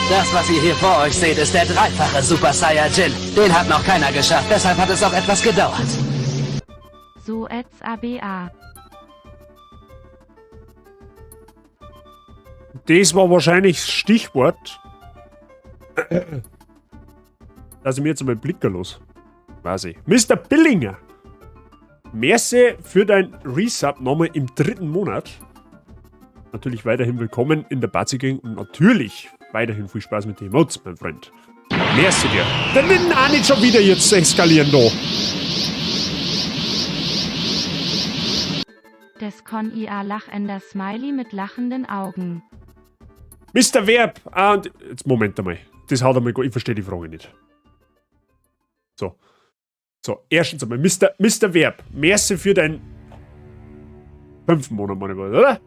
Das, was ihr hier vor euch seht, ist der dreifache Super Saiyajin. Den hat noch keiner geschafft, deshalb hat es auch etwas gedauert. So Eds ABA. Das war wahrscheinlich das Stichwort, dass ich mir jetzt einmal Blicker los. Quasi. Mr. Billinger. Merci für dein Resub nochmal im 3. Monat. Natürlich weiterhin willkommen in der Bazi Gang und natürlich weiterhin viel Spaß mit den Emotes, mein Freund. Merci dir. Dann wird auch nicht schon wieder jetzt eskalieren da. Des Con IA lachender Smiley mit lachenden Augen. Mister Verb, ah, und jetzt Moment einmal. Das haut einmal gar, ich verstehe die Frage nicht. So. So, erstens einmal, Mister Verb, merci für dein 5. Monat, meine ich, oder?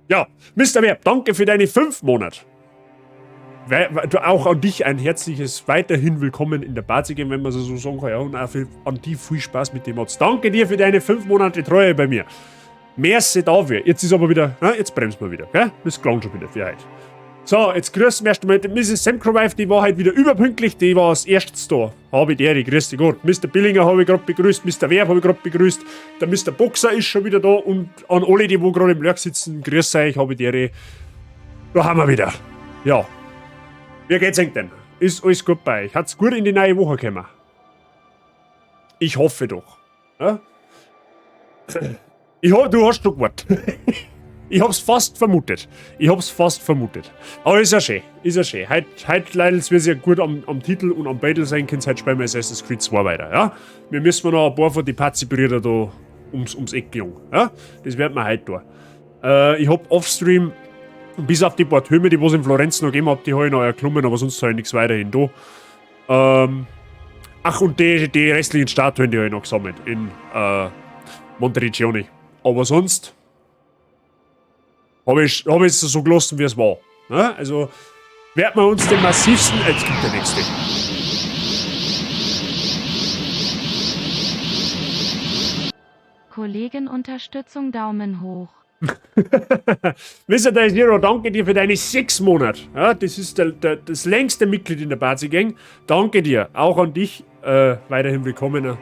Ja, Mister Verb, danke für deine 5 Monate. Auch an dich ein herzliches weiterhin Willkommen in der Bazi Gang, wenn man so sagen kann. Ja, und auch an die viel Spaß mit dem Mods. Danke dir für deine 5 Monate Treue bei mir. Merci dafür. Jetzt ist aber wieder, na, jetzt bremsen wir wieder, gell? Das klang schon wieder für heute. So, jetzt grüßen wir erst einmal die Misses Semcrowife, die war halt wieder überpünktlich, die war als erstes da. Habe ich die, grüß dich Gott. Mister Billinger habe ich grad begrüßt, Mister Werb habe ich grad begrüßt, der Mister Boxer ist schon wieder da und an alle, die wo gerade im Lurk sitzen, grüß euch, habe ich die. Da haben wir wieder. Ja. Wie geht's euch denn? Ist alles gut bei euch? Hat's gut in die neue Woche gekommen? Ich hoffe doch. Ja? Du hast schon gewartet. Ich hab's fast vermutet. Ich hab's fast vermutet. Aber ist ja schön. Ist ja schön. Heut leider, wir ja gut am Titel und am Battle sein können, heute spielen wir Assassin's Creed 2 weiter. Ja? Wir müssen noch ein paar von den Pazi-Brüder da ums Eck jagen. Ja? Das werden wir heute tun. Ich hab offstream, bis auf die paar Türme, die was in Florenz noch gegeben hab, die hab ich noch erklommen, aber sonst hab ich nichts weiterhin da. Ach, und die restlichen Statuen, die hab ich noch gesammelt in Monteriggioni. Aber sonst hab ich es so gelassen, wie es war. Ne? Also werden wir uns den massivsten. Jetzt kommt der nächste. Kollegenunterstützung, Daumen hoch. Mister Day Zero, danke dir für deine 6 Monate. Ja, das ist das längste Mitglied in der Bazi Gang. Danke dir. Auch an dich weiterhin willkommen.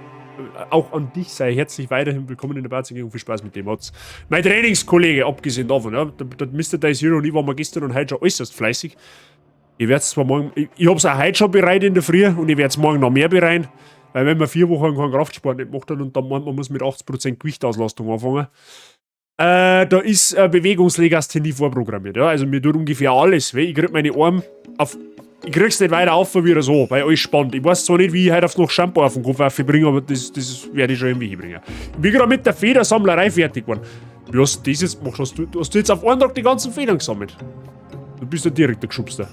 Auch an dich sei herzlich weiterhin willkommen in der Bazi Gang und viel Spaß mit dem Mods. Mein Trainingskollege, abgesehen davon, ja, der Mister Day Zero und ich waren gestern und heute schon äußerst fleißig. Ich werd's zwar morgen, ich hab's auch heute schon bereit in der Früh und ich werd's morgen noch mehr bereiten, weil wenn man 4 Wochen keinen Kraftsport nicht gemacht hat und dann meint, man muss mit 80% Gewichtauslastung anfangen, da ist Bewegungslegasthenie vorprogrammiert. Ja? Also mir tut ungefähr alles weh. Ich krieg meine Arme auf. Ich krieg's nicht weiter auf wie so, weil alles spannt. Ich weiß zwar nicht, wie ich heute auf noch Shampoo auf den Kopf aufbringe, aber das werde ich schon irgendwie hinbringen. Ich bin gerade mit der Federsammlerei fertig geworden. Wie hast du das jetzt gemacht? Hast du jetzt auf einen Tag die ganzen Federn gesammelt? Du bist ja direkt der Geschubster.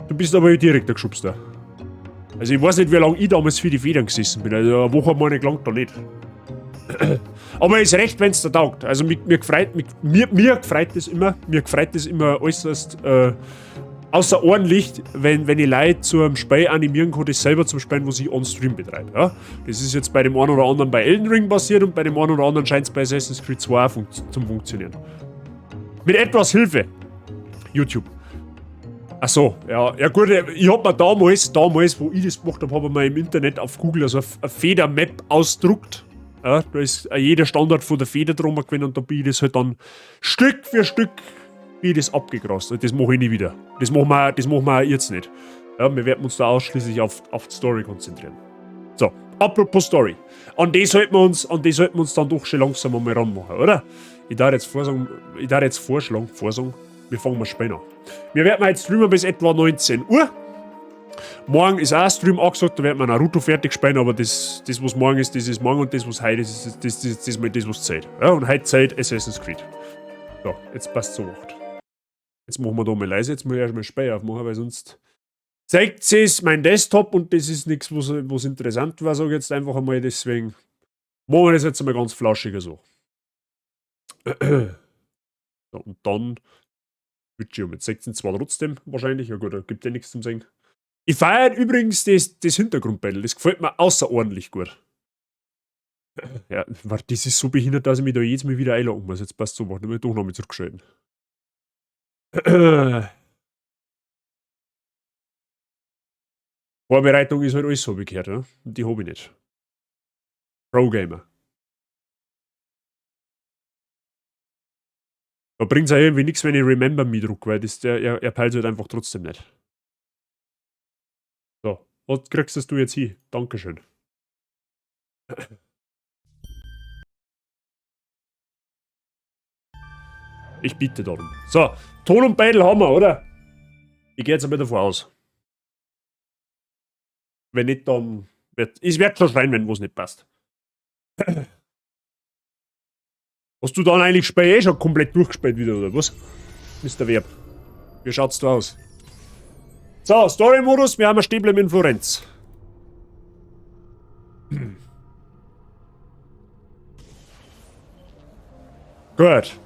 Du bist aber direkt der Geschubster. Also ich weiß nicht, wie lange ich damals für die Federn gesessen bin. Also eine Woche hat meine gelangt da nicht. Aber ist recht, wenn's dir taugt. Also mir, mir gefreut, mir, mir, mir gefreut das immer, mir gefreut das immer äußerst außerordentlich, wenn ich Leute zu einem Spiel animieren kann, das selber zum Spielen, was ich on-stream betreibe. Ja? Das ist jetzt bei dem einen oder anderen bei Elden Ring passiert und bei dem einen oder anderen scheint's bei Assassin's Creed 2 auch zum Funktionieren. Mit etwas Hilfe. YouTube. Ach so, ja, ja gut, ich hab mir damals, wo ich das gemacht hab, hab ich mir im Internet auf Google also eine Feder-Map ausgedruckt. Ja, da ist jeder Standard von der Feder drum gewesen und da bin ich das halt dann Stück für Stück bin ich das abgegrast. Und das mach ich nie wieder. Das machen wir, das machen wir auch jetzt nicht. Ja, wir werden uns da ausschließlich auf die Story konzentrieren. So, apropos Story. An die sollten wir uns, an die sollten wir uns dann doch schon langsam einmal ranmachen, oder? Ich darf jetzt vorsagen, ich darf jetzt vorschlagen, vorsagen, wir fangen mal später an. Wir werden jetzt streamen bis etwa 19 Uhr. Morgen ist auch ein Stream angesagt, da werden wir Naruto fertig spielen, aber das was morgen ist, das ist morgen und das was heute ist, ist das mal das, was zählt. Ja, und heute zählt Assassin's Creed. So, jetzt passt so 8. Jetzt machen wir da mal leise, jetzt muss ich erstmal Speicher aufmachen, weil sonst zeigt es mein Desktop und das ist nichts, was interessant war, sag ich jetzt einfach einmal, deswegen machen wir das jetzt einmal ganz flauschiger so. So, und dann Bildschirm mit 16 zwar trotzdem wahrscheinlich, ja gut, da gibt ja nichts zum Sehen. Ich feiere übrigens das Hintergrundbattle, das gefällt mir außerordentlich gut. Ja, warte, das ist so behindert, dass ich mich da jedes Mal wieder einloggen muss. Jetzt passt so, warte, ich muss doch noch mal zurückschalten. Vorbereitung ist halt alles so bekehrt, ne? Und die hab ich nicht. Pro-Gamer. Da bringt's auch irgendwie nichts, wenn ich Remember Me druck, weil das, der, er peilt halt einfach trotzdem nicht. So, was kriegst du jetzt hin? Dankeschön. Ich bitte darum. So, Ton und Beidel haben wir, oder? Ich gehe jetzt einmal davon aus. Wenn nicht, dann wird. Ich werde schon schreien, wenn was nicht passt. Hast du dann eigentlich Spiel eh schon komplett durchgespielt wieder, oder was? Mr. Verb. Wie schaut's da aus? So, Story-Modus, wir haben ein Stäblein in Florenz. Gut.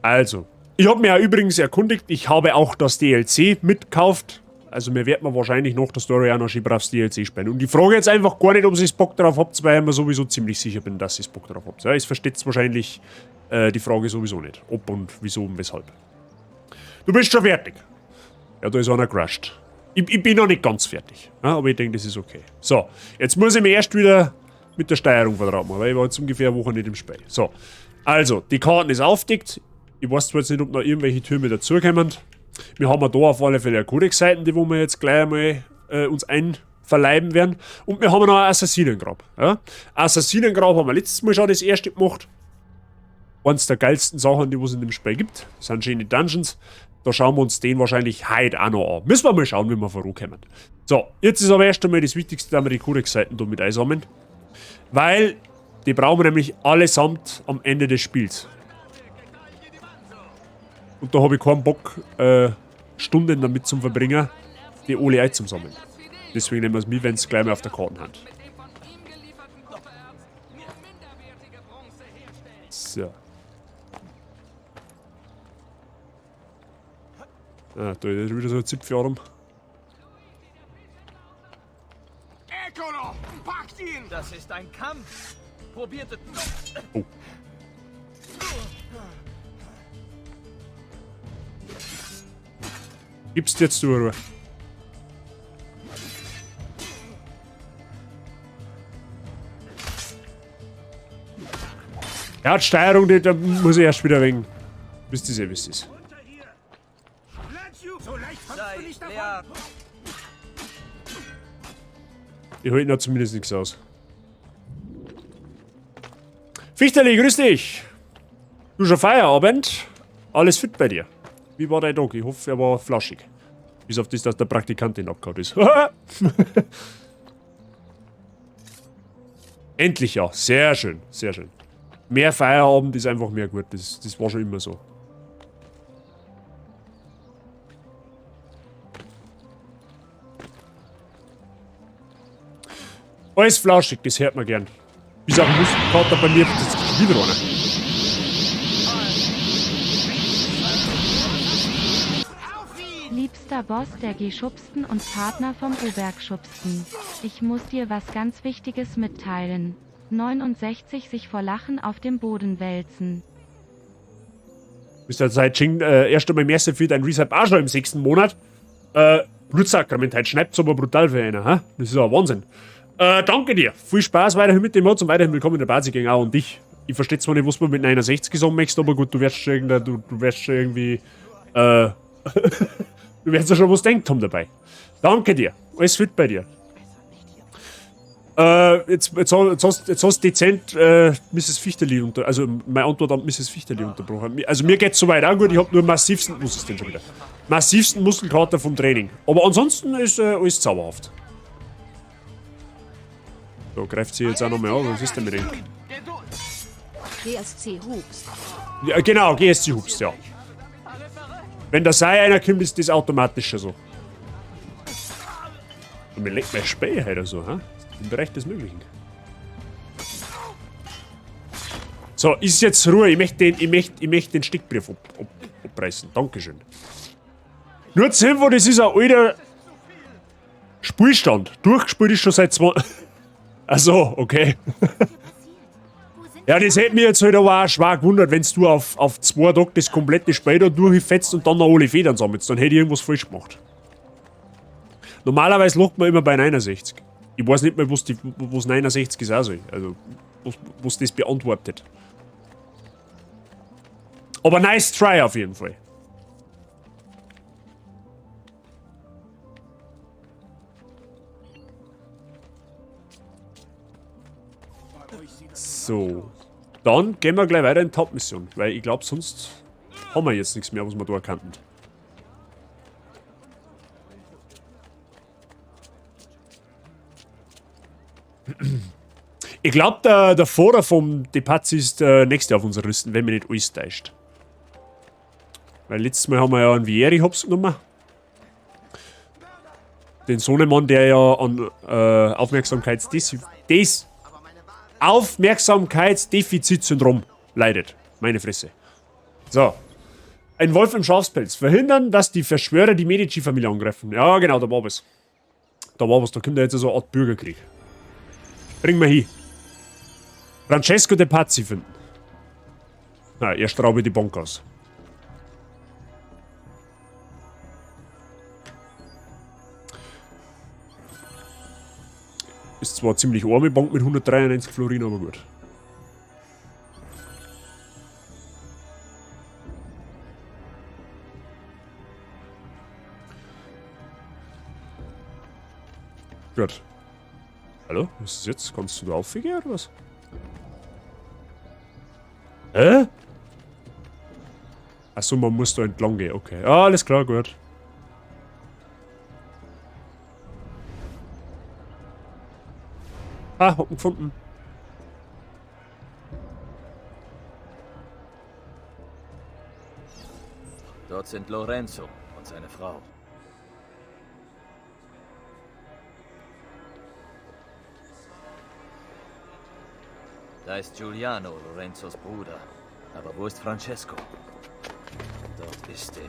Also, ich habe mir ja übrigens erkundigt, ich habe auch das DLC mitgekauft. Also mir wird man wahrscheinlich noch der Story auch noch schön brav das DLC spielen. Und ich frage jetzt einfach gar nicht, ob ihr Bock drauf habt, weil ich mir sowieso ziemlich sicher bin, dass ihr Bock drauf habt. Ja, es versteht wahrscheinlich die Frage sowieso nicht. Ob und wieso und weshalb. Du bist schon fertig. Ja, da ist einer crashed. Ich bin noch nicht ganz fertig. Ja, aber ich denke, das ist okay. So, jetzt muss ich mich erst wieder mit der Steuerung vertraut machen, weil ich war jetzt ungefähr eine Woche nicht im Spiel. So, also, die Karten ist aufdeckt. Ich weiß zwar jetzt nicht, ob noch irgendwelche Türme dazukommen. Wir haben ja da auf alle Fälle eine Codex-Seiten, die wo wir jetzt gleich einmal uns einverleiben werden. Und wir haben noch ein Assassinengrab. Ja? Assassinengrab haben wir letztes Mal schon das erste gemacht. Eins der geilsten Sachen, die es in dem Spiel gibt. Das sind schöne Dungeons. Da schauen wir uns den wahrscheinlich heute auch noch an. Müssen wir mal schauen, wie wir vorankommen. So, jetzt ist aber erst einmal das Wichtigste, dass wir die Codex-Seiten da mit einsammeln. Weil die brauchen wir nämlich allesamt am Ende des Spiels. Und da habe ich keinen Bock, Stunden damit zum Verbringen, die alle einzusammeln. Deswegen nehmen wir es mit, wenn es gleich mal auf der Karte haben. So. Ah, da ist wieder so ein Zipfelarm. Eccolo! Packt ihn! Das ist ein Kampf! Probiert es. Oh. Gibst jetzt du Ruhe. Ja, die Steuerung, die, da muss ich erst wieder wegen. Wisst ihr, wie es ist. Ich halte noch zumindest nichts aus. Fichterli, grüß dich! Du schon Feierabend? Alles fit bei dir? Wie war dein Tag? Ich hoffe, er war flauschig. Bis auf das, dass der Praktikant den abgehauen ist. Endlich ja. Sehr schön, sehr schön. Mehr Feierabend ist einfach mehr gut. Das war schon immer so. Alles flauschig, das hört man gern. Bis auf den Muskelkater bei mir, das ist wieder einer. Liebster Boss der Geschubsten und Partner vom Obergschubsten. Ich muss dir was ganz Wichtiges mitteilen. 69 sich vor Lachen auf dem Boden wälzen. Mister Seit Ching, erst einmal Merci für dein Resub auch schon im 6. Monat. Blutsakrament, heute schneid's aber brutal für einen, ha? Das ist ja Wahnsinn. Danke dir. Viel Spaß weiterhin mit dem Mods und weiterhin willkommen in der Bazi Gang auch und dich. Ich verstehe zwar nicht, was du mit 69 sagen möchtest, aber gut, du wirst schon irgendein, du wirst schon irgendwie, du wirst ja schon was denkt haben dabei. Danke dir. Alles fit bei dir. Jetzt hast du dezent Mrs. Fichterli unter, also meine Antwort an Mrs. Fichterli unterbrochen. Also mir geht's soweit auch gut, ich hab nur massivsten, was ist denn schon wieder? Massivsten Muskelkater vom Training. Aber ansonsten ist alles zauberhaft. So, greift sie jetzt auch nochmal an, was ist denn mit dem? GSC Hubst. Ja, genau, GSC Hubst, ja. Wenn da sei einer kommt, ist das automatisch schon so. Und mir leckt mein Späh heute so, hä? Im Bereich des Möglichen. So, ist jetzt Ruhe. Ich möchte den Steckbrief abreißen. Dankeschön. Nur zur Info, das ist ein alter Spielstand. Durchgespielt ist schon seit 2. Ach so, okay. Ja, das hätte mich jetzt halt aber auch schwer gewundert, wenn du auf 2 Tage das komplette Spiel da durchfetzt und dann noch alle Federn sammelst. Dann hätte ich irgendwas falsch gemacht. Normalerweise lockt man immer bei 69. Ich weiß nicht mehr, was 69 sein soll. Also, was das beantwortet. Aber nice try auf jeden Fall. So. Dann gehen wir gleich weiter in die Hauptmission, weil ich glaub, sonst haben wir jetzt nichts mehr, was wir da erkannten. Ich glaub, der Vater vom De Pazzi ist der nächste auf unserer Liste, wenn mich nicht alles täuscht. Weil letztes Mal haben wir ja einen Vieri hops genommen. Den Sohnemann, der ja an Aufmerksamkeitsdefizitsyndrom leidet. Meine Fresse. So. Ein Wolf im Schafspelz. Verhindern, dass die Verschwörer die Medici-Familie angreifen. Ja, genau, da war was. Da war was. Da kommt ja jetzt so eine Art Bürgerkrieg. Bring mal hin. Francesco de Pazzi finden. Na, erst raube ich die Bank aus. Ist zwar ziemlich arme Bank mit 193 Florin, aber gut. Gut. Hallo? Was ist jetzt? Kannst du da aufgehen oder was? Hä? Achso, man muss da entlang gehen. Okay. Ah, alles klar, gut. Ah, hab ihn gefunden. Dort sind Lorenzo und seine Frau. Da ist Giuliano, Lorenzos Bruder. Aber wo ist Francesco? Dort ist er.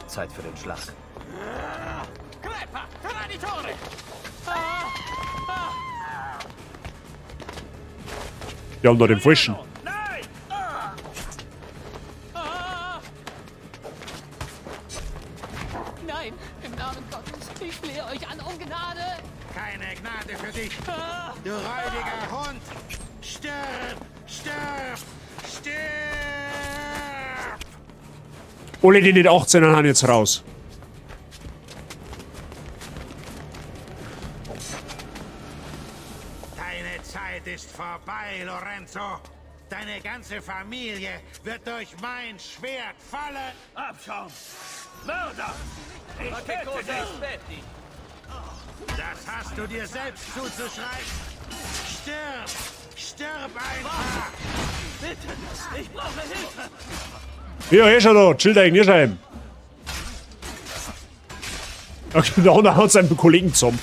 Zeit für den Schlag. Crepa! Traditore! Wir haben da den falschen. Nein! Nein, im Namen Gottes, ich flehe euch an um Gnade. Keine Gnade für dich, du räudiger Hund! Stirb! Stirb! Stirb! Alle, die nicht 18 haben, jetzt raus. Deine Zeit ist vorbei, Lorenzo. Deine ganze Familie wird durch mein Schwert fallen. Abschaum! Mörder! Ich töte dich! Das hast du dir selbst zuzuschreiben. Stirb! Stirb einfach! Bitte! Ich brauche Hilfe! Ja, eh schon da. Chill dich nicht heim. Okay, der andere haut seinen Kollegen zusammen.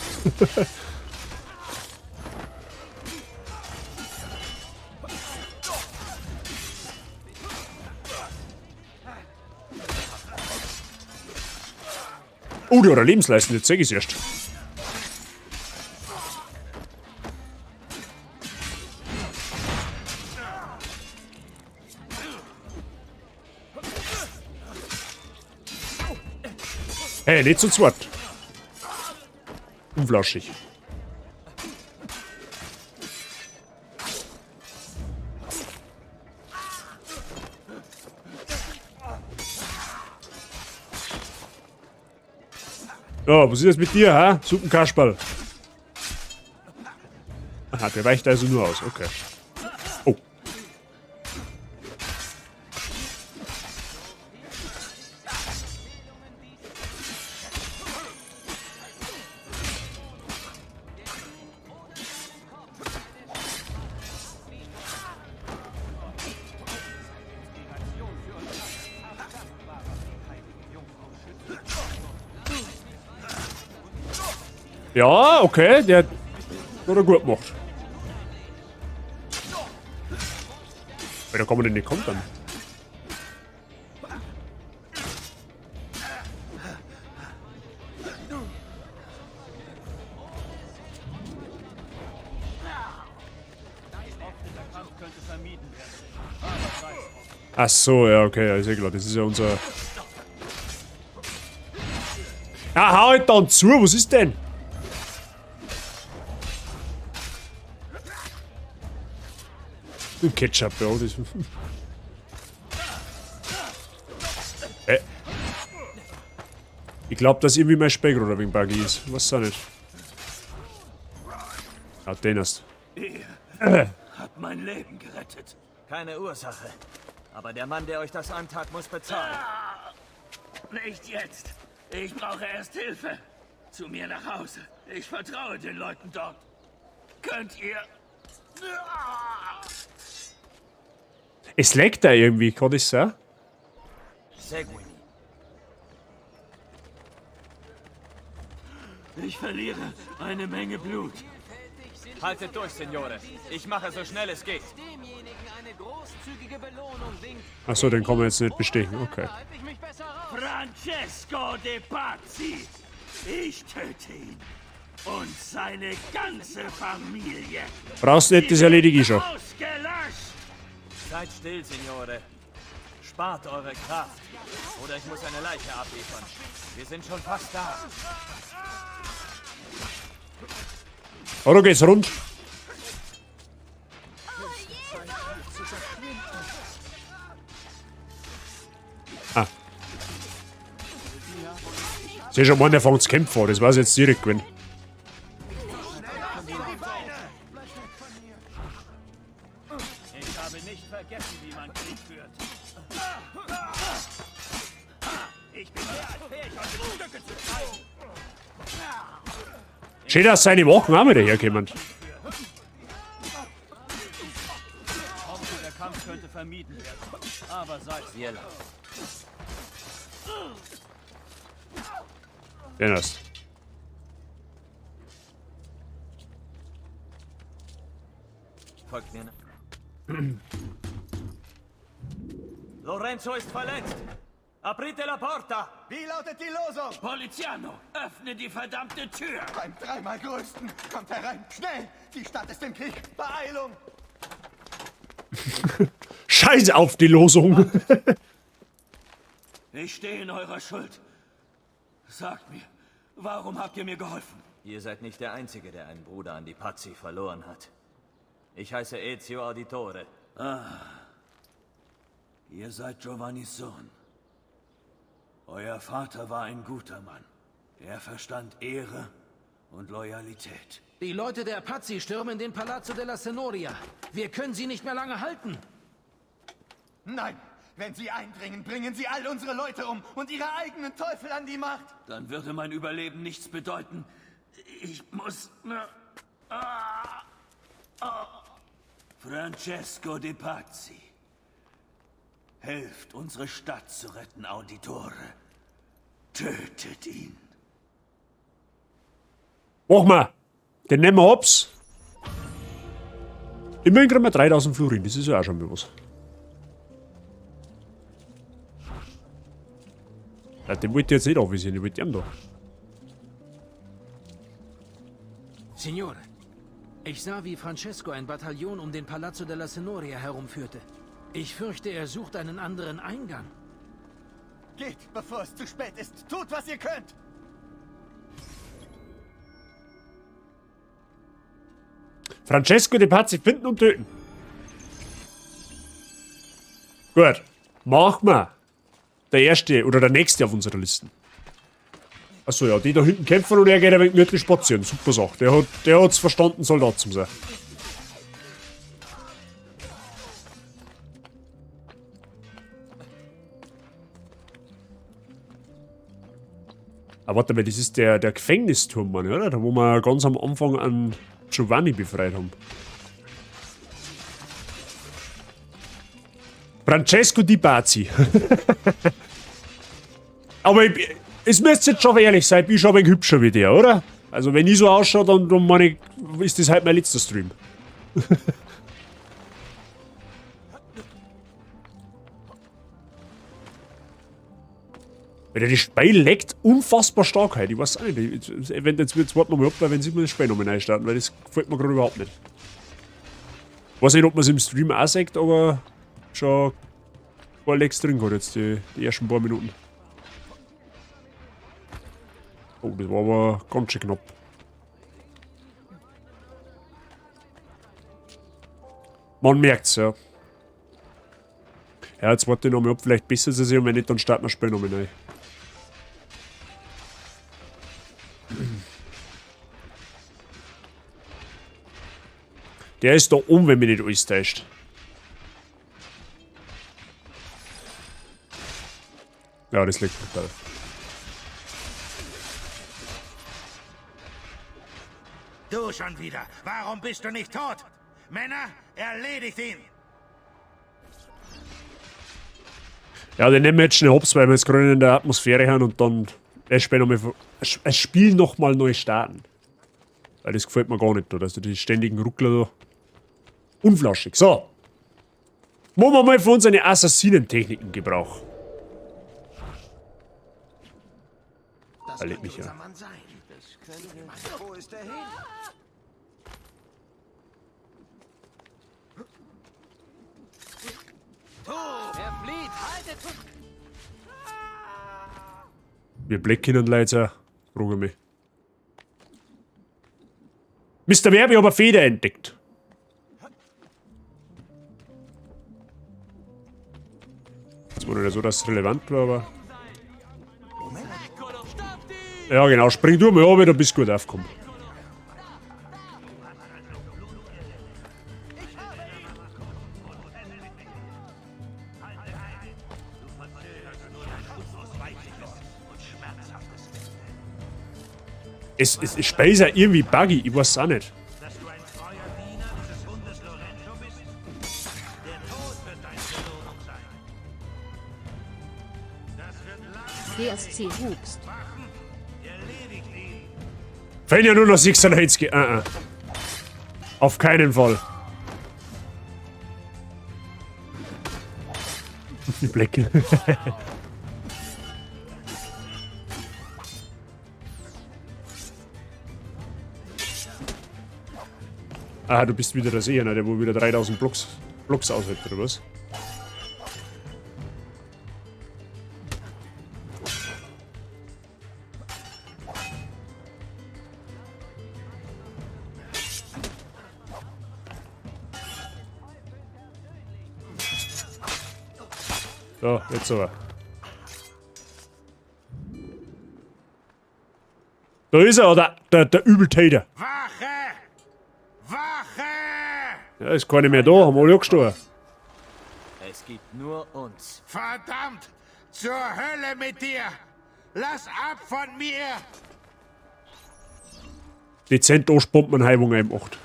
Oh, der hat eine Lebensleistung, jetzt zeig ich's erst. Hey, nicht zu zweit. Unflaschig. Ja, was ist jetzt mit dir, hä? Suppenkasperl. Aha, der weicht also nur aus, okay. Oh. Ja, okay, der hat er gut gemacht. Aber da kann man den nicht kontern. Ach so, ja, okay, ja, ist ja klar. Das ist ja unser... Ja, hau halt dann zu, was ist denn? Ketchup, ja, das... Ich glaube, dass irgendwie mein Speck oder wegen buggy ist. Was auch nicht. Ja, den hast. Ihr habt mein Leben gerettet. Keine Ursache. Aber der Mann, der euch das antat, muss bezahlen. Ah, nicht jetzt. Ich brauche erst Hilfe. Zu mir nach Hause. Ich vertraue den Leuten dort. Könnt ihr... Es leckt da irgendwie, kann das sein? Seguimi. Ich verliere eine Menge Blut. Haltet durch, Signore. Ich mache so schnell es geht. Achso, den kann man jetzt nicht bestechen. Okay. Francesco de Pazzi. Ich töte ihn. Und seine ganze Familie. Brauchst nicht, das erledige ich schon. Ausgelöscht! Seid still, Signore. Spart eure Kraft. Oder ich muss eine Leiche abliefern. Wir sind schon fast da. Oh, da geht's rund. Ah. Sehe schon, Mann, der fängt zu kämpfen an. Das war's jetzt direkt gewesen. Ich habe nicht vergessen, wie man Krieg führt. Ich bin mehr als fähig, euch in Stücke zu schneiden. Schön, dass seine Wachen auch wieder herkommen. Hoffe, der Kampf könnte vermieden werden. Aber seid Hier lang. Den hast. Folgt mir. Lorenzo ist verletzt. Aprite la porta. Wie lautet die Losung? Poliziano, öffne die verdammte Tür! Beim dreimal größten. Kommt herein, schnell! Die Stadt ist im Krieg. Beeilung! Scheiß auf die Losung. Ich stehe in eurer Schuld. Sagt mir, warum habt ihr mir geholfen? Ihr seid nicht der Einzige, der einen Bruder an die Pazzi verloren hat. Ich heiße Ezio Auditore. Ihr seid Giovannis Sohn. Euer Vater war ein guter Mann. Er verstand Ehre und Loyalität. Die Leute der Pazzi stürmen den Palazzo della Signoria. Wir können sie nicht mehr lange halten. Nein! Wenn sie eindringen, bringen sie all unsere Leute um und ihre eigenen Teufel an die Macht! Dann würde mein Überleben nichts bedeuten. Ich muss... Francesco de Pazzi. Helft, unsere Stadt zu retten, Auditore. Tötet ihn. Mach mal. Den nehmen wir hops. Immerhin kriegen wir 3000 Florin, das ist ja auch schon mal was. Ja, den wollte ich jetzt nicht anvisieren, ich wollte ihn da. Signore, ich sah, wie Francesco ein Bataillon um den Palazzo della Signoria herumführte. Ich fürchte, er sucht einen anderen Eingang. Geht, bevor es zu spät ist. Tut, was ihr könnt! Francesco de Pazzi finden und töten. Gut. Mach mal. Der erste oder der nächste auf unserer Liste. Achso, ja, die da hinten kämpfen und er geht ein wenig gemütlich spazieren. Super Sache. Der hat's verstanden, Soldat zu sein. Aber warte mal, das ist der Gefängnisturm, Mann, oder? Da wo wir ganz am Anfang an Giovanni befreit haben. Francesco Di Pazzi. Aber es müsste jetzt schon ehrlich sein, ich bin schon ein wenig hübscher wie der, oder? Also wenn ich so ausschaue, dann meine ich, ist das halt mein letzter Stream. Weil das Spiel leckt unfassbar stark heute. Ich weiß auch nicht. Wenn jetzt warten wir mal ab, weil wenn sie mir das Spiel nochmal neu starten, weil das gefällt mir gerade überhaupt nicht. Weiß nicht, ob man es im Stream auch sieht, aber schon Paar Lecks drin gehabt jetzt, die ersten paar Minuten. Oh, das war aber ganz schön knapp. Man merkt's, ja. Ja, jetzt warte ich noch mal ab, vielleicht besser ist es und wenn nicht, dann starten wir das Spiel nochmal neu. Der ist da oben, wenn mich nicht alles täuscht. Ja, das liegt brutal. Du schon wieder. Warum bist du nicht tot? Männer, erledigt ihn! Ja, den nehmen wir jetzt schnell hops, weil wir jetzt gerade in der Atmosphäre haben und dann das Spiel noch mal neu starten. Weil das gefällt mir gar nicht, da, dass du die ständigen Ruckler da. Unflauschig. So. Machen wir mal von unseren Assassinentechniken Gebrauch. Das Da leck könnte mich ja. unser Mann sein. Wo ist er hin? Er flieht! Haltet! Wir blicken und Leute, frage mich. Mr. Werbe, ich hab eine Feder entdeckt. Das war nicht so, dass es relevant war, aber. Ja, genau, spring du mal runter, du bist gut aufgekommen. Es Spiel ist ja irgendwie buggy, ich weiß auch nicht. Dass du ein treuer Diener dieses Hundes Lorenzo bist? Der Tod wird deine Belohnung sein. Das wird lange DSC hupst. Wachen. Erledigt ihn. Fehlen ja nur noch 96. Ah. Auf keinen Fall. Die Blecke. Ah, du bist wieder der Seher, der wo wieder 3000 Blocks aushält, oder was? So, jetzt aber. Da ist er, oder? Der Übeltäter. Wache! Wache! Ja, ist keiner mehr da, haben alle angestorben. Es gibt nur uns. Verdammt! Zur Hölle mit dir! Lass ab von mir! Dezent anspumpt man Heibung 8.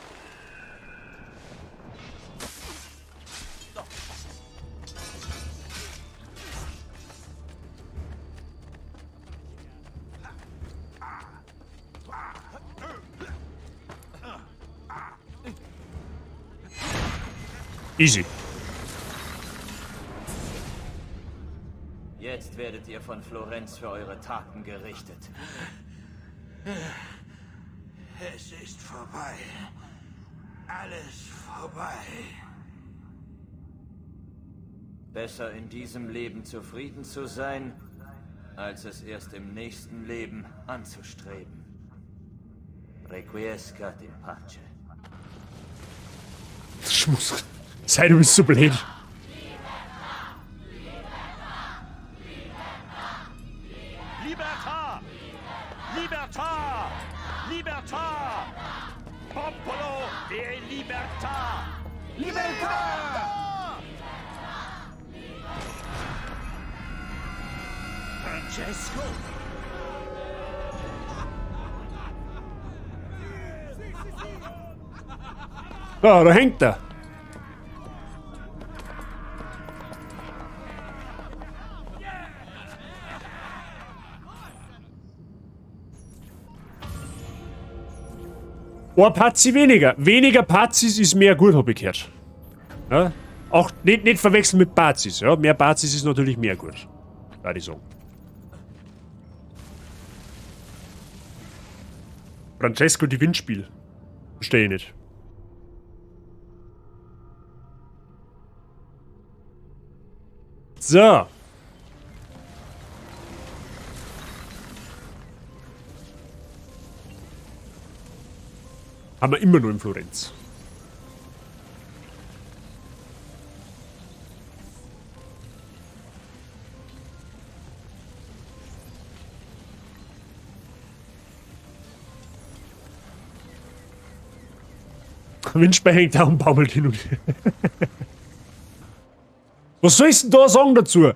Easy. Jetzt werdet ihr von Florenz für eure Taten gerichtet. Es ist vorbei. Alles vorbei. Besser in diesem Leben zufrieden zu sein, als es erst im nächsten Leben anzustreben. Requiescat in pace. Schmus. Sei, du bist so blöd. Libertà! Libertà! Libertà! Popolo e libertà! Libertà! Francesco? Ah, da hängt er. Ein Pazi weniger. Weniger Pazis ist mehr gut, hab ich gehört. Ja? Auch nicht verwechseln mit Bazis. Ja? Mehr Bazis ist natürlich mehr gut. Würde ich sagen. Francesco di Windspiel. Verstehe ich nicht. So. Haben wir immer nur in Florenz. Windspeicher hängt da und baumelt hin und her. Was soll ich denn da sagen dazu?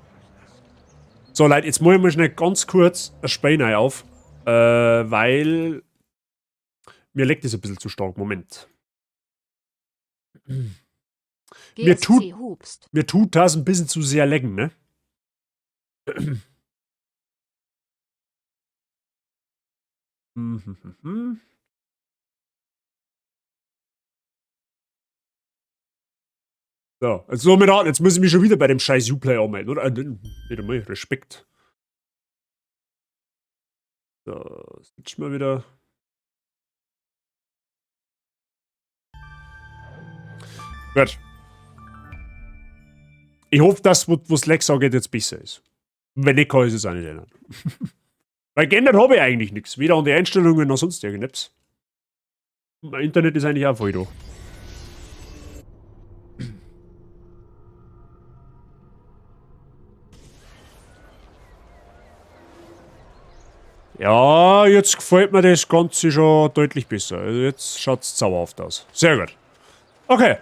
So, Leute, jetzt mache ich mal schnell ganz kurz ein Spiel neu auf. Weil mir leckt es ein bisschen zu stark. Moment. Mir tut das ein bisschen zu sehr lecken, ne? So, jetzt soll mir raten, jetzt muss ich mich schon wieder bei dem scheiß Uplay anmelden, oder? Nicht einmal, Respekt. So, switchen wir wieder. Gut. Ich hoffe, dass, was Lex angeht, jetzt besser ist. Wenn nicht, kann ich es auch nicht ändern. Weil geändert habe ich eigentlich nichts. Weder an die Einstellungen noch sonst irgendetwas. Mein Internet ist eigentlich auch voll da. Ja, jetzt gefällt mir das Ganze schon deutlich besser. Also jetzt schaut's zauberhaft aus. Sehr gut. Okay.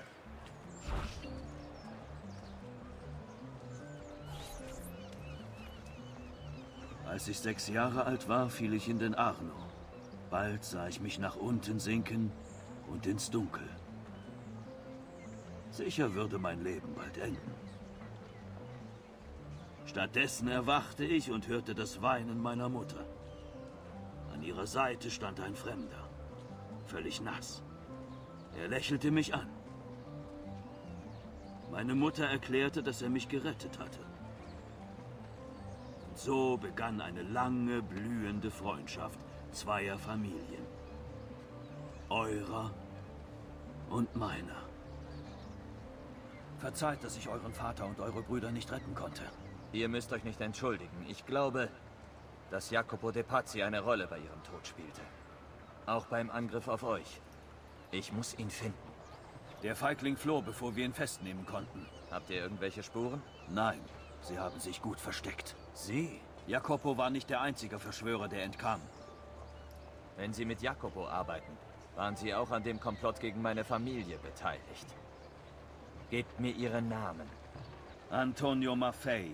Als ich 6 Jahre alt war, fiel ich in den Arno. Bald sah ich mich nach unten sinken und ins Dunkel. Sicher würde mein Leben bald enden. Stattdessen erwachte ich und hörte das Weinen meiner Mutter. An ihrer Seite stand ein Fremder, völlig nass. Er lächelte mich an. Meine Mutter erklärte, dass er mich gerettet hatte. Und so begann eine lange, blühende Freundschaft zweier Familien. Eurer und meiner. Verzeiht, dass ich euren Vater und eure Brüder nicht retten konnte. Ihr müsst euch nicht entschuldigen. Ich glaube, dass Jacopo de Pazzi eine Rolle bei ihrem Tod spielte. Auch beim Angriff auf euch. Ich muss ihn finden. Der Feigling floh, bevor wir ihn festnehmen konnten. Habt ihr irgendwelche Spuren? Nein, sie haben sich gut versteckt. Sie? Jacopo war nicht der einzige Verschwörer, der entkam. Wenn Sie mit Jacopo arbeiten, waren Sie auch an dem Komplott gegen meine Familie beteiligt. Gebt mir Ihre Namen. Antonio Maffei,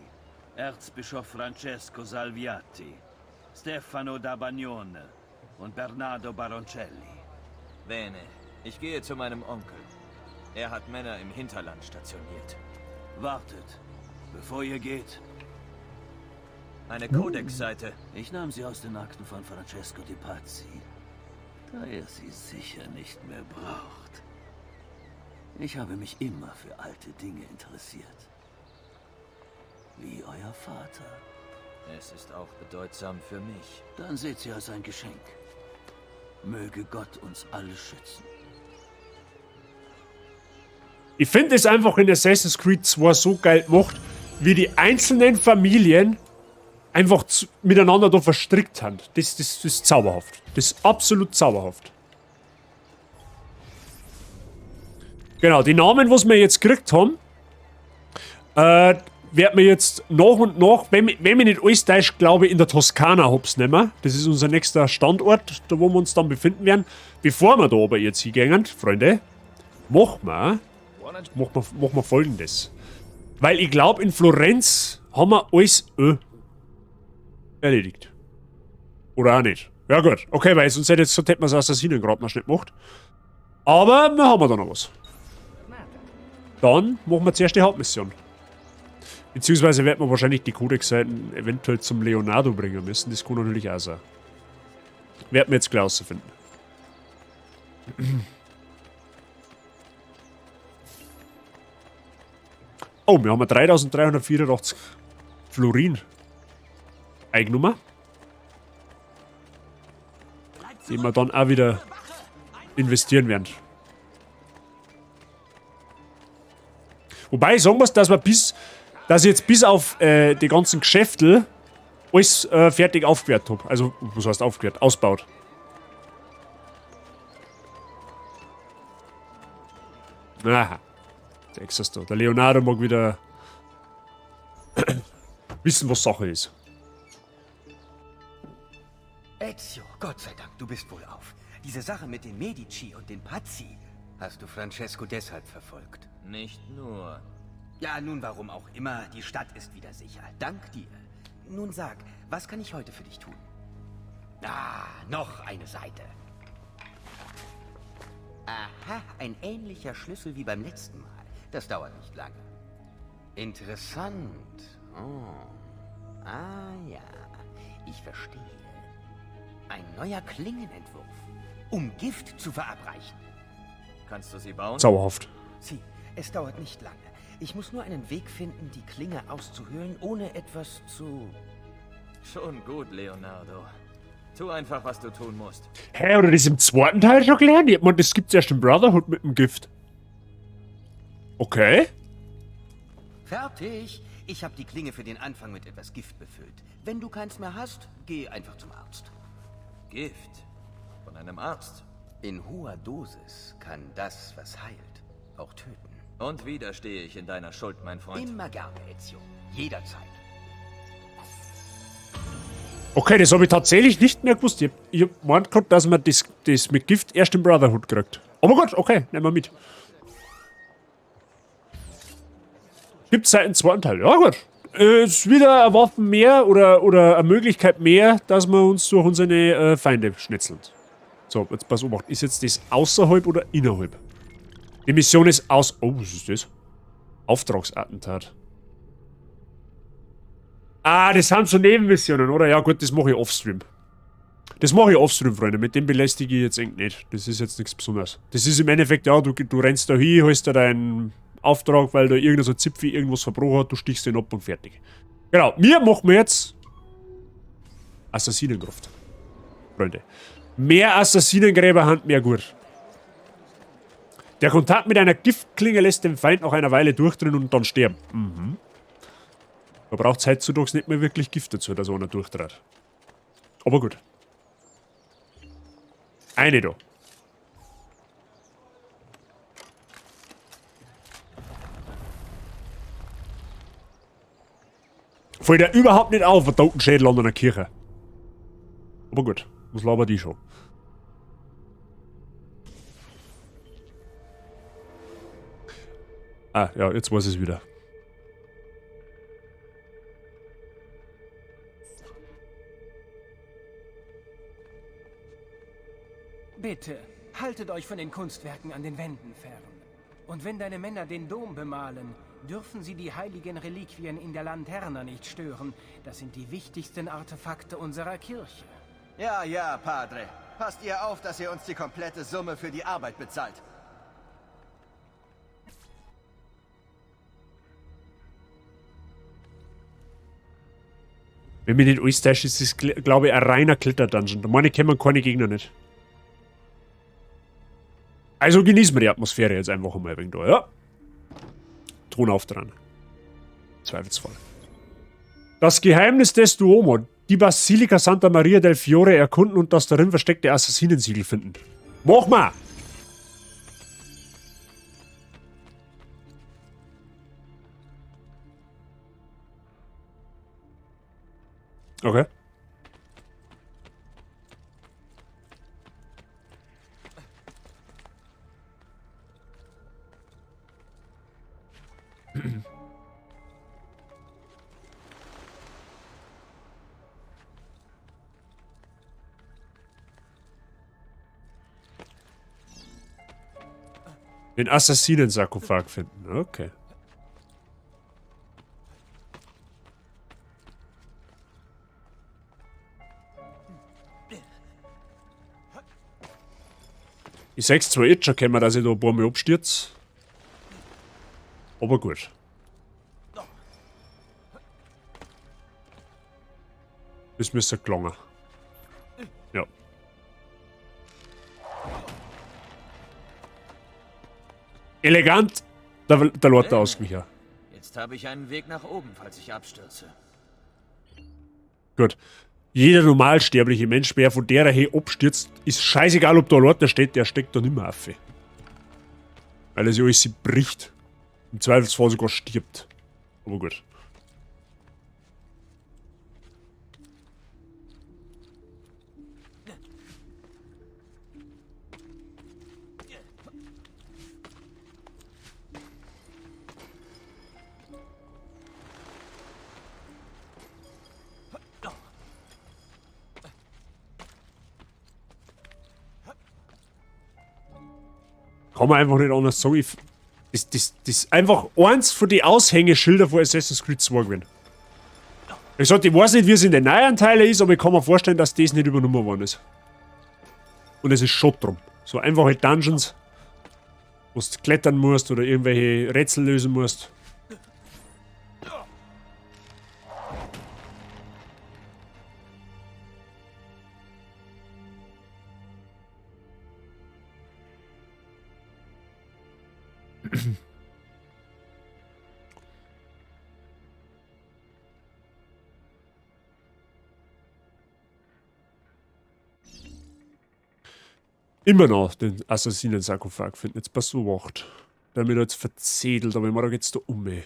Erzbischof Francesco Salviati, Stefano da Bagnone und Bernardo Baroncelli. Bene, ich gehe zu meinem Onkel. Er hat Männer im Hinterland stationiert. Wartet, bevor ihr geht. Eine Codex-Seite. Ich nahm sie aus den Akten von Francesco de Pazzi, da er sie sicher nicht mehr braucht. Ich habe mich immer für alte Dinge interessiert. Wie euer Vater. Es ist auch bedeutsam für mich. Dann seht sie als ein Geschenk. Möge Gott uns alle schützen. Ich finde es einfach in Assassin's Creed 2 so geil gemacht, wie die einzelnen Familien einfach miteinander da verstrickt haben. Das ist zauberhaft. Das ist absolut zauberhaft. Genau, die Namen, was wir jetzt gekriegt haben, werden wir jetzt nach und nach, wenn mich nicht alles täuscht, glaube ich, in der Toskana hops nehmen. Das ist unser nächster Standort, da wo wir uns dann befinden werden. Bevor wir da aber jetzt hingehen, Freunde, machen wir Folgendes. Weil ich glaube, in Florenz haben wir alles erledigt. Oder auch nicht. Ja gut, okay, weil sonst hätte jetzt, sonst hätten wir es Assassinen gerade noch schnell gemacht. Aber wir haben da noch was. Dann machen wir zuerst die Hauptmission. Beziehungsweise werden wir wahrscheinlich die Codex-Seiten eventuell zum Leonardo bringen müssen. Das kann natürlich auch sein. Werden wir jetzt gleich rausfinden. Oh, wir haben 3384 Florin eingenommen. Die wir dann auch wieder investieren werden. Wobei ich sagen muss, dass wir bis Dass ich jetzt bis auf die ganzen Geschäfte alles fertig aufgewertet hab. Also, was heißt aufgewertet? Ausbaut. Aha. Der da. Der Leonardo mag wieder wissen, was Sache ist. Ezio, Gott sei Dank, du bist wohl auf. Diese Sache mit den Medici und den Pazzi hast du Francesco deshalb verfolgt. Nicht nur. Ja, nun warum auch immer, die Stadt ist wieder sicher. Dank dir. Nun sag, was kann ich heute für dich tun? Ah, noch eine Seite. Aha, ein ähnlicher Schlüssel wie beim letzten Mal. Das dauert nicht lange. Interessant. Oh. Ah ja, ich verstehe. Ein neuer Klingenentwurf, um Gift zu verabreichen. Kannst du sie bauen? Zauberhaft. Sieh, es dauert nicht lange. Ich muss nur einen Weg finden, die Klinge auszuhöhlen, ohne etwas zu... Schon gut, Leonardo. Tu einfach, was du tun musst. Hä, oder das im zweiten Teil schon gelernt? Ich meine, das gibt's erst im Brotherhood mit dem Gift. Okay. Fertig. Ich habe die Klinge für den Anfang mit etwas Gift befüllt. Wenn du keins mehr hast, geh einfach zum Arzt. Gift? Von einem Arzt? In hoher Dosis kann das, was heilt, auch töten. Und wieder stehe ich in deiner Schuld, mein Freund. Immer gerne, Ezio. Jederzeit. Okay, das habe ich tatsächlich nicht mehr gewusst. Ich hab gemeint gehabt, dass man das mit Gift erst im Brotherhood kriegt. Aber gut, okay, nehmen wir mit. Gibt's seit dem zweiten Teil. Ja gut. Ist wieder eine Waffe mehr oder eine Möglichkeit mehr, dass wir uns durch unsere Feinde schnetzeln. So, jetzt pass auf. Ist jetzt das außerhalb oder innerhalb? Die Mission ist aus... Oh, was ist das? Auftragsattentat. Ah, das sind so Nebenmissionen, oder? Ja gut, das mache ich offstream. Das mache ich offstream, Freunde. Mit dem belästige ich jetzt eigentlich nicht. Das ist jetzt nichts Besonderes. Das ist im Endeffekt, ja, du rennst da hin, holst da deinen Auftrag, weil da irgendein so Zipfel irgendwas verbrochen hat, du stichst den ab und fertig. Genau, mir machen wir jetzt Assassinengruft. Freunde. Mehr Assassinengräber haben mehr gut. Der Kontakt mit einer Giftklinge lässt den Feind nach einer Weile durchdrehen und dann sterben. Mhm. Da braucht es heutzutage nicht mehr wirklich Gift dazu, dass einer durchdreht. Aber gut. Eine da. Fällt ja überhaupt nicht auf, ein Totenschädel an einer Kirche. Aber gut, was labert die schon? Ah, ja, jetzt weiß ich es wieder. Bitte, haltet euch von den Kunstwerken an den Wänden fern. Und wenn deine Männer den Dom bemalen, dürfen sie die heiligen Reliquien in der Lanterna nicht stören. Das sind die wichtigsten Artefakte unserer Kirche. Ja, ja, Padre. Passt ihr auf, dass ihr uns die komplette Summe für die Arbeit bezahlt. Wenn mich nicht alles täuscht, ist das, glaube ich, ein reiner Kletter-Dungeon. Da meine ich, kennen wir keine Gegner nicht. Also genießen wir die Atmosphäre jetzt einfach mal ein wenig da, ja? Ton auf dran. Zweifelsfall. Das Geheimnis des Duomo. Die Basilika Santa Maria del Fiore erkunden und das darin versteckte Assassinensiegel finden. Mach mal! Okay. Den Assassinen-Sarkophag finden. Okay. Ich sag's zwar jetzt schon, können wir, dass ich da ein paar Mal abstürze. Aber gut. Das müsste gelangen. Ja. Elegant, der Lord da ausgewichen. Jetzt habe ich einen Weg nach oben, falls ich abstürze. Gut. Jeder normalsterbliche Mensch, wer von der her abstürzt, ist scheißegal, ob da ein Leiter steht, der steckt da nimmer auf. Weil er sich alles bricht. Im Zweifelsfall sogar stirbt. Aber gut. Kann man einfach nicht anders sagen. Das ist einfach eins von den Aushängeschilder von Assassin's Creed 2 gewesen. Ich sag, ich weiß nicht, wie es in den neuen Teilen ist, aber ich kann mir vorstellen, dass das nicht übernommen worden ist. Und es ist schon drum. So einfache Dungeons, wo du klettern musst oder irgendwelche Rätsel lösen musst. Immer noch den Assassinen-Sarkophag finden. Jetzt pass auf, der mir da jetzt verzedelt, aber ich mach da jetzt da um, ey.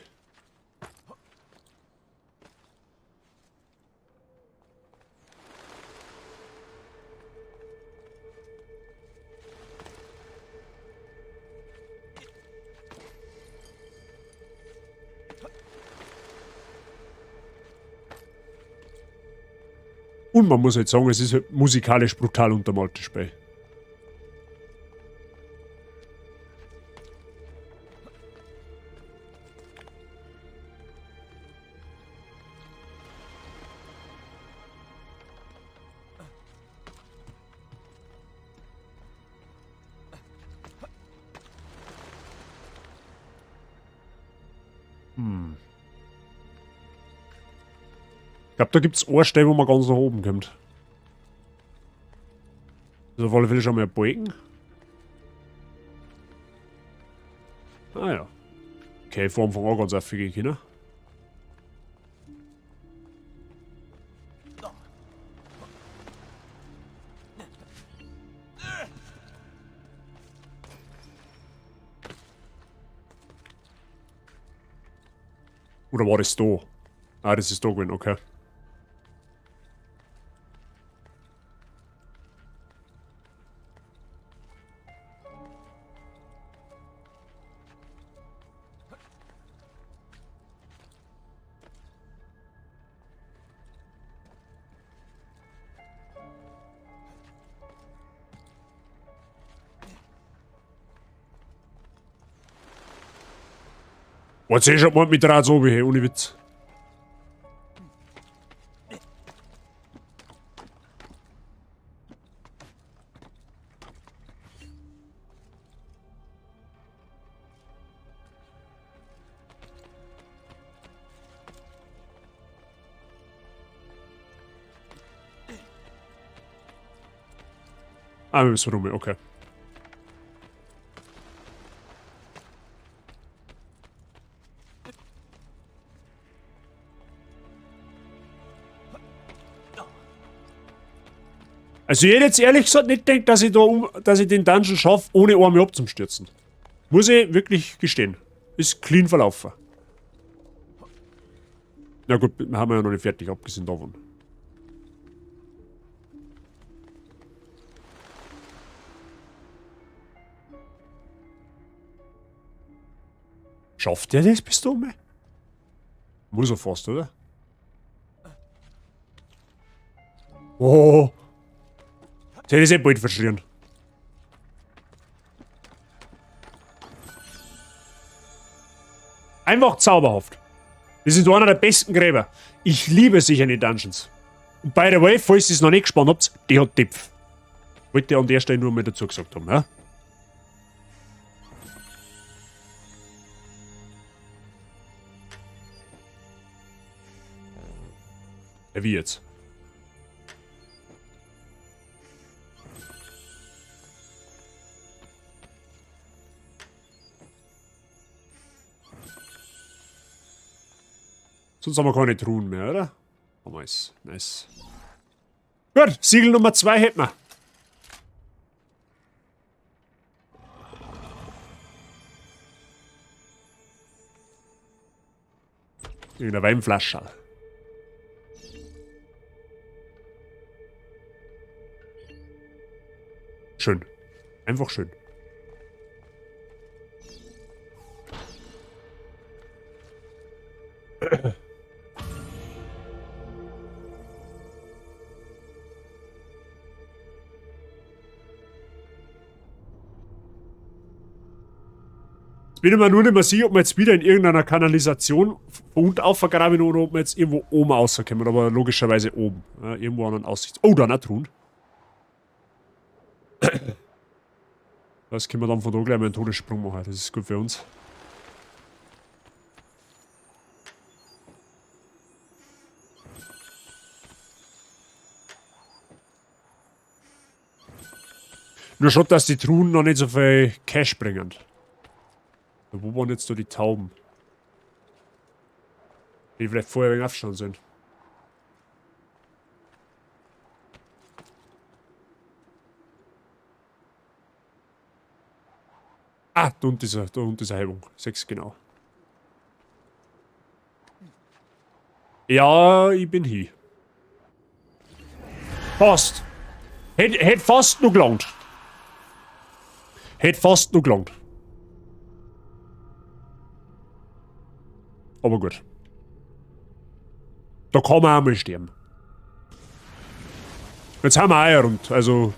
Und man muss halt sagen, es ist halt musikalisch brutal untermalt, das Spiel. Ich glaub, da gibt's eine Stelle, wo man ganz nach oben kommt. Also auf alle Fälle schon mal ein Balken. Ah ja. Okay, vor Anfang an ganz aufgehen können. Oder war das da? Ah, das ist da gewesen, okay. Boah, jetzt schon mal mit Draht so, hey, ohne Witz. Ah, wir müssen rum, okay. Also ich hätte jetzt ehrlich gesagt nicht gedacht, dass ich da dass ich den Dungeon schaffe, ohne einmal abzustürzen. Muss ich wirklich gestehen. Ist clean verlaufen. Na gut, wir haben ja noch nicht fertig, abgesehen davon. Schafft der das bis da oben? Muss er fast, oder? Oh! Jetzt hätte ich eh bald verschrien. Einfach zauberhaft. Das sind einer der besten Gräber. Ich liebe sicher die Dungeons. Und by the way, falls ihr es noch nicht gespannt habt, die hat Depth. Wollte ich an der Stelle nur mal dazu gesagt haben, ja? Ja, wie jetzt? Sonst haben wir keine Truhen mehr, oder? Haben wir es. Nice. Gut, Siegel Nummer 2 hätten wir. Irgendeine Weinflasche. Schön. Einfach schön. Jetzt bin ich mir nur nicht mehr sicher, ob wir jetzt wieder in irgendeiner Kanalisation von unten aufvergraben oder ob wir jetzt irgendwo oben rauskommen. Aber logischerweise oben. Ja, irgendwo an einer Aussicht. Oh, da eine Truhe. Das können wir dann von da gleich mal einen Todessprung machen. Das ist gut für uns. Nur schon, dass die Truhen noch nicht so viel Cash bringen. Wo waren jetzt da die Tauben? Die vielleicht vorher wegen aufschauen sind. Ah, da unten ist eine Hebung. 6, genau. Ja, ich bin hier. Passt. Hätt fast noch gelangt. Hätt fast noch gelangt. Aber gut. Da kann man auch mal sterben. Jetzt haben wir auch eine Runde. Also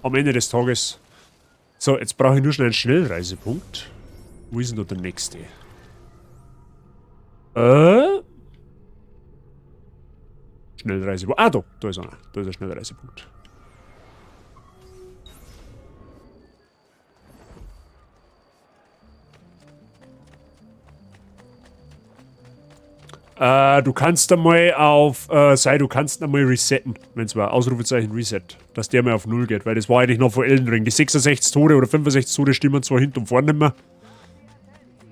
am Ende des Tages. So, jetzt brauche ich nur schnell einen Schnellreisepunkt. Wo ist denn da der nächste? Schnellreisepunkt. Ah, da ist einer. Da ist ein Schnellreisepunkt. Du kannst einmal auf, du kannst einmal resetten, wenn es war, Ausrufezeichen Reset, dass der mal auf 0 geht, weil das war eigentlich noch von Elden Ring. Die 66 Tode oder 65 Tode stimmen zwar hinten und vorne nicht mehr,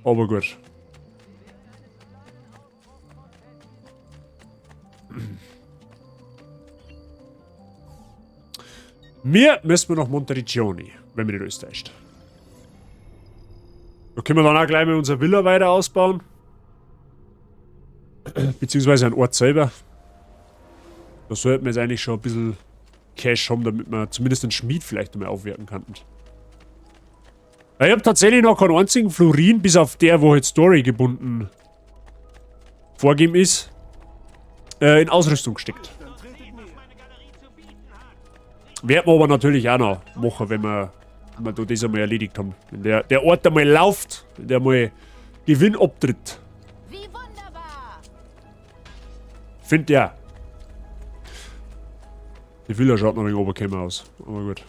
aber gut. Wir müssen nach Monteriggioni, wenn mich nicht alles täuscht. Da können wir dann auch gleich mal unsere Villa weiter ausbauen. Beziehungsweise einen Ort selber. Da sollten wir jetzt eigentlich schon ein bisschen Cash haben, damit wir zumindest den Schmied vielleicht einmal aufwerten könnten. Ich habe tatsächlich noch keinen einzigen Florin, bis auf der, wo halt Story gebunden vorgegeben ist, in Ausrüstung gesteckt. Werden wir aber natürlich auch noch machen, wenn wir da das einmal erledigt haben. Wenn der Ort einmal läuft, wenn der mal Gewinn abtritt. Find ja. Die Villa schaut noch ein wenig oberkämmer aus. Aber gut.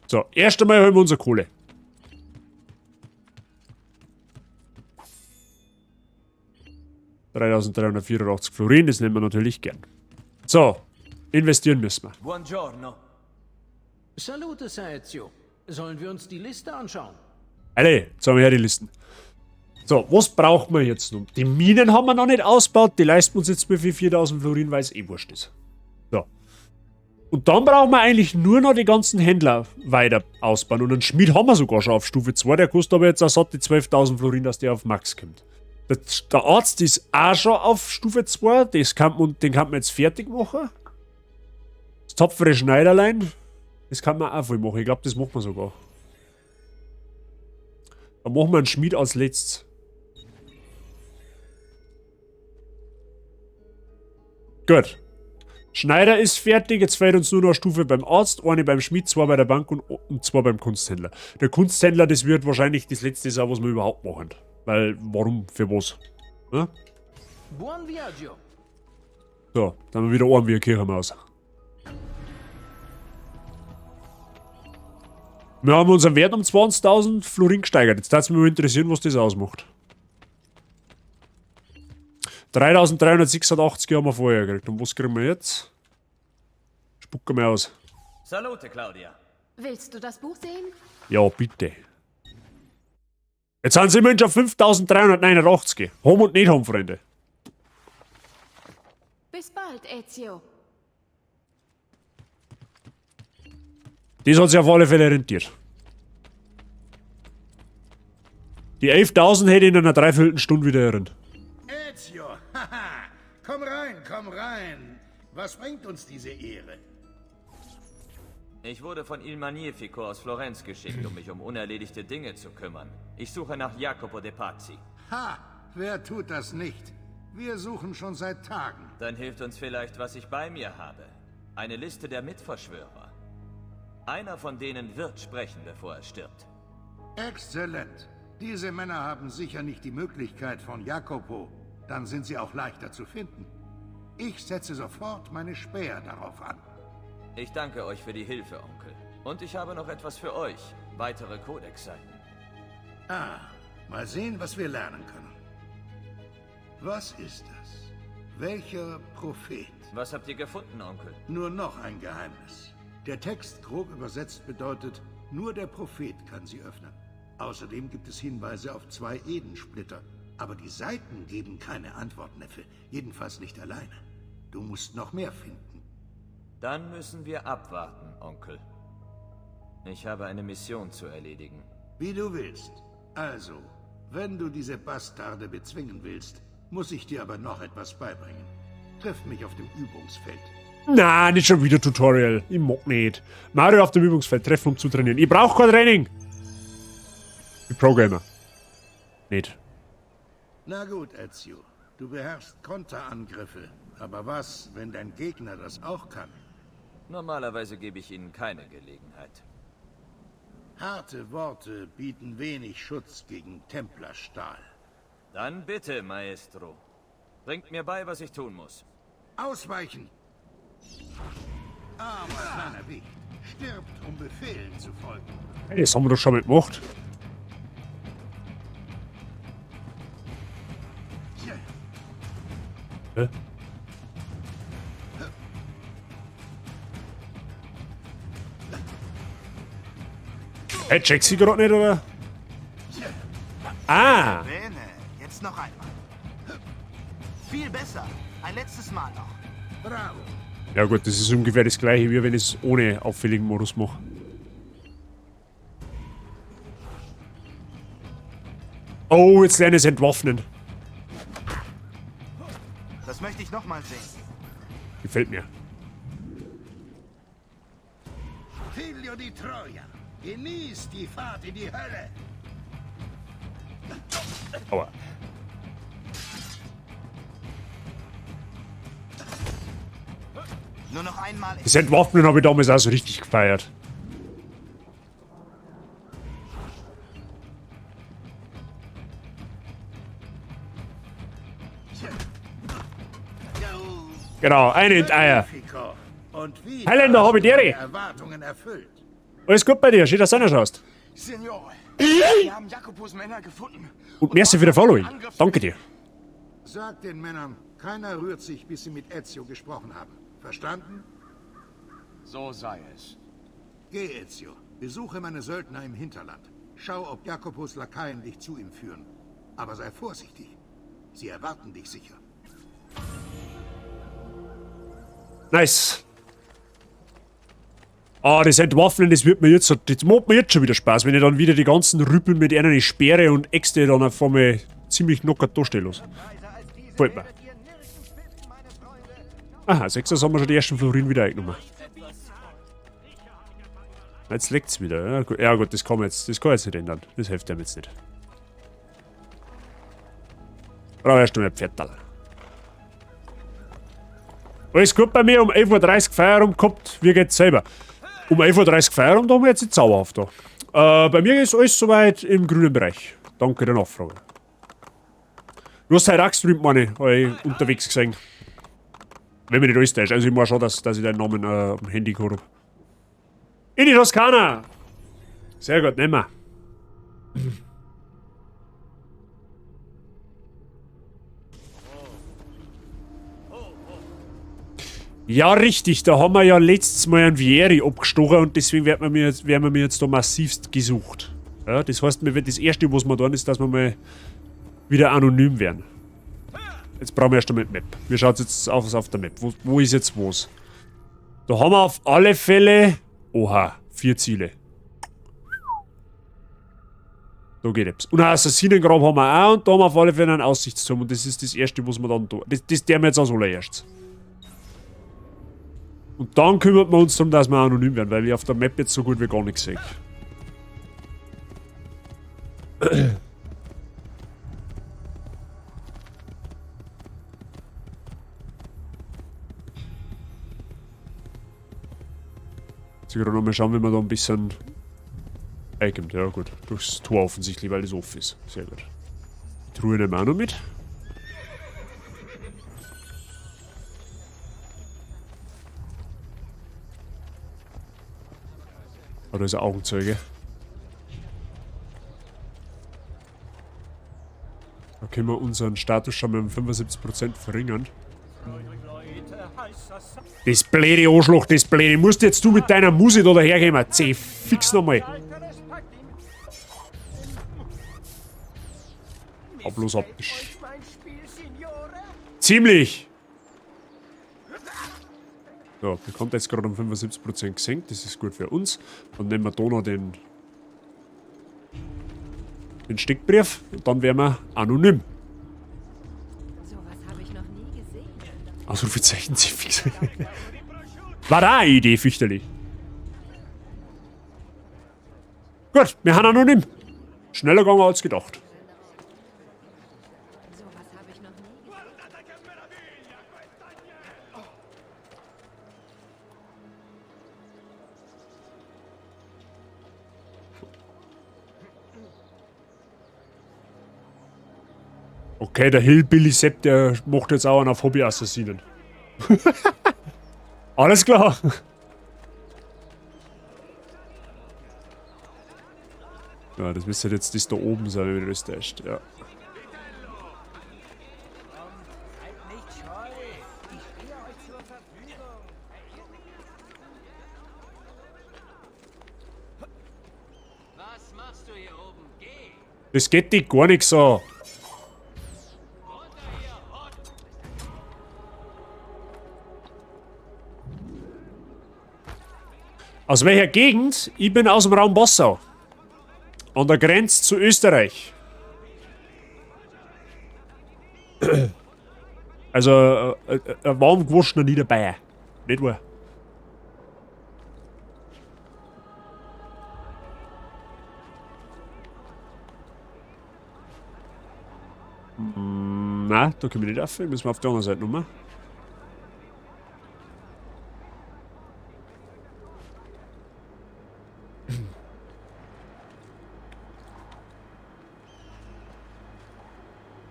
So, erst einmal holen wir unsere Kohle. 3384 Florin, das nehmen wir natürlich gern. So, investieren müssen wir. Buongiorno. Salute, Saezio. Sollen wir uns die Liste anschauen? Alle, jetzt haben wir her die Listen. So, was brauchen wir jetzt nun? Die Minen haben wir noch nicht ausgebaut, die leisten uns jetzt mal für 4000 Florin, weil es eh wurscht ist. So. Und dann brauchen wir eigentlich nur noch die ganzen Händler weiter ausbauen. Und einen Schmied haben wir sogar schon auf Stufe 2, der kostet aber jetzt auch satt die 12.000 Florin, dass der auf Max kommt. Der Arzt ist auch schon auf Stufe 2, das kann man, den kann man jetzt fertig machen. Das tapfere Schneiderlein, das kann man auch voll machen. Ich glaube, das macht man sogar. Dann machen wir einen Schmied als letztes. Gut. Schneider ist fertig, jetzt fehlt uns nur noch eine Stufe beim Arzt, eine beim Schmied, zwei bei der Bank und zwei beim Kunsthändler. Der Kunsthändler, das wird wahrscheinlich das letzte sein, was wir überhaupt machen. Weil, warum, für was? Ne? Buon viaggio. So, dann haben wir wieder Ohren wie eine Kirchenmaus. Wir haben unseren Wert um 20.000 Florin gesteigert. Jetzt würde es mich mal interessieren, was das ausmacht. 3.386 haben wir vorher gekriegt. Und was kriegen wir jetzt? Spucken wir aus. Salute, Claudia. Willst du das Buch sehen? Ja, bitte. Jetzt sind sie immerhin schon 5389. Hom und nicht hom, Freunde. Bis bald, Ezio. Das hat sich auf alle Fälle rentiert. Die 11.000 hätte ich in einer Dreiviertelstunde wieder erinnert. Ezio, haha! Komm rein, komm rein! Was bringt uns diese Ehre? Ich wurde von Il Magnifico aus Florenz geschickt, um mich um unerledigte Dinge zu kümmern. Ich suche nach Jacopo de Pazzi. Ha! Wer tut das nicht? Wir suchen schon seit Tagen. Dann hilft uns vielleicht, was ich bei mir habe. Eine Liste der Mitverschwörer. Einer von denen wird sprechen, bevor er stirbt. Exzellent. Diese Männer haben sicher nicht die Möglichkeit von Jacopo. Dann sind sie auch leichter zu finden. Ich setze sofort meine Späher darauf an. Ich danke euch für die Hilfe, Onkel. Und ich habe noch etwas für euch. Weitere Kodexseiten. Ah, mal sehen, was wir lernen können. Was ist das? Welcher Prophet? Was habt ihr gefunden, Onkel? Nur noch ein Geheimnis. Der Text, grob übersetzt, bedeutet, nur der Prophet kann sie öffnen. Außerdem gibt es Hinweise auf 2 Edensplitter. Aber die Seiten geben keine Antwort, Neffe. Jedenfalls nicht alleine. Du musst noch mehr finden. Dann müssen wir abwarten, Onkel. Ich habe eine Mission zu erledigen. Wie du willst. Also, wenn du diese Bastarde bezwingen willst, muss ich dir aber noch etwas beibringen. Triff mich auf dem Übungsfeld. Na, nicht schon wieder Tutorial. Ich mag nicht. Mario auf dem Übungsfeld treffen, um zu trainieren. Ich brauch kein Training. Ich Programmer. Nicht. Na gut, Ezio. Du beherrschst Konterangriffe. Aber was, wenn dein Gegner das auch kann? Normalerweise gebe ich Ihnen keine Gelegenheit. Harte Worte bieten wenig Schutz gegen Templerstahl. Dann bitte, Maestro. Bringt mir bei, was ich tun muss. Ausweichen! Armer kleiner Wicht. Stirbt, um Befehlen zu folgen. Hey, das haben wir doch schon mal gemacht. Hä? Hey, check sie grad nicht, oder? Ah! Bene, jetzt noch einmal. Viel besser. Ein letztes Mal noch. Bravo. Ja gut, das ist ungefähr das gleiche, wie wenn ich es ohne auffälligen Modus mache. Oh, jetzt lerne ich es entwaffnen. Das möchte ich nochmal sehen. Gefällt mir. Figlio di Troia, genieß die Fahrt in die Hölle. Aua. Nur noch einmal. Das Entwaffnen habe ich damals auch so richtig gefeiert. Genau, eine in die Eier. Highlander, hab ich dir. Erwartungen erfüllt. Alles gut bei dir, schön, dass du schaust. Signore, wir haben Jacopos Männer gefunden. Und merci für den Following. Danke dir. Sag den Männern, keiner rührt sich, bis sie mit Ezio gesprochen haben. Verstanden? So sei es. Geh, Ezio. Besuche meine Söldner im Hinterland. Schau, ob Jacopos Lakaien dich zu ihm führen. Aber sei vorsichtig. Sie erwarten dich sicher. Nice. Ah, das Entwaffnen, das wird mir jetzt, das macht mir jetzt schon wieder Spaß, wenn ich dann wieder die ganzen Rüppel mit einer Speere und Äxte dann auf einmal ziemlich knockert durchstehen los. Gefällt mir. Aha, 6 haben wir schon die ersten Florin wieder eingenommen. Jetzt leckt's wieder. Ja gut, ja, gut, das kann man jetzt, das kann ich jetzt nicht ändern. Das hilft einem jetzt nicht. Brauche erst einmal Pferdtal. Alles gut bei mir, um elf Uhr dreißig Feierabend gehabt. Wie geht's selber? Um elf Uhr dreißig Feierabend haben wir jetzt nicht zauberhaft da. Bei mir ist alles soweit im grünen Bereich. Danke der Nachfrage. Du hast heute auch gestreamt, meine ich, hab ich unterwegs gesehen. Wenn mich nicht alles täuscht. Also ich meine schon, dass ich deinen Namen am Handy gehabt hab. In die Toskana! Sehr gut, nehmen wir. Ja, richtig, da haben wir ja letztes Mal einen Vieri abgestochen und deswegen werden wir mir jetzt da massivst gesucht. Ja, das heißt, mir wird das Erste, was wir tun, ist, dass wir mal wieder anonym werden. Jetzt brauchen wir erst einmal die Map. Wie schaut's jetzt aus auf der Map? Wo ist jetzt was? Da haben wir auf alle Fälle... Oha, 4 Ziele. Da geht etwas. Und ein Assassinengrab haben wir auch und da haben wir auf alle Fälle einen Aussichtsturm. Und das ist das Erste, was wir dann tun. Das tun wir jetzt als allererstes. Und dann kümmert wir uns darum, dass wir anonym werden, weil ich auf der Map jetzt so gut wie gar nichts sehe. Jetzt gerade noch mal schauen, wie man da ein bisschen reinkommt. Ja gut, durchs Tor offensichtlich, weil das offen ist. Sehr gut. Die Truhe nehmen wir auch noch mit. Oh, da ist ein Augenzeuge. Da können wir unseren Status schon mal um 75% verringern. Das blöde Arschloch, das blöde. Musst jetzt du mit deiner Musik da daherkommen? Zeh, fix nochmal. Hau bloß ab. Ziemlich! So, der kommt jetzt gerade um 75% gesenkt. Das ist gut für uns. Dann nehmen wir da noch den Steckbrief und dann wären wir anonym. Sowas habe ich noch nie gesehen. Ausrufezeichen, sie fix. War da eine Idee, fürchterlich. Gut, wir haben anonym. Schneller gegangen als gedacht. Sowas habe ich noch nie gesehen. Okay, der Hillbilly Sepp, der macht jetzt auch einen auf Hobby-Assassinen. Alles klar. Ja, das müsste jetzt das da oben sein, wenn das täuscht. Ja. Das geht dich gar nicht so. Aus welcher Gegend? Ich bin aus dem Raum Passau. An der Grenze zu Österreich. Also, ein warm gewaschener Niederbayer. Nicht wahr? Nein, da können wir nicht rauf. Müssen wir auf der anderen Seite nochmal.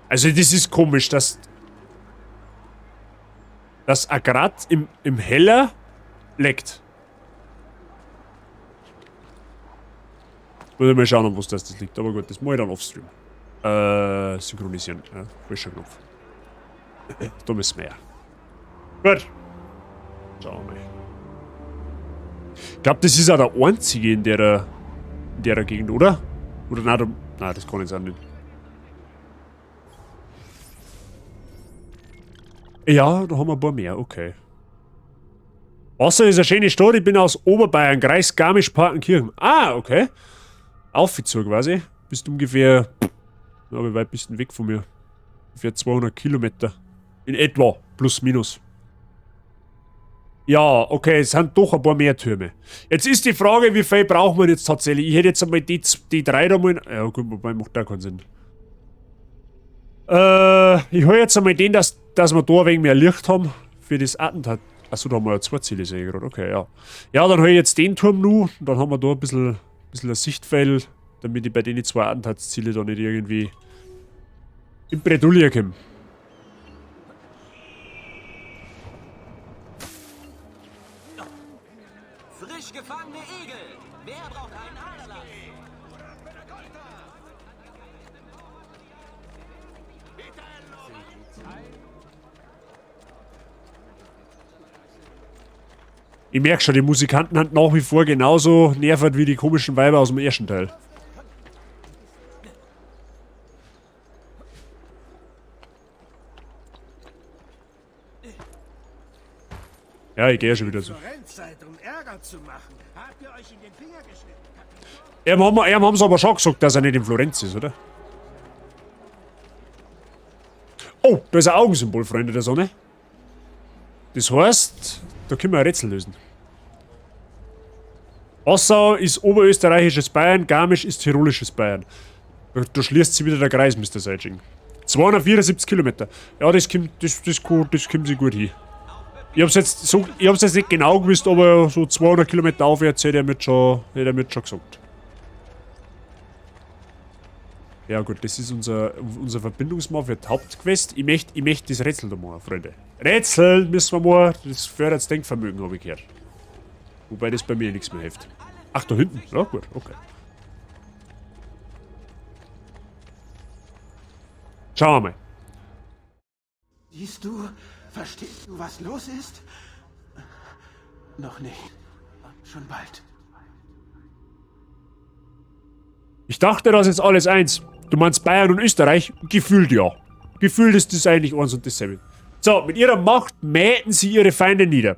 Also das ist komisch, dass das Agrat im Heller leckt. Muss ich mal schauen, an was das liegt. Aber gut, das mache ich dann offstream. Synchronisieren. Ja, falscher Knopf. Da müssen wir ja. Gut. Schauen wir mal. Ich glaub, das ist auch der einzige in der Gegend, oder? Oder nein, da, nein, das kann ich jetzt auch nicht. Ja, da haben wir ein paar mehr, okay. Wasser ist eine schöne Stadt, ich bin aus Oberbayern, Kreis Garmisch-Partenkirchen. Ah, okay. Aufgezogen quasi. Bist ungefähr... Na, wie weit bist du denn weg von mir? Ungefähr 200 Kilometer. In etwa, plus minus. Ja, okay, es sind doch ein paar mehr Türme. Jetzt ist die Frage, wie viel braucht man jetzt tatsächlich? Ich hätte jetzt einmal die drei da mal... Ja gut, wobei macht da keinen Sinn. Ich hol jetzt einmal den, dass wir da ein wenig mehr Licht haben für das Attentat. Achso, da haben wir ja zwei Ziele, sehe ich gerade. Okay, ja. Ja, dann hol ich jetzt den Turm noch und dann haben wir da ein bisschen ein Sichtfeld, damit ich bei den zwei Attentatsziele da nicht irgendwie in Bredouille komme. Frisch gefangene Egel! Wer braucht einen Aderlass? Ich merk schon, die Musikanten haben nach wie vor genauso nervend wie die komischen Weiber aus dem ersten Teil. Ja, ich gehe ja schon wieder so. Florenz seid, um Ärger zu machen. Habt ihr euch in den Finger geschnitten? Ihm haben sie aber schon gesagt, dass er nicht in Florenz ist, oder? Oh, da ist ein Augensymbol, Freunde der Sonne. Das heißt, da können wir ein Rätsel lösen. Passau ist oberösterreichisches Bayern, Garmisch ist tirolisches Bayern. Da schließt sich wieder der Kreis, Mister Seitsching. 274 Kilometer. Ja, das kommt, das, das, das, das kommt sich gut hin. Ich hab's jetzt so, ich hab's jetzt nicht genau gewusst, aber so 200 Kilometer aufwärts hätte er mir schon, hätte er mir schon gesagt. Ja gut, das ist unser Verbindungsmal für die Hauptquest. Ich möcht das Rätsel da machen, Freunde. Rätsel müssen wir machen, das fördert das Denkvermögen, hab ich gehört. Wobei das bei mir nichts mehr hilft. Ach, da hinten. Ja gut, okay. Schauen wir mal. Siehst du, verstehst du, was los ist? Noch nicht. Schon bald. Ich dachte, das ist alles eins. Du meinst Bayern und Österreich? Gefühlt ja. Gefühlt ist das eigentlich eins und dasselbe. So, mit ihrer Macht mähten sie ihre Feinde nieder.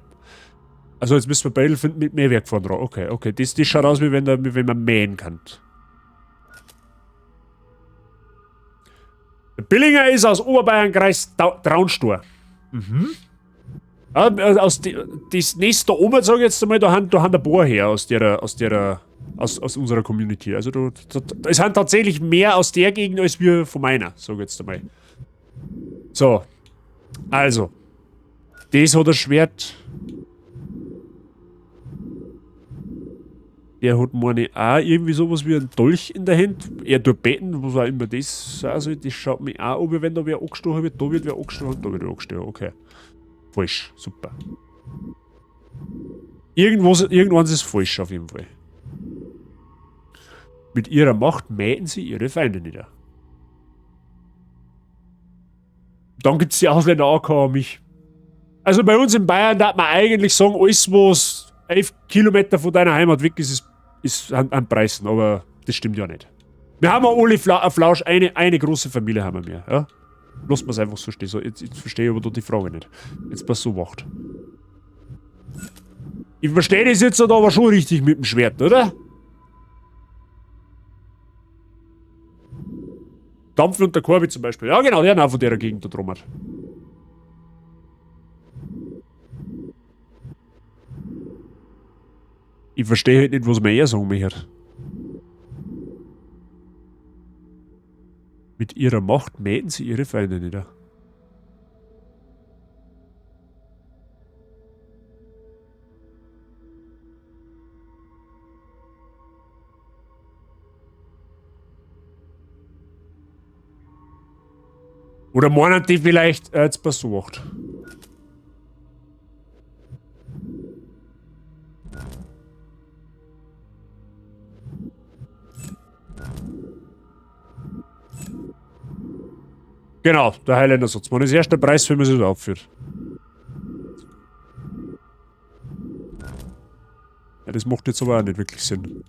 Also jetzt müssen wir Beidel finden mit Mähwerk vorne dran. Okay, okay. Das schaut aus, wie wenn man mähen kann. Der Billinger ist aus Oberbayern, Kreis Traunstein. Mhm. Ja, aus die, das nächste da oben, sag ich jetzt einmal, da haben ein paar her aus unserer Community. Also da sind tatsächlich mehr aus der Gegend als wir von meiner, sag ich jetzt einmal. So. Also. Das hat ein Schwert. Der hat meine auch irgendwie sowas wie ein Dolch in der Hand. Er tut beten, was auch immer das sein soll. Das schaut mich auch an, wenn da wer angestochen wird. Da wird wer angestochen, da wird wer angestochen. Okay. Falsch. Super. Irgendwann ist es falsch auf jeden Fall. Mit ihrer Macht mähten sie ihre Feinde nieder. Dann gibt's die Ausländer auch an mich. Also bei uns in Bayern darf man eigentlich sagen, alles was 11 Kilometer von deiner Heimat weg ist, ist an Preisen, aber das stimmt ja nicht. Wir haben auch alle Flausch, eine große Familie haben wir mehr. Ja? Lass mal's einfach so stehen. So, jetzt verstehe ich aber da die Frage nicht. Jetzt pass so wacht. Ich verstehe das jetzt aber schon richtig mit dem Schwert, oder? Dampfen und der Korbi zum Beispiel. Ja genau, der hat auch von der Gegend da drum hat. Ich verstehe halt nicht, was man eher sagen möchte. Mit ihrer Macht mähten sie ihre Feinde nieder. Oder meinen die vielleicht, jetzt pass auf. Genau, der Highlander Satzmann ist erst der Preis, wenn man sich aufführt. Ja, das macht jetzt aber auch nicht wirklich Sinn.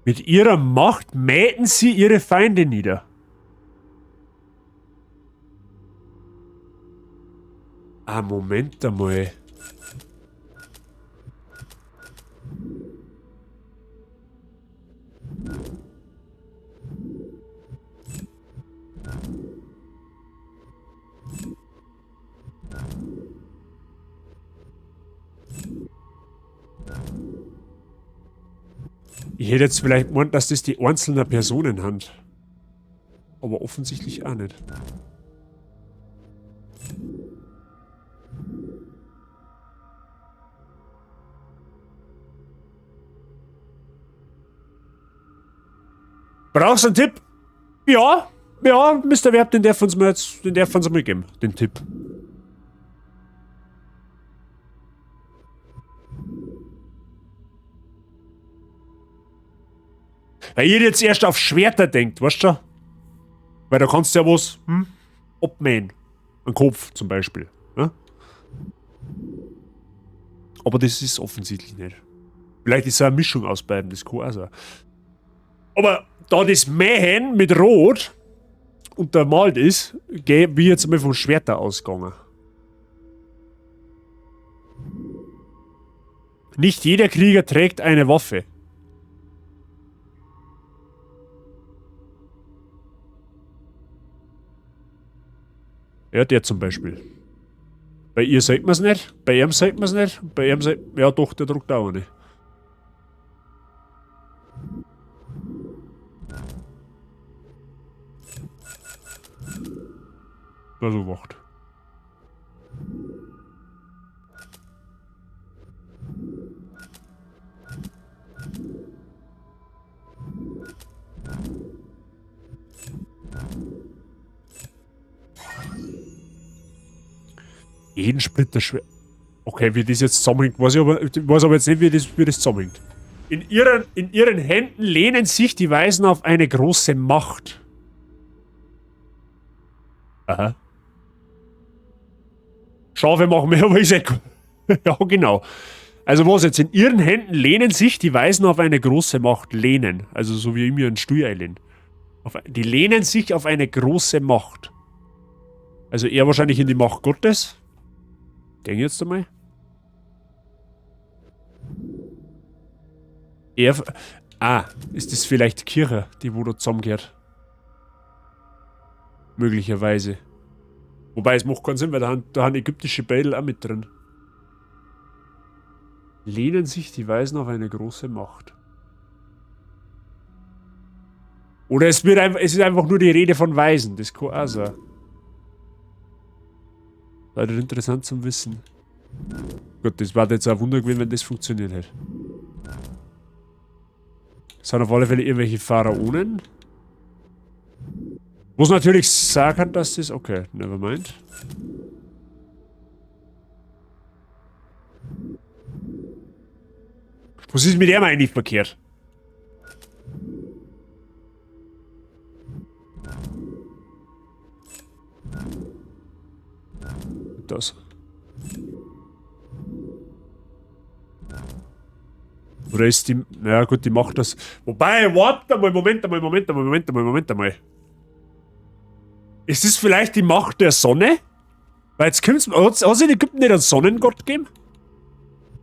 Mit ihrer Macht mähten sie ihre Feinde nieder. Ah, Moment einmal. Ich hätte jetzt vielleicht gemeint, dass das die einzelnen Personen sind. Aber offensichtlich auch nicht. Brauchst du einen Tipp? Ja, ja, Mister Verb, den darf uns mal jetzt, den darf uns mal geben, den Tipp. Weil ihr jetzt erst auf Schwerter denkt, weißt du? Weil da kannst du ja was, abmähen. Ein Kopf zum Beispiel. Ne? Aber das ist offensichtlich nicht. Vielleicht ist es eine Mischung aus beiden, das kann auch sein. Aber da das Mähen mit Rot untermalt ist, bin ich jetzt mal vom Schwerter ausgegangen. Nicht jeder Krieger trägt eine Waffe. Ja, der zum Beispiel. Bei ihr sieht man's nicht, bei ihm sieht man's nicht, bei ihm sieht... Ja doch, der druckt auch eine. Also wacht. Jeden Splitter schwer. Okay, wie das jetzt zusammenhängt, weiß ich aber, ich weiß aber jetzt nicht, wie das zusammenhängt. In ihren Händen lehnen sich die Weisen auf eine große Macht. Aha. Schafe machen mehr, aber ist ja gut. Ja, genau. Also was jetzt? In ihren Händen lehnen sich die Weisen auf eine große Macht. Lehnen. Also so wie ich mir einen Stuhl einlehne. Die lehnen sich auf eine große Macht. Also eher wahrscheinlich in die Macht Gottes. Denk jetzt einmal. Ist das vielleicht Kirche, die wo da zusammengehört? Möglicherweise. Wobei, es macht keinen Sinn, weil da haben ägyptische Bädel auch mit drin. Lehnen sich die Weisen auf eine große Macht. Oder es ist einfach nur die Rede von Weisen. Das kann auch sein. Leider interessant zum Wissen. Gut, das war jetzt auch ein Wunder gewesen, wenn das funktioniert hätte. Das sind auf alle Fälle irgendwelche Pharaonen. Muss natürlich sagen, dass das... Okay, never mind. Was ist mit dem eigentlich verkehrt? Das. Oder ist die... Na gut, die macht das... Wobei, warte mal, Moment einmal, Moment einmal, Moment einmal, Moment einmal. Ist das vielleicht die Macht der Sonne? Weil jetzt kommt's... Hat's in Ägypten nicht einen Sonnengott gegeben?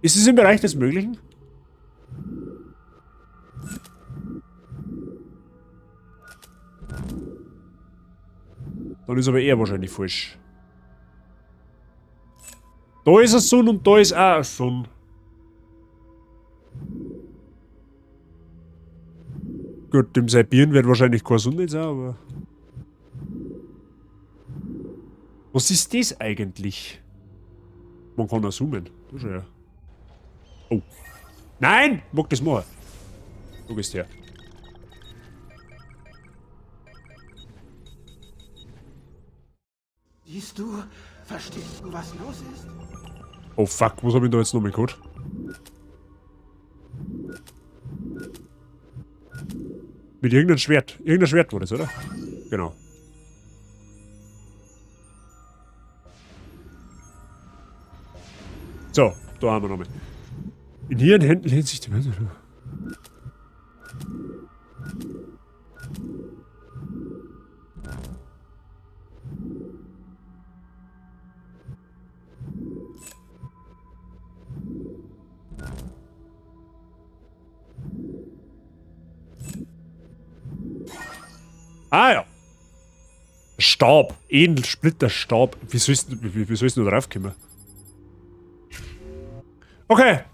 Ist es im Bereich des Möglichen? Dann ist aber eher wahrscheinlich falsch. Da ist eine Sonne und da ist auch eine Sonne. Gut, dem Sibirien wird wahrscheinlich keine Sonne sein, aber... Was ist das eigentlich? Man kann auch zoomen. Das ist ja. Oh. Nein! Ich mag das machen. Du gehst her. Siehst du? Verstehst du, was los ist? Oh fuck, was hab ich da jetzt nochmal geholt? Mit irgendeinem Schwert. Irgendein Schwert war das, oder? Genau. So, da haben wir nochmal. In ihren Händen lehnt sich die Welt. Ah ja. Stab. Edelsplitterstab. Wie sollst du, wie, wie sollst du da drauf kommen? Okay.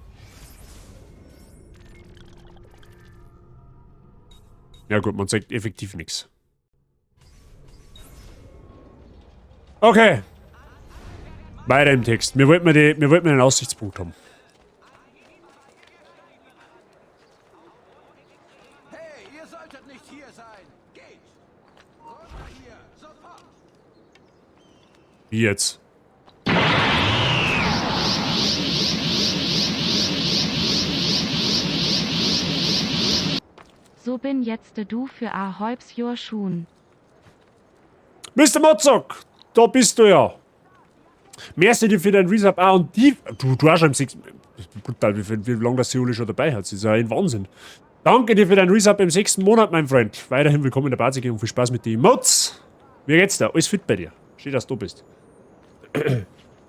Ja gut, man zeigt effektiv nix. Okay. Weiter im Text. Wir wollten einen Aussichtspunkt haben. Hey, ihr solltet nicht hier sein. Geht! Runter hier, sofort! Wie jetzt? So bin jetzt du für a halbes Jahr schon. Mister Mozok, da bist du ja. Merci dir für dein Resub. Ah, und die. Du hast schon im 6. Brutal, wie lange das Seoli schon dabei hat. Das ist ja ein Wahnsinn. Danke dir für deinen Resub im 6. Monat, mein Freund. Weiterhin willkommen in der Bazi und viel Spaß mit den Emotes. Wie geht's da? Alles fit bei dir? Schön, dass du bist.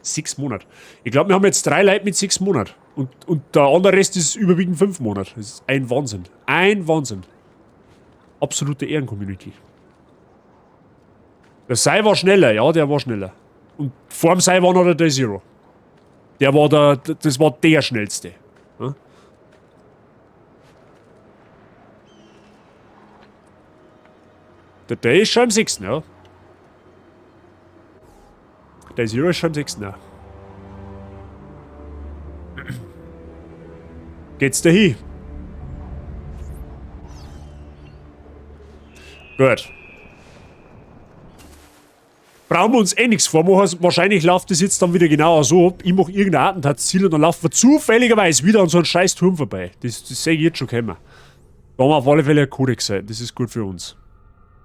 6 Monate. Ich glaube, wir haben jetzt 3 Leute mit 6 Monaten. Und der andere Rest ist überwiegend 5 Monate. Das ist ein Wahnsinn. Ein Wahnsinn. Absolute Ehren-Community. Der Sai war schneller, ja, der war schneller. Und vor dem Sai war noch der Day Zero. Der war der, das war der schnellste. Ja? Der Day ist schon im 6., ja. Der Zero ist schon im 6., ja. Geht's da hin? Gut. Brauchen wir uns eh nichts vormachen. Wahrscheinlich läuft das jetzt dann wieder genau so ab. Ich mach irgendein Attentatsziel und dann laufen wir zufälligerweise wieder an so einem scheiß Turm vorbei. Das sehe ich jetzt schon kommen. Da haben wir auf alle Fälle einen Kodex sein. Das ist gut für uns.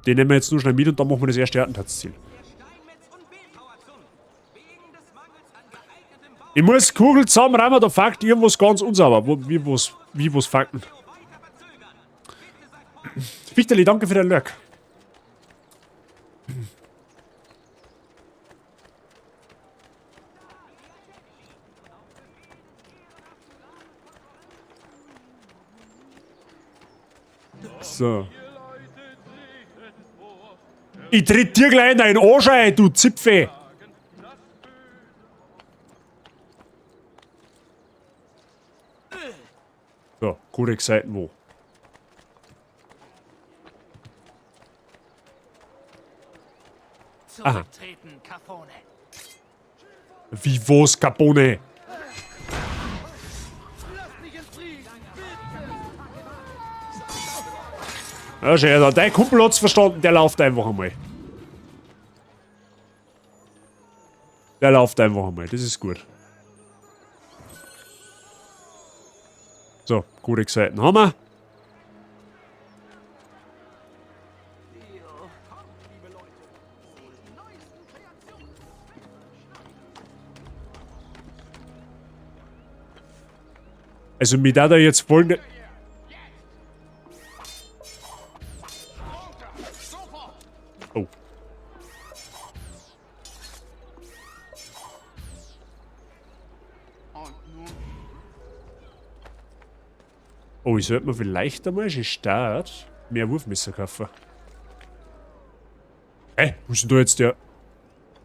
Den nehmen wir jetzt nur schnell mit und dann machen wir das erste Attentatsziel. Ich muss Kugel zusammenräumen, da fuckt irgendwas ganz unsauber. Wie was fucken. Fichterli, danke für den Lurk. So. Ich tritt dir gleich in deinen Arsch ein, du Zipfe! So, Codex-Seiten wo? Aha. Wie wo's, Capone? Ja, schön, dein Kumpel hat's verstanden, der läuft einfach einmal. Der läuft einfach einmal, das ist gut. So, Codex-Seiten haben wir. Also mir da jetzt folgende... Oh. Oh, ich sollte mir vielleicht einmal schon Start mehr Wurfmesser kaufen. Hä? Wo ist denn da jetzt der...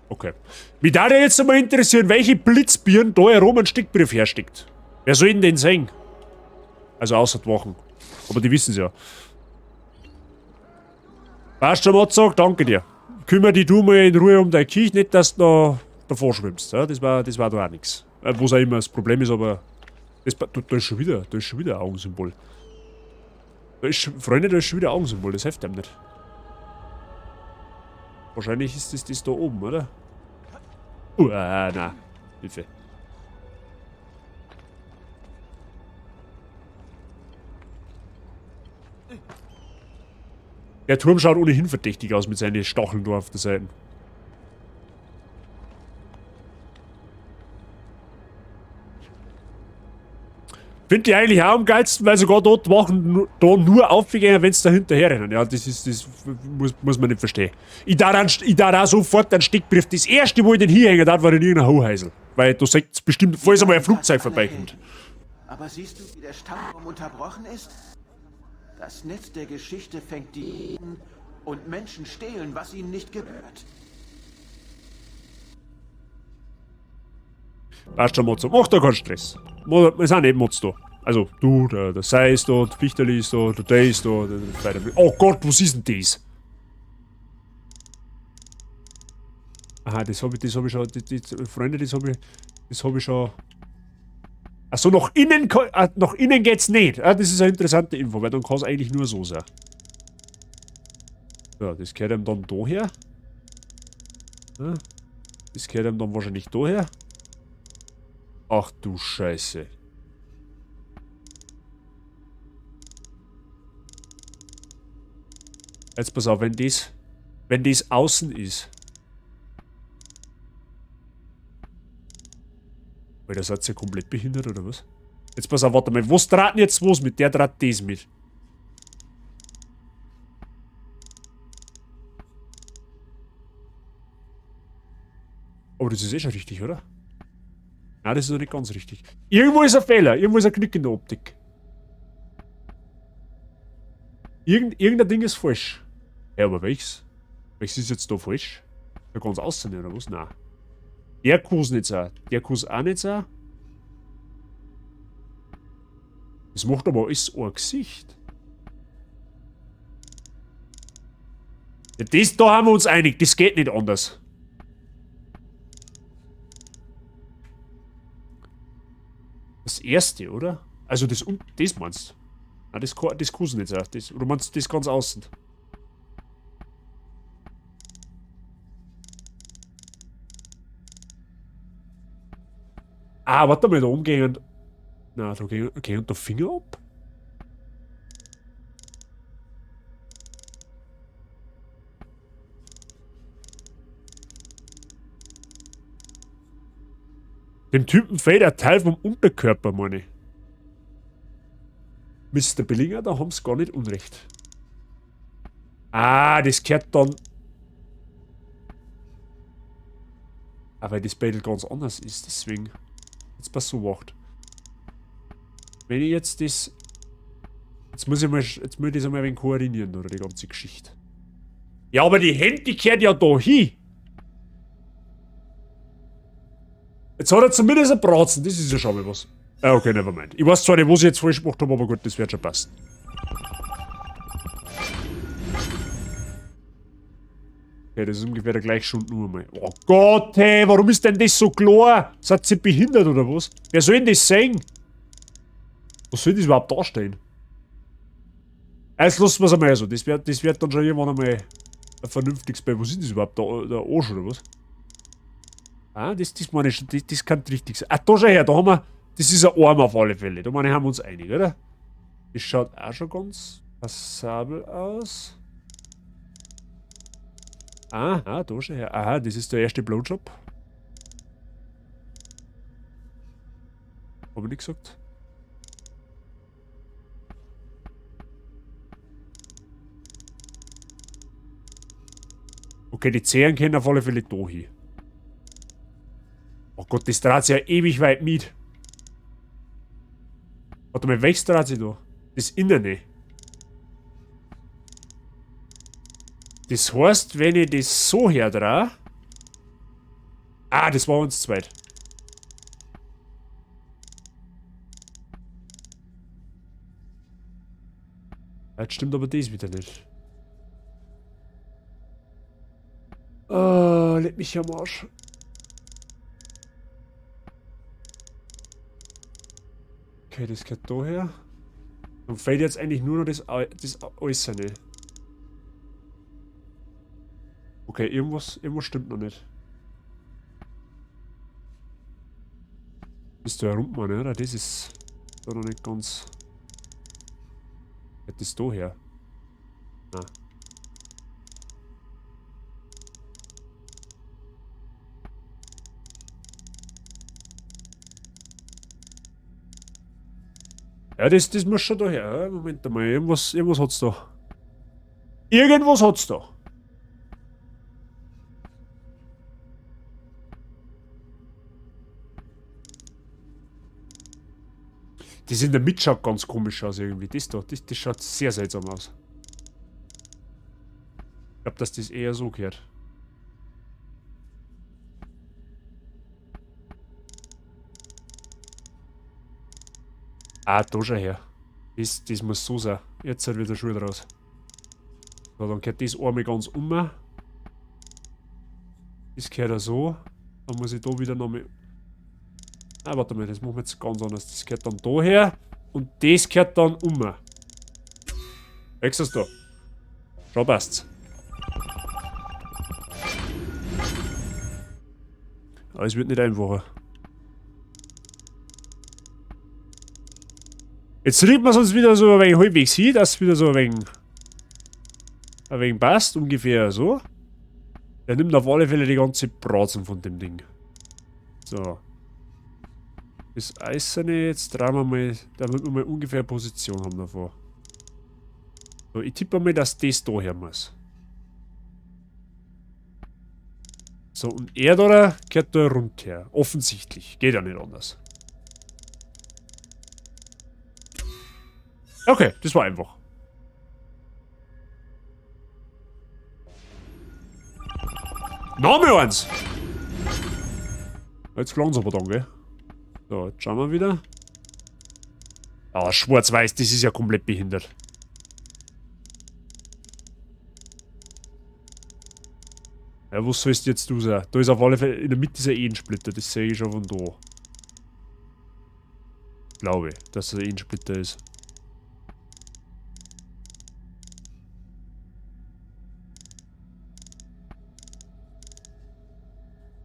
Okay. Mich da jetzt einmal interessieren, welche Blitzbirnen da herum einen Steckbrief hersteckt. Wer soll denn den sehen? Also außer die Wachen. Aber die wissen's ja. Passt schon, Mozart, danke dir. Kümmer dich du mal in Ruhe um dein Kiech, nicht, dass du da davor schwimmst. Ja, das war da auch nix. Was auch immer das Problem ist, aber... Das, da, da ist schon wieder, da ist schon wieder ein Augensymbol. Da ist, Freunde, da ist schon wieder ein Augensymbol, das hilft einem nicht. Wahrscheinlich ist das da oben, oder? Na. Hilfe. Der Turm schaut ohnehin verdächtig aus mit seinen Stacheln da auf der Seite. Finde ich eigentlich auch am geilsten, weil sogar dort Wachen da nur aufgehen, wenn sie da hinterher rennen. Ja, das ist, das muss man nicht verstehen. Ich darf auch sofort einen Steckbrief. Das erste, wo ich den hinhängen darf, war in irgendeiner Hochheisel. Weil da sagt bestimmt, falls einmal ein Flugzeug vorbeikommt. Aber siehst du, wie der Stammbaum unterbrochen ist? Das Netz der Geschichte fängt die und Menschen stehlen, was ihnen nicht gehört. Passt schon, Motzo. Mach da keinen Stress. Wir sind eben Mods da. Also, du, der Sei ist da, der Fichterli ist da, der Day ist da, der Oh Gott, was ist denn das? Aha, das hab ich schon, die, Freunde, das hab ich schon. Achso, nach innen geht's nicht. Ah, das ist eine interessante Info, weil dann kann's eigentlich nur so sein. Ja, das gehört ihm dann da her. Ja, das gehört ihm dann wahrscheinlich da her. Ach du Scheiße. Jetzt pass auf, wenn das außen ist. Alter, seid ihr komplett behindert oder was? Jetzt pass auf, warte mal. Was trat denn jetzt was mit? Der trat das mit. Aber das ist eh schon richtig, oder? Nein, das ist noch nicht ganz richtig. Irgendwo ist ein Fehler. Irgendwo ist ein Knick in der Optik. Irgendein Ding ist falsch. Ja, aber welches? Welches ist jetzt da falsch? Da ganz außen, oder was? Nein. Der kann's nicht sein. Der kann's auch nicht sein. Das macht aber alles ein Gesicht. Ja, das, da haben wir uns einig. Das geht nicht anders. Das erste, oder? Also das, das meinst du? Nein, das kann's nicht sein. Das, oder meinst du das ganz außen? Ah, warte mal, da oben gehen. Na, da gehen da Finger ab? Dem Typen fehlt ein Teil vom Unterkörper, meine ich. Mister Billinger, da haben's gar nicht unrecht. Ah, das gehört dann... Ah, weil das Battle ganz anders ist, deswegen... Jetzt pass so wacht. Wenn ich jetzt das... Jetzt muss ich mal, jetzt muss ich das einmal ein wenig koordinieren, oder die ganze Geschichte. Ja, aber die Hände, die gehört ja da hin. Jetzt hat er zumindest ein Bratzen, das ist ja schon mal was. Ah, okay, nevermind. Ich weiß zwar nicht, was ich jetzt falsch gemacht habe, aber gut, das wird schon passen. Okay, das ist ungefähr der gleiche Schund nur einmal. Oh Gott, hey, warum ist denn das so klar? Seid ihr behindert oder was? Wer soll denn das sehen? Was soll das überhaupt darstellen? Jetzt lassen wir's einmal so. Das wird dann schon irgendwann einmal ein vernünftiges Bild. Was ist das überhaupt? Der Arsch oder was? Ah, das meine ich schon. Das kann richtig sein. Ah, da schau her, da haben wir. Das ist ein Arm auf alle Fälle. Da meine ich, haben wir uns einig, oder? Das schaut auch schon ganz passabel aus. Aha, da schau her. Aha, das ist der erste Blowjob. Hab ich nicht gesagt. Okay, die Zehen können auf alle Fälle da hin. Oh Gott, das dreht sich ja ewig weit mit. Warte mal, welches dreht sich da? Das Innere. Das heißt, wenn ich das so herdrehe... Ah, das war uns zweit. Jetzt stimmt aber das wieder nicht. Oh, leck mich am Arsch. Okay, das gehört da her. Dann fehlt jetzt eigentlich nur noch das Äußere. Okay, irgendwas stimmt noch nicht. Bist du ja rund, Mann, oder? Das ist da noch nicht ganz. Geht das da her? Ah. Ja, das muss schon da her. Moment einmal, irgendwas hat's da. Irgendwas hat's da. Das in der Mitte schaut ganz komisch aus irgendwie. Das da, das schaut sehr seltsam aus. Ich glaub, dass das eher so gehört. Ah, da schau her. Das muss so sein. Jetzt halt wieder Schuhe draus. So, dann gehört das einmal ganz um. Das gehört ja so. Dann muss ich da wieder nochmal... Ah, warte mal, das machen wir jetzt ganz anders. Das gehört dann da her und das gehört dann um. Wechselst du? Schon passt's. Aber es wird nicht einfacher. Jetzt riecht man sonst wieder so ein wenig halbwegs hin, dass es wieder so ein wenig passt, ungefähr so. Der nimmt auf alle Fälle die ganze Bratzen von dem Ding. So. Das Eiserne, jetzt drehen wir mal, damit wir mal ungefähr eine Position haben davor. So, ich tippe mal, dass das da her muss. So, und er da gehört da runter. Offensichtlich. Geht ja nicht anders. Okay, das war einfach. Noch eins! Jetzt klang's aber dann, gell? So, jetzt schauen wir wieder. Ah, schwarz-weiß, das ist ja komplett behindert. Ja, was sollst du jetzt du sagen? Da ist auf alle Fälle in der Mitte dieser Edensplitter, das sehe ich schon von da. Glaube ich, dass das ein Edensplitter ist.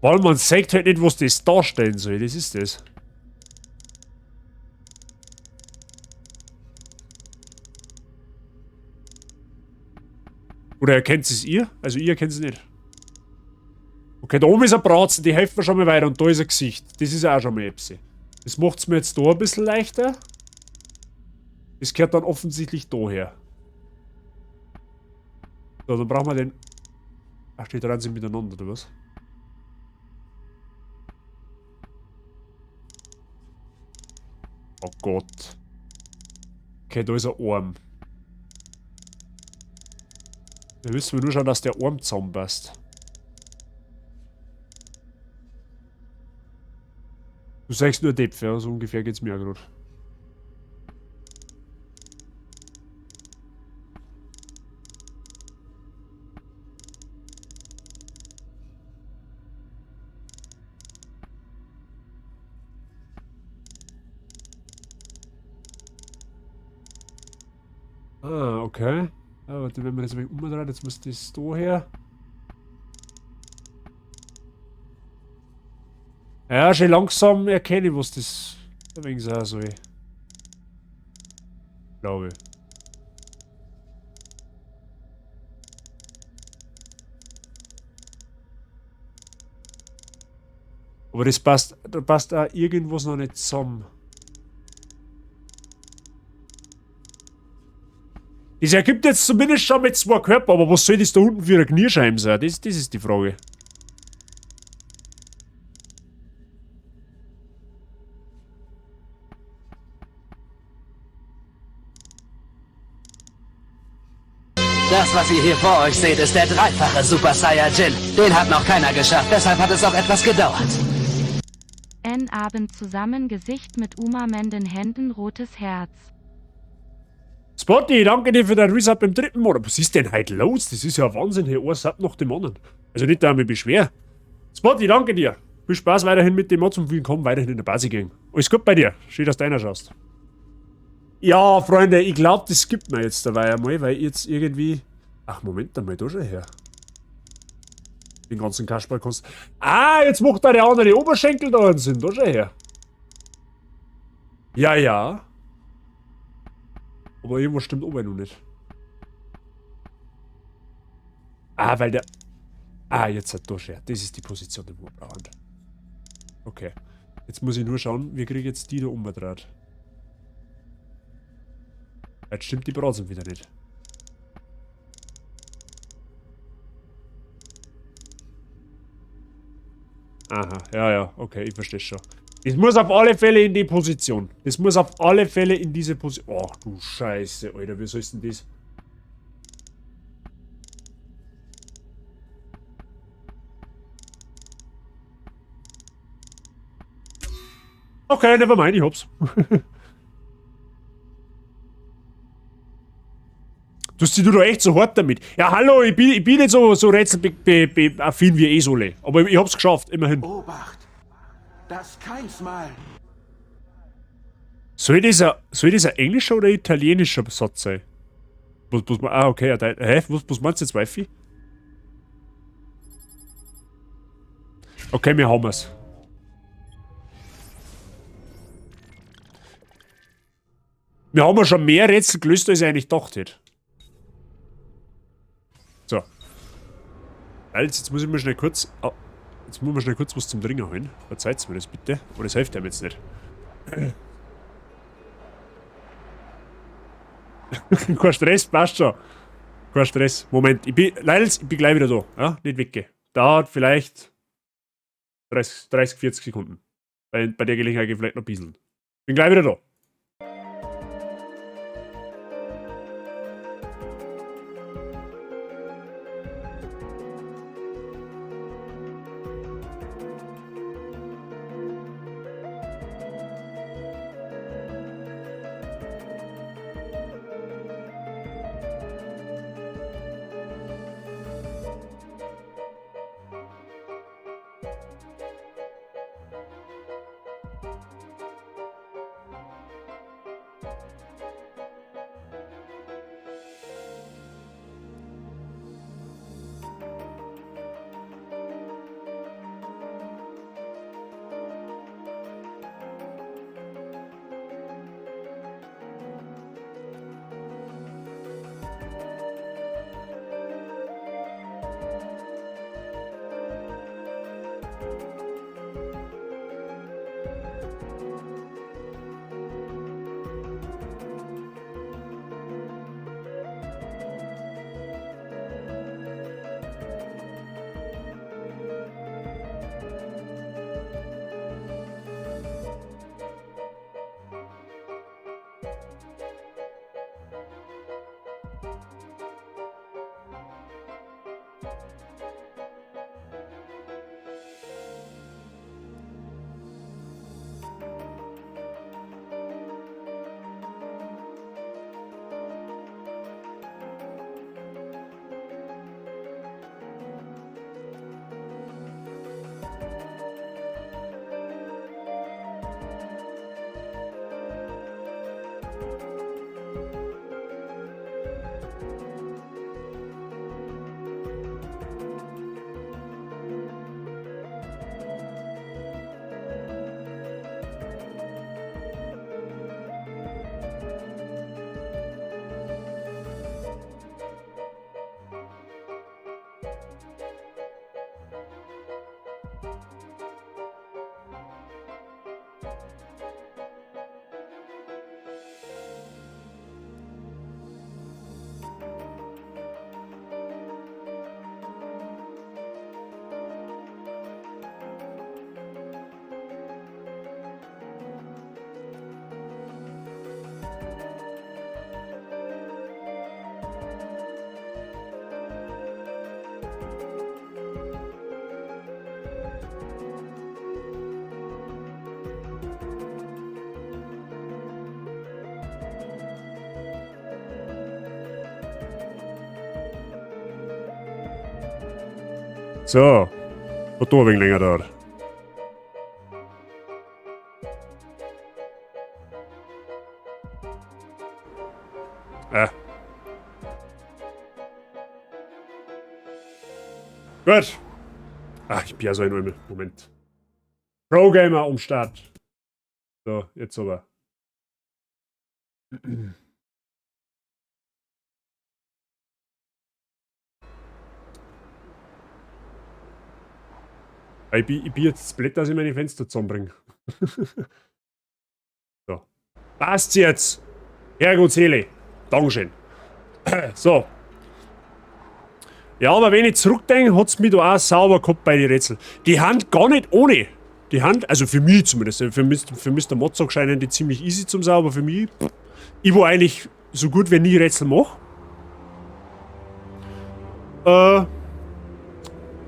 Weil man sagt halt nicht, was das darstellen soll, das ist das. Oder erkennt es ihr? Also ihr erkennt es nicht. Okay, da oben ist ein Bratzen, die helfen mir schon mal weiter und da ist ein Gesicht. Das ist auch schon mal etwas. Das macht's mir jetzt da ein bisschen leichter. Das gehört dann offensichtlich da her. So, dann brauchen wir den... Ach, die drehen sich miteinander, oder was? Oh Gott. Okay, da ist ein Arm. Da müssen wir nur schauen, dass der Arm zusammenpasst. Du sagst nur Depf, ja, so ungefähr geht's mir auch gerade. Ah, okay. Ja, warte, wenn man das ein wenig umdreht, jetzt muss das da her. Ja, schon langsam erkenne ich, was das ein wenig sein soll. Glaube ich. Aber das passt, da passt auch irgendwas noch nicht zusammen. Das ergibt jetzt zumindest schon mit zwei Körpern, aber was soll das da unten für eine Kniescheibe sein? Das ist die Frage. Das, was ihr hier vor euch seht, ist der dreifache Super Saiyajin. Den hat noch keiner geschafft, deshalb hat es auch etwas gedauert. N Abend zusammen Gesicht mit Uma Menden Händen rotes Herz. Spotty, danke dir für dein Resub im dritten Monat. Was ist denn heute los? Das ist ja Wahnsinn hier. Ein Sub nach dem anderen. Also nicht, dass ich mich beschwer. Spotty, danke dir. Viel Spaß weiterhin mit dem Mods und willkommen weiterhin in der Basic Gang. Alles gut bei dir. Schön, dass du einer schaust. Ja, Freunde, ich glaub, das gibt mir jetzt dabei einmal, weil ich jetzt irgendwie... Ach, Moment einmal, da schon her. Den ganzen Kasperl kostet... Ah, jetzt macht da der andere Oberschenkel da einen Sinn. Da schon her. Ja, ja. Aber irgendwas stimmt oben noch nicht. Ah, weil der... Ah, jetzt hat da schon her. Das ist die Position, die wir brauchen. Okay. Jetzt muss ich nur schauen, wir kriegen jetzt die da umgedreht. Jetzt stimmt die Bratzen wieder nicht. Aha, ja, ja, okay, ich verstehe schon. Das muss auf alle Fälle in die Position. Das muss auf alle Fälle in diese Position. Ach du Scheiße, Alter, wie soll denn das? Okay, never mind, ich hab's. Du hast dich doch echt so hart damit. Ja, hallo, ich bin nicht so rätselaffin wie eh Sole. Aber ich hab's geschafft, immerhin. Obacht! Das keinsmal! Soll das ein englischer oder italienischer Satz sein? Okay, hä? Was meinst du jetzt, Wifi? Okay, wir haben es. Wir haben ja schon mehr Rätsel gelöst, als ich eigentlich gedacht hätte. So. Also, jetzt muss ich mir schnell kurz... Oh, jetzt muss ich mir schnell kurz was zum Trinken holen. Verzeiht's mir das bitte. Aber das hilft einem jetzt nicht. Kein Stress, passt schon. Kein Stress. Moment, ich bin, Leils, ich bin gleich wieder da. Ja, nicht weggehen. Dauert vielleicht 30, 30 40 Sekunden. Bei der Gelegenheit vielleicht noch ein bisschen. Bin gleich wieder da. So. Hat da ein wenig länger dauert. Gut. Ach, ich bin ja so ein Ulme. Moment. Pro-Gamer am Start. So, jetzt aber. Ich bin jetzt blöd, dass ich meine Fenster zusammenbringe. So. Passt jetzt! Herrgott Seele. Dankeschön. So. Ja, aber wenn ich zurückdenke, hat's mich da auch sauber gehabt bei den Rätseln. Die Hand gar nicht ohne. Die Hand, also für mich zumindest, für Mr. Mozart scheinen die ziemlich easy zum Sauber, für mich, ich wo eigentlich so gut wie nie Rätsel mach.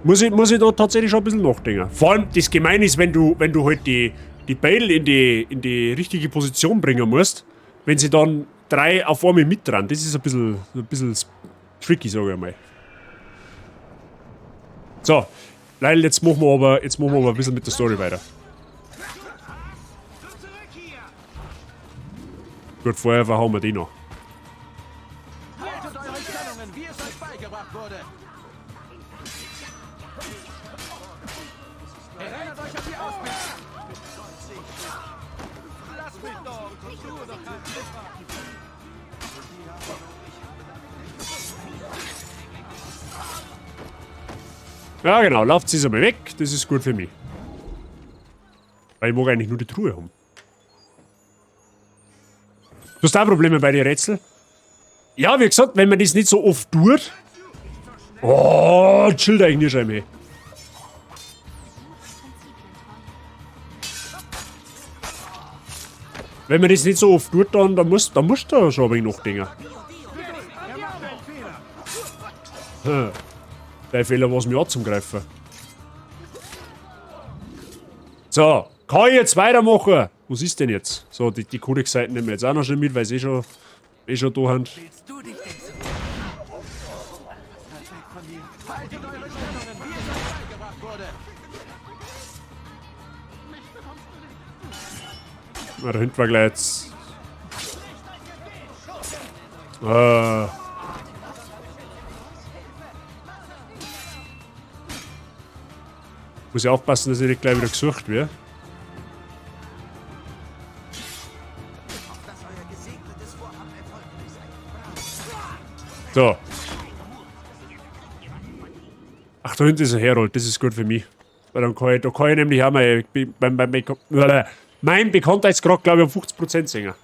Muss ich da tatsächlich schon ein bisschen nachdenken. Vor allem, das Gemeine ist, wenn du halt die Beile in die richtige Position bringen musst, wenn sie dann 3 auf einmal mit dran, das ist ein bisschen tricky, sag ich mal. So, Leute, jetzt machen wir aber ein bisschen mit der Story weiter. Gut, vorher verhauen wir die noch. Haltet eure Stellungen, wie es euch beigebracht wurde. Erinnert euch an die Ausbildung. Lass mich doch! Ja genau, lauft sie einmal weg, das ist gut für mich. Weil ich mag eigentlich nur die Truhe haben. Du hast auch Probleme bei den Rätsel? Ja, wie gesagt, wenn man das nicht so oft tut. Oh, chill da eigentlich schon mehr. Wenn man das nicht so oft tut, dann musst du schon ein wenig nachdenken. Dein Fehler war es mir auch zum Greifen. So, kann ich jetzt weitermachen? Was ist denn jetzt? So, die Codex-Seiten nehmen wir jetzt auch noch schnell mit, weil sie eh schon da haben. Na, da hinten war gleich jetzt. Muss ich aufpassen, dass ich nicht gleich wieder gesucht werde. So. Ach, da hinten ist ein Herold, das ist gut für mich. Weil dann kann ich, da kann ich nämlich auch mal mein Bekanntheitsgrad, glaube ich, um 50% senken.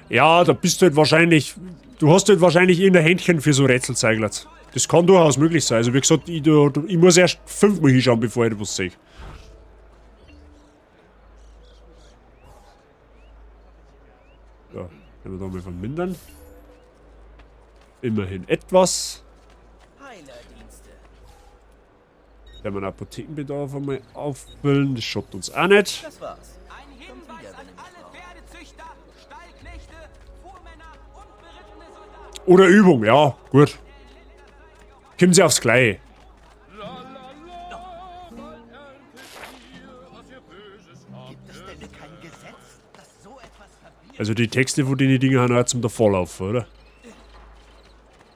Ja, da bist du halt wahrscheinlich. Du hast halt wahrscheinlich irgendein Händchen für so Rätselzeigler. Das kann durchaus möglich sein. Also wie gesagt, ich muss erst 5-mal hinschauen, bevor ich was sehe. So, wenn wir da mal vermindern. Immerhin etwas. Wenn wir einen Apothekenbedarf einmal auffüllen, das schaut uns auch nicht. Das war's. Oder Übung, ja, gut. Kommen Sie aufs Gleiche. Also die Texte von den Dingen haben auch zum Davorlaufen, oder?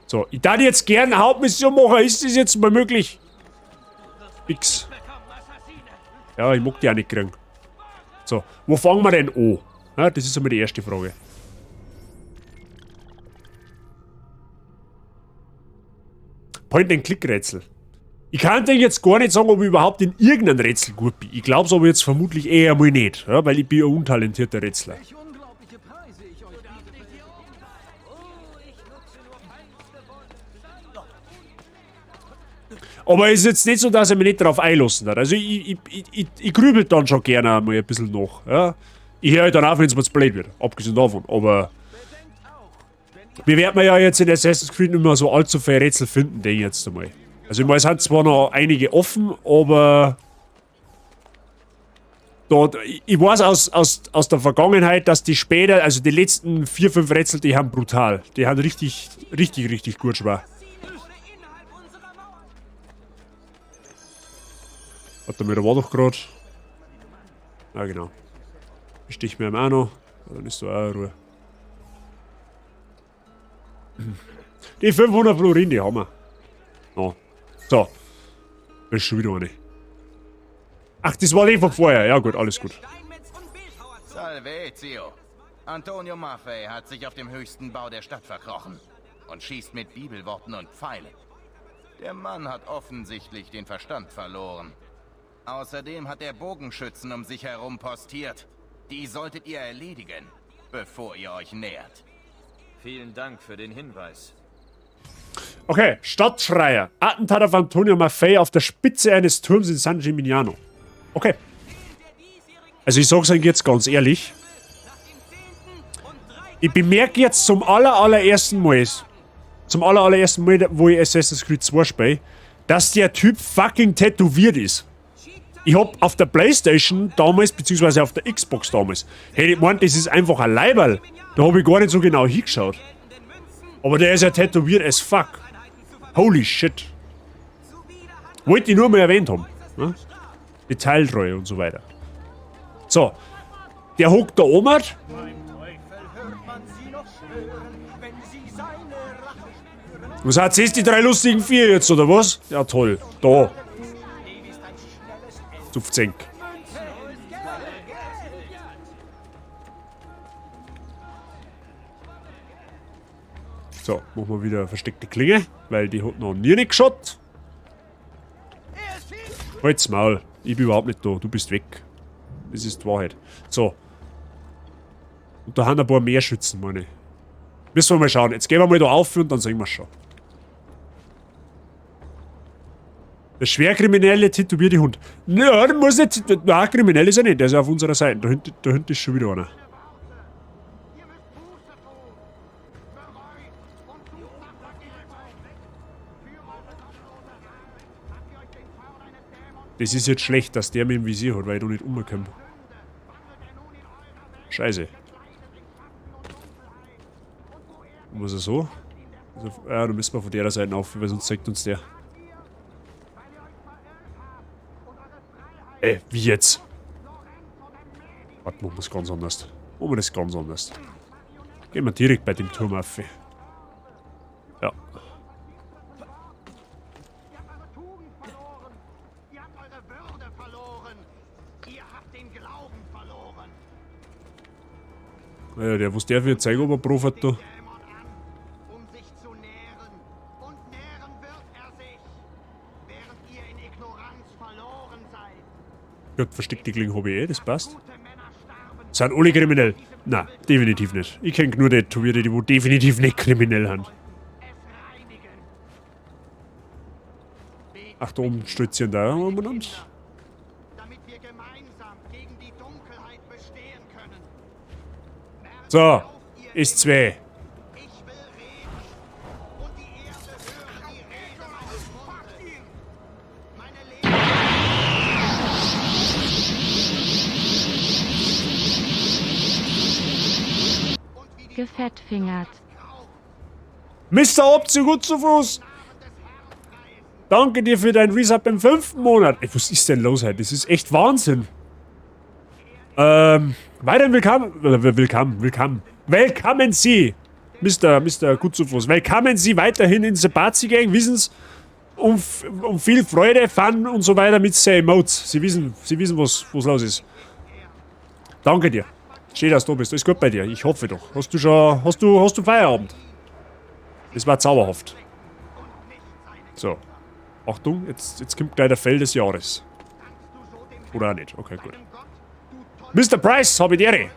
So, ich darf jetzt gerne Hauptmission machen. Ist das jetzt mal möglich? X. Ja, ich mag die auch nicht kriegen. So, wo fangen wir denn an? Ja, das ist einmal die erste Frage. Point-and-Click-Rätsel. Ich kann dir jetzt gar nicht sagen, ob ich überhaupt in irgendeinem Rätsel gut bin. Ich glaub's aber jetzt vermutlich eher mal nicht, ja, weil ich bin ein untalentierter Rätsler. Aber es ist jetzt nicht so, dass ich mich nicht darauf einlassen hat. Also ich grübel dann schon gerne einmal ein bisschen nach. Ja. Ich höre dann auf, wenn es mir zu blöd wird. Abgesehen davon. Aber wir werden ja jetzt in Assassin's Creed nicht mehr so allzu viele Rätsel finden, denke ich jetzt einmal. Also ich meine, es sind zwar noch einige offen, aber dort, ich weiß aus der Vergangenheit, dass die später, also die letzten 4, 5 Rätsel, die haben brutal. Die haben richtig, richtig, richtig gut schwer. Warte mal, da war doch gerade. Ah, genau. Stich mir auch noch. Dann ist da auch Ruhe. Die 500 Florin, die haben wir. No. So. Das ist schon wieder eine. Ach, das war die von vorher. Ja gut, alles gut. Salve, Ezio. Antonio Maffei hat sich auf dem höchsten Bau der Stadt verkrochen und schießt mit Bibelworten und Pfeilen. Der Mann hat offensichtlich den Verstand verloren. Außerdem hat er Bogenschützen um sich herum postiert. Die solltet ihr erledigen, bevor ihr euch nähert. Vielen Dank für den Hinweis. Okay, Stadtschreier. Attentat auf Antonio Maffei auf der Spitze eines Turms in San Gimignano. Okay. Also ich sag's euch jetzt ganz ehrlich. Ich bemerke jetzt zum allerersten Mal, wo ich Assassin's Creed 2 spiele, dass der Typ fucking tätowiert ist. Ich hab auf der Playstation damals, beziehungsweise auf der Xbox damals, hätte ich gemeint, das ist einfach ein Leiberl. Da hab ich gar nicht so genau hingeschaut. Aber der ist ja tätowiert as fuck. Holy shit. Wollte ich nur mal erwähnt haben. Ne? Detailtreue und so weiter. So. Der hockt da oben. Was hat das, die drei lustigen vier jetzt, oder was? Ja, toll. Da. Zupfzenk. So, machen wir wieder eine versteckte Klinge, weil die hat noch nie nicht geschaut. Halt's Maul. Ich bin überhaupt nicht da. Du bist weg. Das ist die Wahrheit. So. Und da haben ein paar mehr Schützen, meine ich. Müssen wir mal schauen. Jetzt gehen wir mal da auf und dann sehen wir schon. Der schwerkriminelle tätowierte Hund. Ja, der muss nicht. Nein, kriminell ist er nicht. Der ist ja auf unserer Seite. Da hinten ist schon wieder einer. Das ist jetzt schlecht, dass der mich im Visier hat, weil ich da nicht umkomme. Scheiße. Muss er so? Also, ja, da müssen wir von der Seite auf, weil sonst zeigt uns der. Wie jetzt? Warte, machen wir es ganz anders. Machen wir das ganz anders. Gehen wir direkt bei dem Turm auf. Ja. Ja, der, was der für ein Zeug oberprof hat da. Gut, versteckte Klinge hab ich eh, das passt. Sind alle kriminell? Nein, definitiv nicht. Ich kenn nur die Tätowierte, die wo definitiv nicht kriminell sind. Ach, da oben steht sie da umeinander. So, ist 2. Gefettfingert. Mister Option, gut zu Fuß. Danke dir für dein Resub im 5. Monat. Ey, was ist denn los heute? Das ist echt Wahnsinn. Weiterhin willkommen, willkommen, willkommen. Willkommen Sie, Mister Gutzufuß. Willkommen Sie weiterhin in the Party Gang, wissen's, um viel Freude, Fun und so weiter mit den Emotes. Sie wissen, was los ist. Danke dir. Schön, dass du da bist. Alles gut bei dir. Ich hoffe doch. Hast du schon, hast du, hast du Feierabend? Das war zauberhaft. So. Achtung, jetzt kommt gleich der Fell des Jahres. Oder auch nicht. Okay, gut. Mister Price, hab ich die Ehre.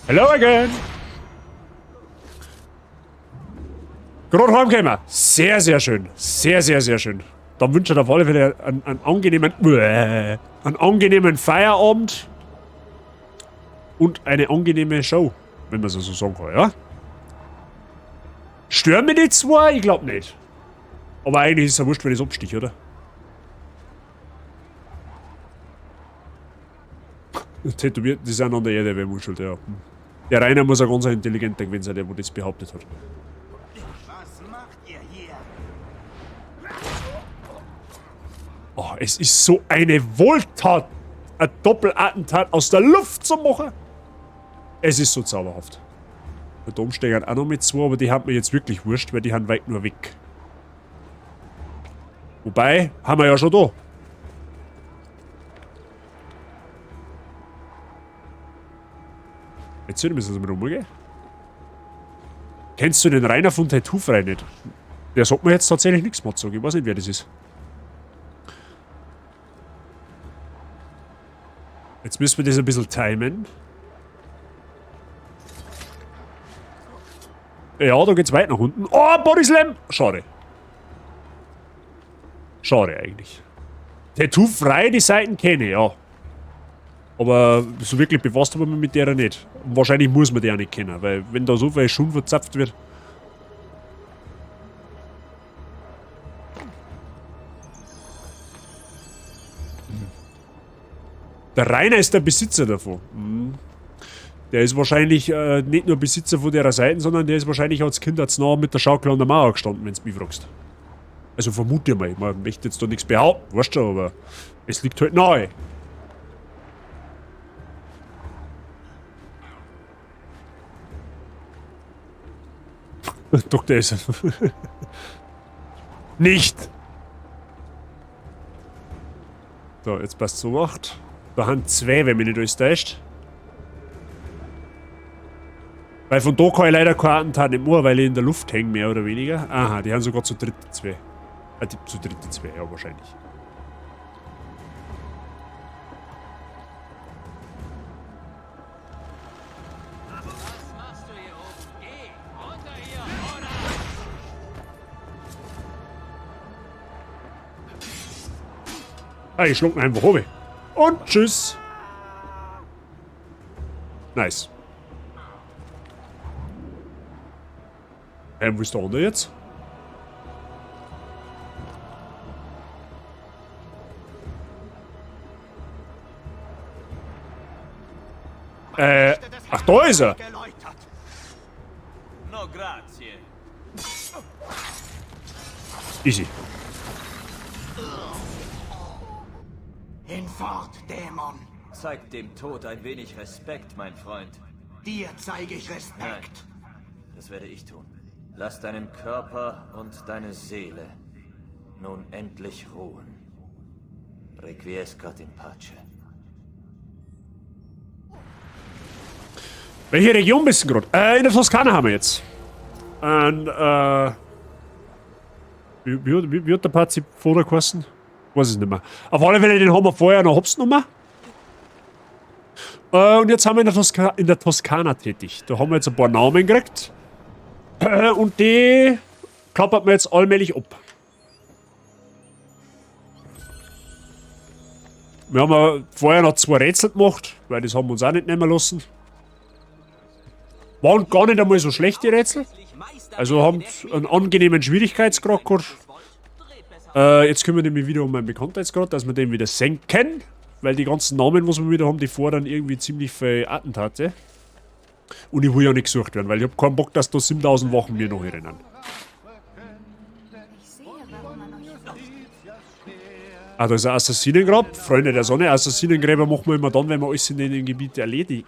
Hello again! Gerade heimgekommen. Sehr, sehr schön. Sehr, sehr, sehr schön. Dann wünsche ich dir auf alle Fälle einen angenehmen Feierabend und eine angenehme Show, wenn man es so sagen kann, ja? Stören mich die zwei? Ich glaub nicht. Aber eigentlich ist es ja wurscht, wenn ich es abstiche, oder? Tätowiert, die sind an der Erde, wer muss schuld, ja. Der Rainer muss ein ganz intelligenter gewesen sein, der wo das behauptet hat. Was macht ihr hier? Oh, es ist so eine Wohltat, ein Doppelattentat aus der Luft zu machen. Es ist so zauberhaft. Der Dom steigt auch noch mit 2, aber die haben mir jetzt wirklich wurscht, weil die haben weit nur weg. Wobei, haben wir ja schon da. Jetzt müssen wir mal rumgehen. Kennst du den Rainer von Tattoo Frei nicht? Der sagt mir jetzt tatsächlich nichts mehr zu. Ich weiß nicht, wer das ist. Jetzt müssen wir das ein bisschen timen. Ja, da geht's weit nach unten. Oh, Body Slam! Schade. Schade eigentlich. Tattoo frei, die Seiten kenne ich, ja. Aber so wirklich befasst habe ich mich mit der nicht. Und wahrscheinlich muss man die auch nicht kennen, weil wenn da so viel Schund verzapft wird. Der Rainer ist der Besitzer davon. Der ist wahrscheinlich nicht nur Besitzer von der Seite, sondern der ist wahrscheinlich als Kind als nah mit der Schaukel an der Mauer gestanden, wenn's mich fragst. Also vermute ich mal. Ich möchte jetzt da nichts behaupten, weißt du, aber es liegt halt nahe. Doktor ist. Nicht! So, jetzt passt so 8. Da haben zwei, wenn mich nicht alles täuscht. Weil von da kann ich leider kein Attentat nicht mehr, weil ich in der Luft hänge, mehr oder weniger. Aha, die haben sogar zu dritt zwei. Die, zu dritt die zwei, ja, wahrscheinlich. Ah, ich schluck ihn einfach runter. Und tschüss. Nice. Wo ist der andere jetzt? Ach, da ist er. No, grazie. Easy. Hinfort, Dämon! Zeig dem Tod ein wenig Respekt, mein Freund. Dir zeige ich Respekt. Nein, das werde ich tun. Lass deinen Körper und deine Seele nun endlich ruhen. Requiescat in pace. Welche Region bist du gerade? In der Toskana haben wir jetzt. Und, wie hat der Pazi vorher geheißen? Weiß es nicht mehr. Auf alle Fälle, den haben wir vorher noch hops genommen. Und jetzt haben wir in der Toskana tätig. Da haben wir jetzt ein paar Namen gekriegt. Und die klappert man jetzt allmählich ab. Wir haben ja vorher noch 2 Rätsel gemacht, weil das haben wir uns auch nicht nehmen lassen. Waren gar nicht einmal so schlecht, die Rätsel. Also haben einen angenehmen Schwierigkeitsgrad gehabt. Jetzt kümmere ich mich wieder um meinen Bekanntheitsgrad, dass wir den wieder senken. Weil die ganzen Namen, was wir wieder haben, die fordern irgendwie ziemlich viele Attentate. Und ich will ja nicht gesucht werden, weil ich hab keinen Bock, dass da 7000 Wachen mir noch rennen. Ah, da ist ein Assassinengrab. Freunde der Sonne, Assassinengräber machen wir immer dann, wenn wir alles in den Gebieten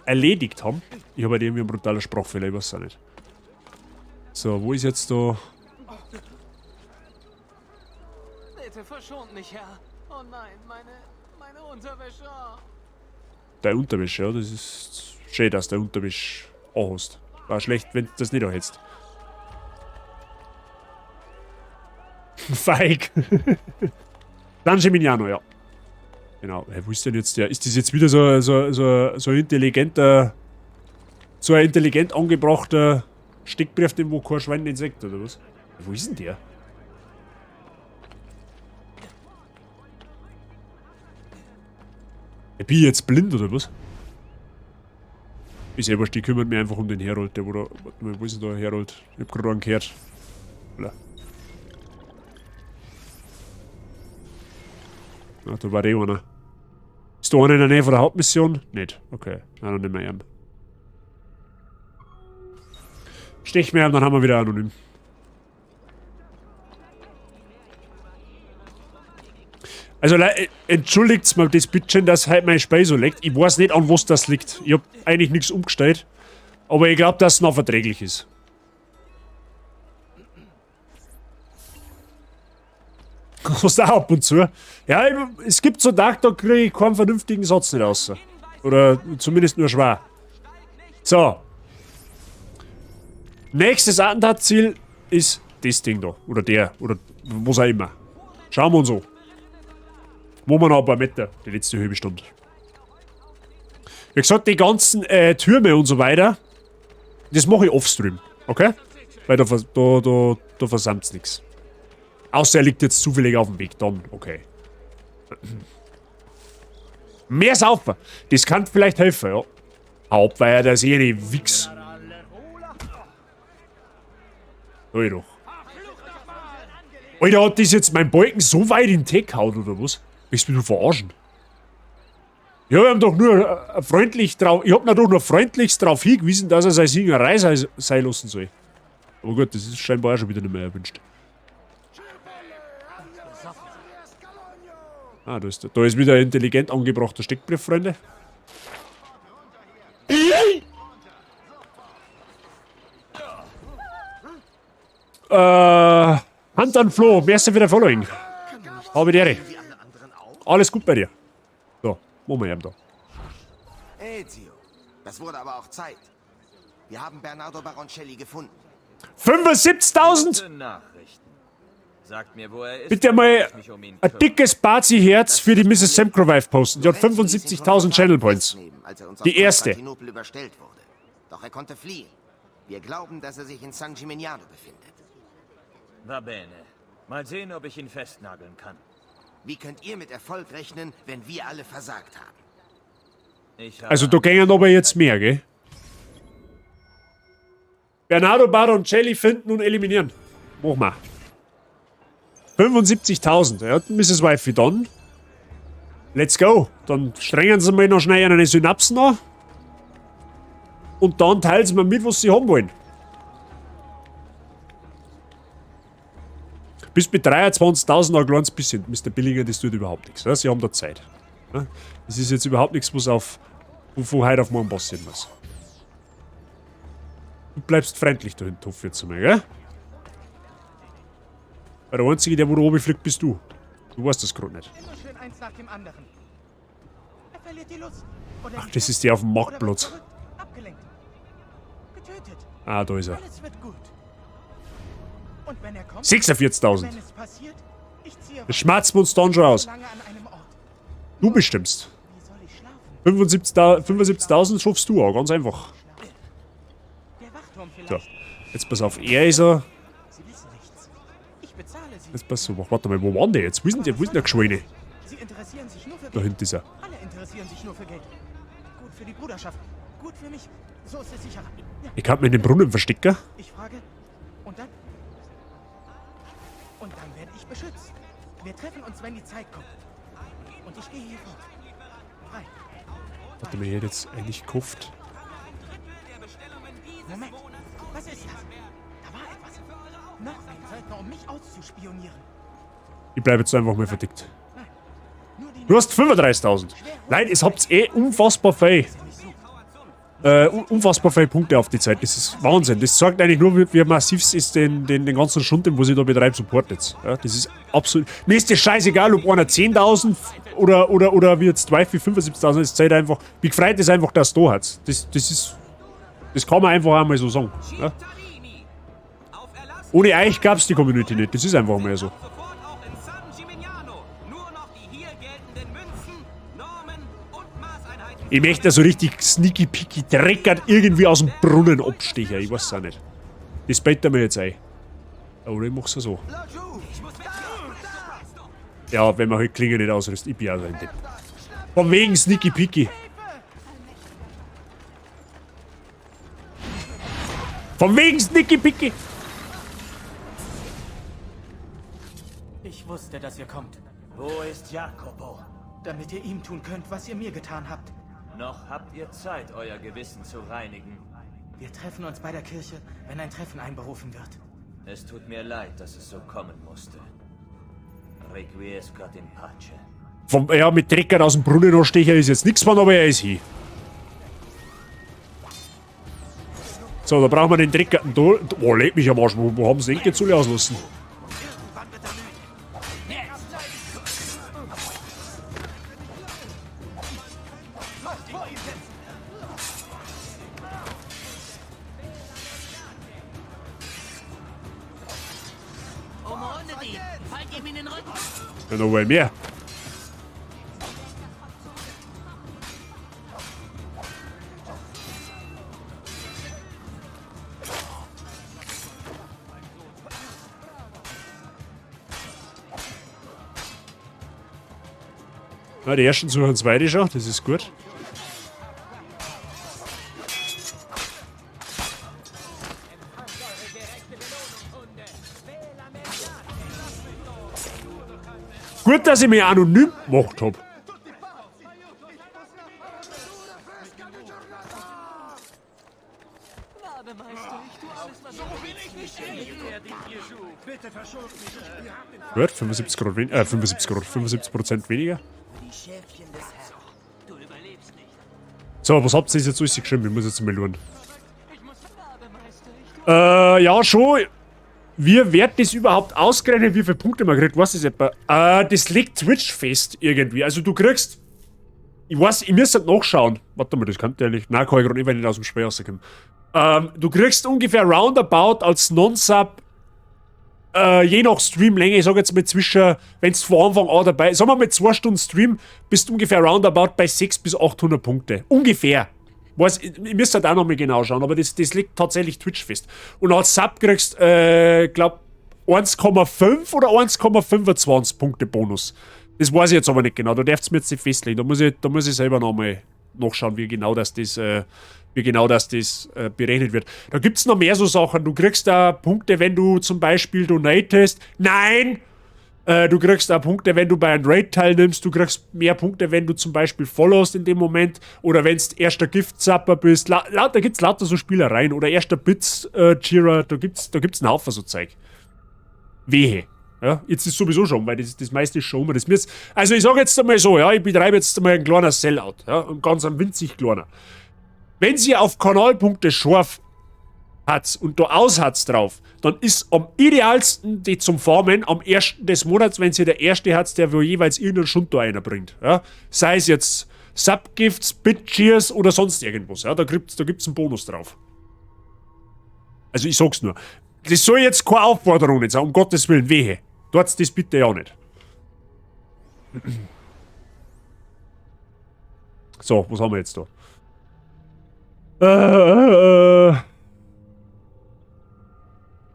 erledigt haben. Ich habe halt irgendwie einen brutalen Sprachfehler, ich weiß auch nicht. So, wo ist jetzt da... Bitte verschont mich, Herr. Oh nein, meine Unterwäsche. Deine Unterwäsche, ja, das ist schön, dass du deine Unterwäsche anhast. War schlecht, wenn du das nicht anhältst. Feig. San Gimignano, ja. Genau. Hey, wo ist denn jetzt der? Ist das jetzt wieder so ein intelligenter, so ein intelligent angebrachter Steckbrief, den wo kein Schwein den sagt, oder was? Wo ist denn der? Bin ich jetzt blind, oder was? Ist ja wurscht, die kümmert mich einfach um den Herold, der wo da. Warte mal, wo ist denn da Herold? Ich hab grad einen gehört. Hoppla. Ach, da war eh einer. Ist da einer in der Nähe von der Hauptmission? Nicht. Okay. Na, dann nehmen wir ihn. Stech mir, dann haben wir wieder anonym. Also, entschuldigt mal das bitte, dass heute mein Spiel so liegt. Ich weiß nicht, an was das liegt. Ich hab eigentlich nichts umgestellt. Aber ich glaub, dass es noch verträglich ist. Hast du auch ab und zu. Ja, es gibt so Tage, da krieg ich keinen vernünftigen Satz nicht raus. Oder zumindest nur schwer. So. Nächstes Attentatsziel ist das Ding da. Oder der. Oder was auch immer. Schauen wir uns an. Wo wir noch ein paar Meter, die letzte halbe Stunde. Wie gesagt, die ganzen Türme und so weiter, das mache ich offstream, okay? Weil da versammt's nix. Außer er liegt jetzt zufällig auf dem Weg, dann, okay. Mehr saufen! Das kann vielleicht helfen, ja. Hauptweier, der ist eh nicht Wichs. Hol ich doch. Alter, hat das jetzt mein Balken so weit in den Tech gehauen, oder was? Willst du mich verarschen? Ja, wir haben doch nur freundlich drauf. Ich hab ihn doch nur freundlichst drauf hingewiesen, dass er seine Singerei sein lassen soll. Aber gut, das ist scheinbar auch schon wieder nicht mehr erwünscht. Ah, da ist wieder ein intelligent angebrachter Steckbrief, Freunde. Hand an Flo, merci für dein Following. Habe die Ehre. Alles gut bei dir. So, machen wir eben da. Ezio, das wurde aber auch Zeit. Wir haben Bernardo Baroncelli gefunden. 75.000! Gute Nachrichten. Sagt mir, wo er ist. Bitte mal ich mich um ihn ein dickes Bazi-Herz für die Mrs. Semkrovive posten. Die hat 75.000 Channel Points. Als er uns Die auf erste. Konstantinopel überstellt wurde. Doch er konnte fliehen. Wir glauben, dass er sich in San Gimignano befindet. Va bene. Mal sehen, ob ich ihn festnageln kann. Wie könnt ihr mit Erfolg rechnen, wenn wir alle versagt haben? Ich habe Also da gängen aber jetzt mehr, gell? Bernardo Baroncelli finden und eliminieren. Mach mal. 75.000. Ja, Mrs. Wifey, dann. Let's go. Dann strengen sie mal noch schnell eine Synapsen an. Und dann teilen sie mir mit, was sie haben wollen. Bis mit 23.000 ein kleines bisschen. Mr. Billinger, das tut überhaupt nichts. Ja, sie haben da Zeit. Ja, das ist jetzt überhaupt nichts, was auf, von heute auf morgen passieren muss. Du bleibst freundlich da hinten, hoffe ich jetzt einmal, gell? Weil der Einzige, der wo da oben fliegt, bist du. Du weißt das gerade nicht. Immer schön eins nach dem anderen. Er verliert die Lust. Oder Ach, das ist der auf dem Marktplatz. Abgelenkt. Getötet. Ah, da ist er. Alles wird gut. Und wenn er kommt, 46.000. wenn es passiert, ich ziehe Das schmerzt uns dann schon aus. lange an einem Ort. Du bestimmst. 75.000 schaffst du auch, ganz einfach. Der Wachturm So, vielleicht. jetzt pass auf, er ist er. Sie wissen nichts. Ich bezahle sie. Jetzt pass auf, warte mal, wo waren die jetzt? Wo ist denn der, wo ist denn der Geschweine? Sie interessieren sich nur für Da Geld. hinten ist er. Alle interessieren sich nur für Geld. Gut für die Bruderschaft. Gut für mich. So ist es sicherer. Ja. Ich kann mich in den Brunnen verstecken. Ich frage, und dann? Und dann werde ich beschützt. Wir treffen uns, wenn die Zeit kommt. Und ich gehe hier fort. Frei. Warte mal, ich hätte jetzt eigentlich gehofft. Moment, was ist das? Da war etwas. Noch ein Söldner, um mich auszuspionieren. Ich bleibe jetzt einfach mal verdickt. Du hast 35.000. Leute, es habt eh unfassbar viel. Unfassbar viele Punkte auf die Zeit. Das ist Wahnsinn. Das zeigt eigentlich nur, wie massiv es ist, den ganzen Schund, den was ich da betreibe, supportet. Ja, das ist absolut. Mir ist das scheißegal, ob einer 10.000 oder wie jetzt 2, 4, 75.000. Es zeigt einfach, mich gefreut es einfach, dass es da hat. Das kann man einfach einmal so sagen. Ja? Ohne euch gab es die Community nicht. Das ist einfach mal so. Ich möchte so richtig sneaky picky dreckert irgendwie aus dem Brunnen abstechen. Ich weiß es auch nicht. Das bett mir jetzt ein. Oder ich mach's ja so. Ja, wenn man halt Klinge nicht ausrüstet. Ich bin auch so ein Depp. Von wegen sneaky picky. Von wegen sneaky picky. Ich wusste, dass ihr kommt. Wo ist Jacopo? Damit ihr ihm tun könnt, was ihr mir getan habt. Noch habt ihr Zeit, euer Gewissen zu reinigen. Wir treffen uns bei der Kirche, wenn ein Treffen einberufen wird. Es tut mir leid, dass es so kommen musste. Requiescat in pace. Ja, mit Dreckern aus dem Brunnen anstechen ist jetzt nichts von, aber er ist hier. So, da brauchen wir den Dreckerten da. Oh, leck mich am Arsch. Wo haben sie den jetzt alle auslassen? Ja, noch wohl mehr. Na, die ersten suchen zweite schon, das ist gut. Gut, dass ich mich anonym gemacht hab. Gut, 75 Grad 75 Grad, 75% weniger. So, was habt ihr jetzt alles geschrieben? Ich muss jetzt mal schauen. Ja, schon. Wie wird das überhaupt ausgerechnet, wie viele Punkte man kriegt? Was ist etwa? Das legt Twitch fest irgendwie. Also du kriegst. Ich weiß, ich müsste nachschauen. Warte mal, das kann der nicht. Nein, kann ich gerade nicht, wenn ich nicht aus dem Spiel rauskomme. Du kriegst ungefähr roundabout als Non-Sub, je nach Streamlänge, ich sag jetzt mal zwischen, wenn du von Anfang an dabei, sagen wir mal 2 Stunden Stream, bist du ungefähr roundabout bei 600 bis 800 Punkte. Ungefähr. Weiß, ich müsste halt auch nochmal genau schauen, aber das liegt tatsächlich Twitch fest. Und als Sub kriegst, glaub, 1,5 oder 1,25 Punkte Bonus. Das weiß ich jetzt aber nicht genau, da darfst du mir jetzt nicht festlegen. Da muss ich selber nochmal nachschauen, wie genau das berechnet wird. Da gibt's noch mehr so Sachen. Du kriegst da Punkte, wenn du zum Beispiel donatest. Nein! Du kriegst da Punkte, wenn du bei einem Raid teilnimmst. Du kriegst mehr Punkte, wenn du zum Beispiel followst in dem Moment. Oder wenn du erster Gift-Zapper bist. Da gibt's lauter so Spielereien. Oder erster Bits-Cheerer. Da gibt's einen Haufen so Zeug. Wehe. Ja, jetzt ist sowieso schon, weil das meiste ist schon immer. Also ich sag jetzt einmal so, ja, ich betreibe jetzt einmal einen kleinen Sellout. Ja, und ganz einen winzig kleiner. Wenn sie auf Kanalpunkte scharf hat und da aus hat's drauf, dann ist am idealsten die zum Farmen am 1. des Monats, wenn sie der erste hat, der wo jeweils irgendeinen Schund da einer bringt. Ja? Sei es jetzt Subgifts, Bitcheers oder sonst irgendwas. Ja? Da gibt's einen Bonus drauf. Also ich sag's nur. Das soll jetzt keine Aufforderung nicht sein, um Gottes Willen, wehe. Tut's das bitte ja nicht. So, was haben wir jetzt da?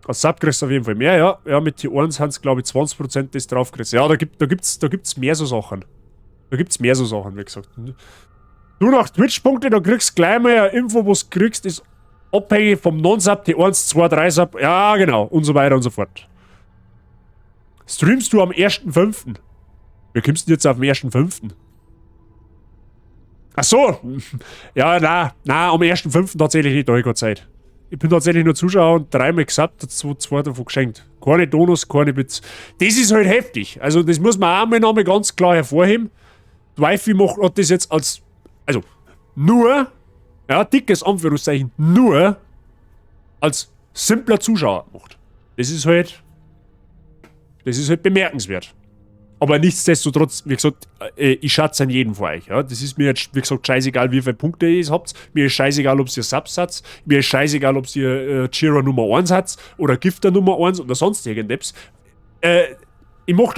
Als Sub kriegst du auf jeden Fall mehr, ja. Ja, mit T1 sind es, glaube ich, 20% das drauf kriegst. Ja, da gibt's mehr so Sachen. Da gibt's mehr so Sachen, wie gesagt. Du nach Twitch-Punkte, da kriegst du gleich mal eine Info, was du kriegst, ist abhängig vom Non-Sub, T1, 2, 3 Sub, ja, genau, und so weiter und so fort. Streamst du am 1.5.? Wie kommst du denn jetzt auf den 1.5.? Ach so! Ja, na, am 1.5. tatsächlich nicht, da hab ich keine Zeit. Ich bin tatsächlich nur Zuschauer und dreimal gesubbt, zwei davon geschenkt. Keine Donuts, keine Bits. Das ist halt heftig. Also das muss man auch mal nochmal ganz klar hervorheben. Die Wifi hat das jetzt als, also nur, ja, dickes Anführungszeichen, nur als simpler Zuschauer gemacht. Das ist halt bemerkenswert. Aber nichtsdestotrotz, wie gesagt, ich schätze an jeden von euch. Ja? Das ist mir jetzt, wie gesagt, scheißegal, wie viele Punkte ihr habt. Mir ist scheißegal, ob ihr Subs habt. Mir ist scheißegal, ob ihr Cheerer Nummer 1 habt oder Gifter Nummer 1 oder sonst irgendetwas. Ich mach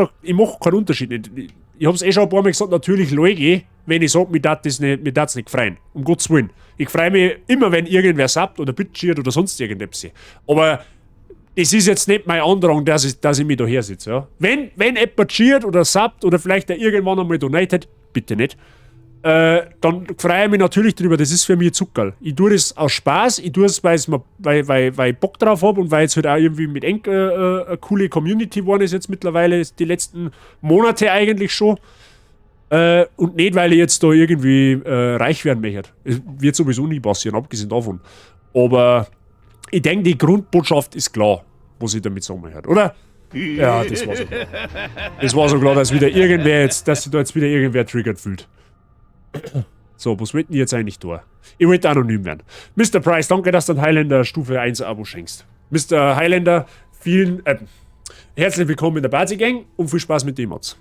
keinen Unterschied. Ich hab's eh schon ein paar Mal gesagt, natürlich lüge ich, wenn ich sage, mir darf das nicht freuen. Um Gottes Willen. Ich freue mich immer, wenn irgendwer subbt oder bitcheert oder sonst irgendetwas. Aber es ist jetzt nicht mein Andrang, dass ich mich da her sitze. Ja? Wenn jemand cheert oder subbt oder vielleicht auch irgendwann einmal donatet, bitte nicht, dann freue ich mich natürlich drüber, das ist für mich Zuckerl. Ich tue das aus Spaß, ich tue es, weil ich Bock drauf habe und weil es halt auch irgendwie mit eng eine coole Community geworden ist jetzt mittlerweile, die letzten Monate eigentlich schon. Und nicht, weil ich jetzt da irgendwie reich werden möchte. Es wird sowieso nie passieren, abgesehen davon. Aber ich denke, die Grundbotschaft ist klar, was ich damit sagen möchte, oder? Ja, das war so klar. Das war so klar, dass wieder irgendwer jetzt, dass sich da jetzt wieder irgendwer triggert fühlt. So, was wollt denn jetzt eigentlich da? Ich wollte anonym werden. Mr. Price, danke, dass du ein Highlander Stufe 1 Abo schenkst. Mr. Highlander, vielen, herzlich willkommen in der Party Gang und viel Spaß mit den Mods.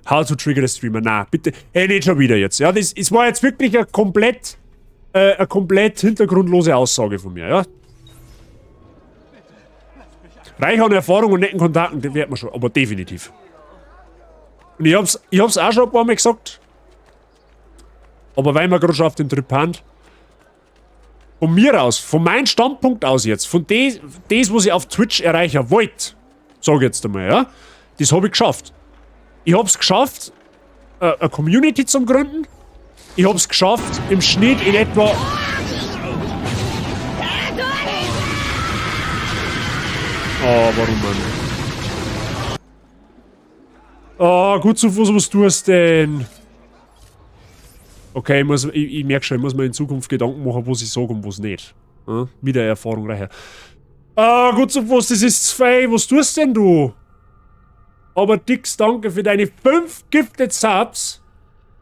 How to trigger the streamer. Na, bitte. Hey, nicht schon wieder jetzt. Ja, das war jetzt wirklich eine komplett hintergrundlose Aussage von mir, ja. Reich an Erfahrung und netten Kontakten, das wird man schon, aber definitiv. Und ich hab's auch schon ein paar Mal gesagt, aber weil wir gerade schon auf den Trip haben, von mir aus, von meinem Standpunkt aus jetzt, von das, was ich auf Twitch erreichen wollte, sag ich jetzt einmal, ja, das hab ich geschafft. Ich hab's geschafft, eine Community zu gründen. Ich hab's geschafft, im Schnitt in etwa... Oh, warum, Mann? Oh, gut zu Fuß, was tust denn? Okay, ich merke schon, ich muss mir in Zukunft Gedanken machen, was ich sage und was nicht. Ja, wieder Erfahrung reicher. Ah, gut zu Fuß, das ist zwei. Was tust denn du? Aber dicks danke für deine 5 Gifted Subs.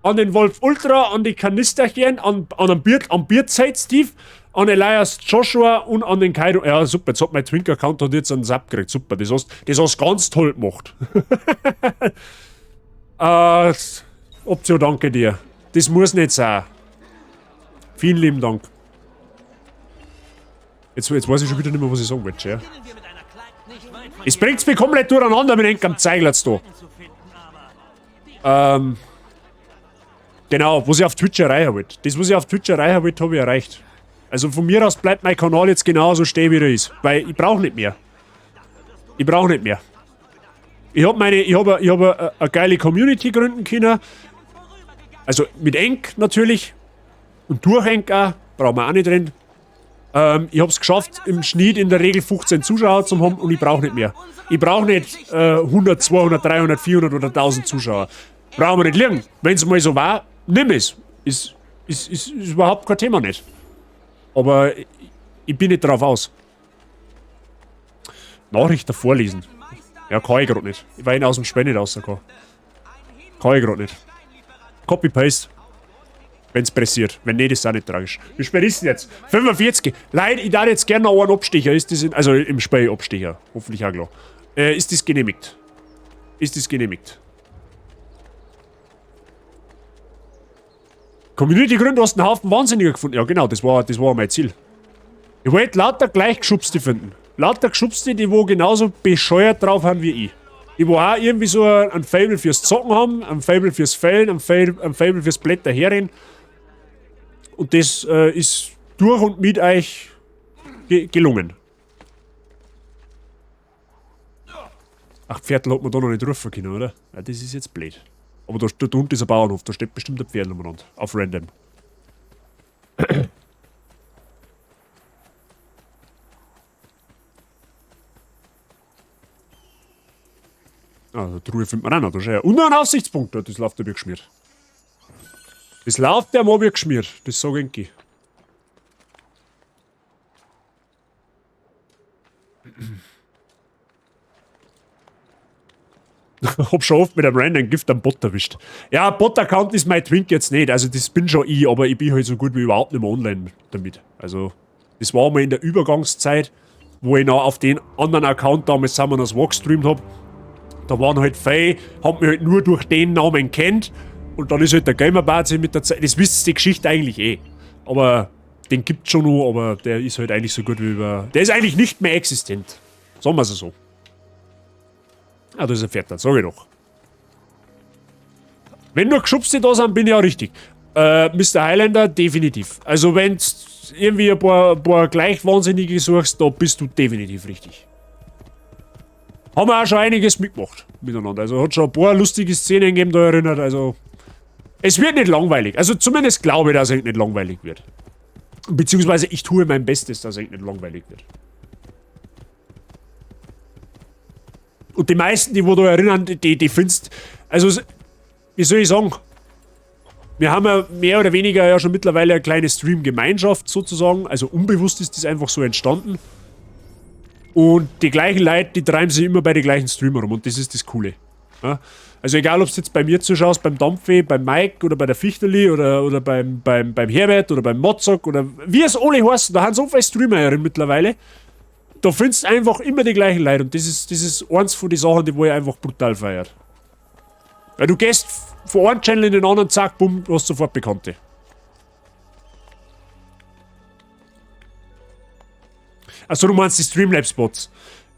An den Wolf Ultra, an die Kanisterchen, an den Bier, am Bierzeit Steve, an Elias Joshua und an den Kaido. Ja, super, jetzt hat mein Twink-Account hat jetzt einen Sub gekriegt. Super, das hast ganz toll gemacht. Optio, danke dir. Das muss nicht sein. Vielen lieben Dank. Jetzt weiß ich schon wieder nicht mehr, was ich sagen wollte. Ja. Es bringt's mich komplett durcheinander mit dem Zeiglatz da. Genau, was ich auf Twitch erreichen wollte. Das, was ich auf Twitch erreichen wollte, habe ich erreicht. Also von mir aus bleibt mein Kanal jetzt genauso stehen, wie er ist. Weil ich brauche nicht mehr. Ich brauche nicht mehr. Ich hab meine, ich hab, ich hab eine geile Community gründen können. Also mit Enk natürlich. Und durch Enk auch. Brauchen wir auch nicht drin. Ich hab's geschafft, im Schnitt in der Regel 15 Zuschauer zu haben und ich brauch nicht mehr. Ich brauch nicht 100, 200, 300, 400 oder 1000 Zuschauer. Brauchen wir nicht liegen. Wenn's mal so war, nimm es. Ist überhaupt kein Thema nicht. Aber ich bin nicht drauf aus. Nachrichten vorlesen. Ja, kann ich grad nicht. Ich war aus dem Spiel nicht rausgekommen. Kann ich grad nicht. Copy-Paste. Wenn's pressiert. Wenn nicht, ist es auch nicht tragisch. Wie spät ist denn jetzt? 45. Leute, ich darf jetzt gerne noch einen Abstecher. Ist das in, also im Spiel Abstecher. Hoffentlich auch klar. Ist das genehmigt? Ist das genehmigt? Community Gründer hast einen Haufen Wahnsinniger gefunden. Ja, genau, das war mein Ziel. Ich wollte lauter Gleichgeschubste finden. Lauter Geschubste, die wo genauso bescheuert drauf haben wie ich. Die wo auch irgendwie so ein Faible fürs Zocken haben, ein Faible fürs Fällen, ein Faible fürs Blätter herren. Und das ist durch und mit euch gelungen. Ach, Pferdl hat man da noch nicht rufen können, oder? Ja, das ist jetzt blöd. Aber da unten ist ein Bauernhof, da steht bestimmt ein Pferd umeinander. Auf random. Ah, die Truhe findet man auch noch. Da ist ja. Und noch ein Aussichtspunkt. Ja, das läuft ja wie geschmiert. Das läuft ja mal wie geschmiert. Das sag ich. Hab schon oft mit einem random Gift am Bot erwischt. Ja, Bot-Account ist mein Twink jetzt nicht. Also das bin schon ich, aber ich bin halt so gut wie überhaupt nicht mehr online damit. Also das war mal in der Übergangszeit, wo ich noch auf den anderen Account damals zusammen das Walk gestreamt hab. Da waren halt viele, haben mich halt nur durch den Namen kennt. Und dann ist halt der Gamer-Bazi mit der Zeit. Das wisst ihr die Geschichte eigentlich eh. Aber den gibt's schon noch, aber der ist halt eigentlich so gut wie über. Der ist eigentlich nicht mehr existent. Sagen wir's so. Ah, da ist ein Pferd, sag ich doch. Wenn nur Geschubste da sind, bin ich auch richtig. Mister Highlander, definitiv. Also wenn's irgendwie ein paar Gleichwahnsinnige suchst, da bist du definitiv richtig. Haben wir auch schon einiges mitgemacht miteinander. Also hat schon ein paar lustige Szenen gegeben, da erinnert. Also es wird nicht langweilig. Also zumindest glaube ich, dass es nicht langweilig wird. Beziehungsweise ich tue mein Bestes, dass es nicht langweilig wird. Und die meisten, die wo da erinnern, die findest... Also, wie soll ich sagen? Wir haben ja mehr oder weniger ja schon mittlerweile eine kleine Stream-Gemeinschaft sozusagen. Also unbewusst ist das einfach so entstanden. Und die gleichen Leute, die treiben sich immer bei den gleichen Streamer rum. Und das ist das Coole. Ja? Also egal, ob du jetzt bei mir zuschaust, beim Dampfe, beim Mike oder bei der Fichterli oder beim Herbert oder beim Motzok oder wie es alle heißen, da haben so viele Streamer mittlerweile. Da findest du einfach immer die gleichen Leute und das ist eins von den Sachen, die wo ich einfach brutal feiert. Weil du gehst von einem Channel in den anderen, zack, bumm, du hast sofort Bekannte. Achso, du meinst die Streamlabs-Bots.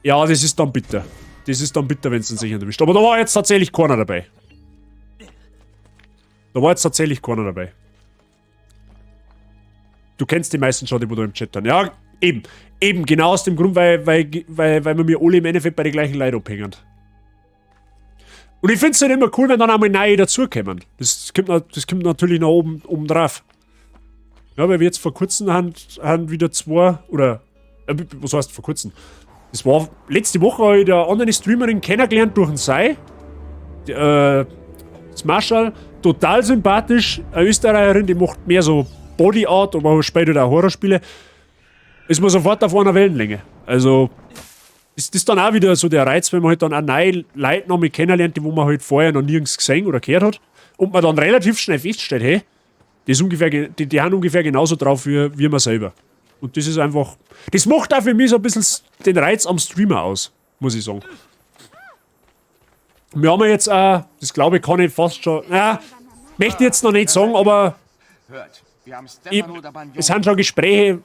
Ja, das ist dann bitter. Das ist dann bitter, wenn's dann sicher erwischt. Aber da war jetzt tatsächlich keiner dabei. Da war jetzt tatsächlich keiner dabei. Du kennst die meisten schon, die wo da im Chat sind. Ja, eben. Eben, genau aus dem Grund, weil wir mir alle im Endeffekt bei den gleichen Leuten abhängen. Und ich find's halt immer cool, wenn dann einmal neue dazukommen. Das kommt natürlich nach oben drauf. Ja, weil wir jetzt vor kurzem haben wieder zwei, oder was heißt vor kurzem? Das war letzte Woche, habe ich eine andere Streamerin kennengelernt durch den Sai. Die das Marshall, total sympathisch, eine Österreicherin, die macht mehr so Body Art, aber spielt halt auch Horrorspiele. Ist man sofort auf einer Wellenlänge. Also, ist das dann auch wieder so der Reiz, wenn man halt dann auch neue Leute noch mal kennenlernt, die wo man halt vorher noch nirgends gesehen oder gehört hat. Und man dann relativ schnell feststellt, hey, das ist ungefähr, die haben ungefähr genauso drauf wie man selber. Und das ist einfach. Das macht auch für mich so ein bisschen den Reiz am Streamer aus, muss ich sagen. Wir haben ja jetzt auch, das glaube ich, kann ich fast schon. Na, möchte ich jetzt noch nicht sagen, aber Hört, wir haben ich, Stefano da Bagnone. es sind schon Gespräche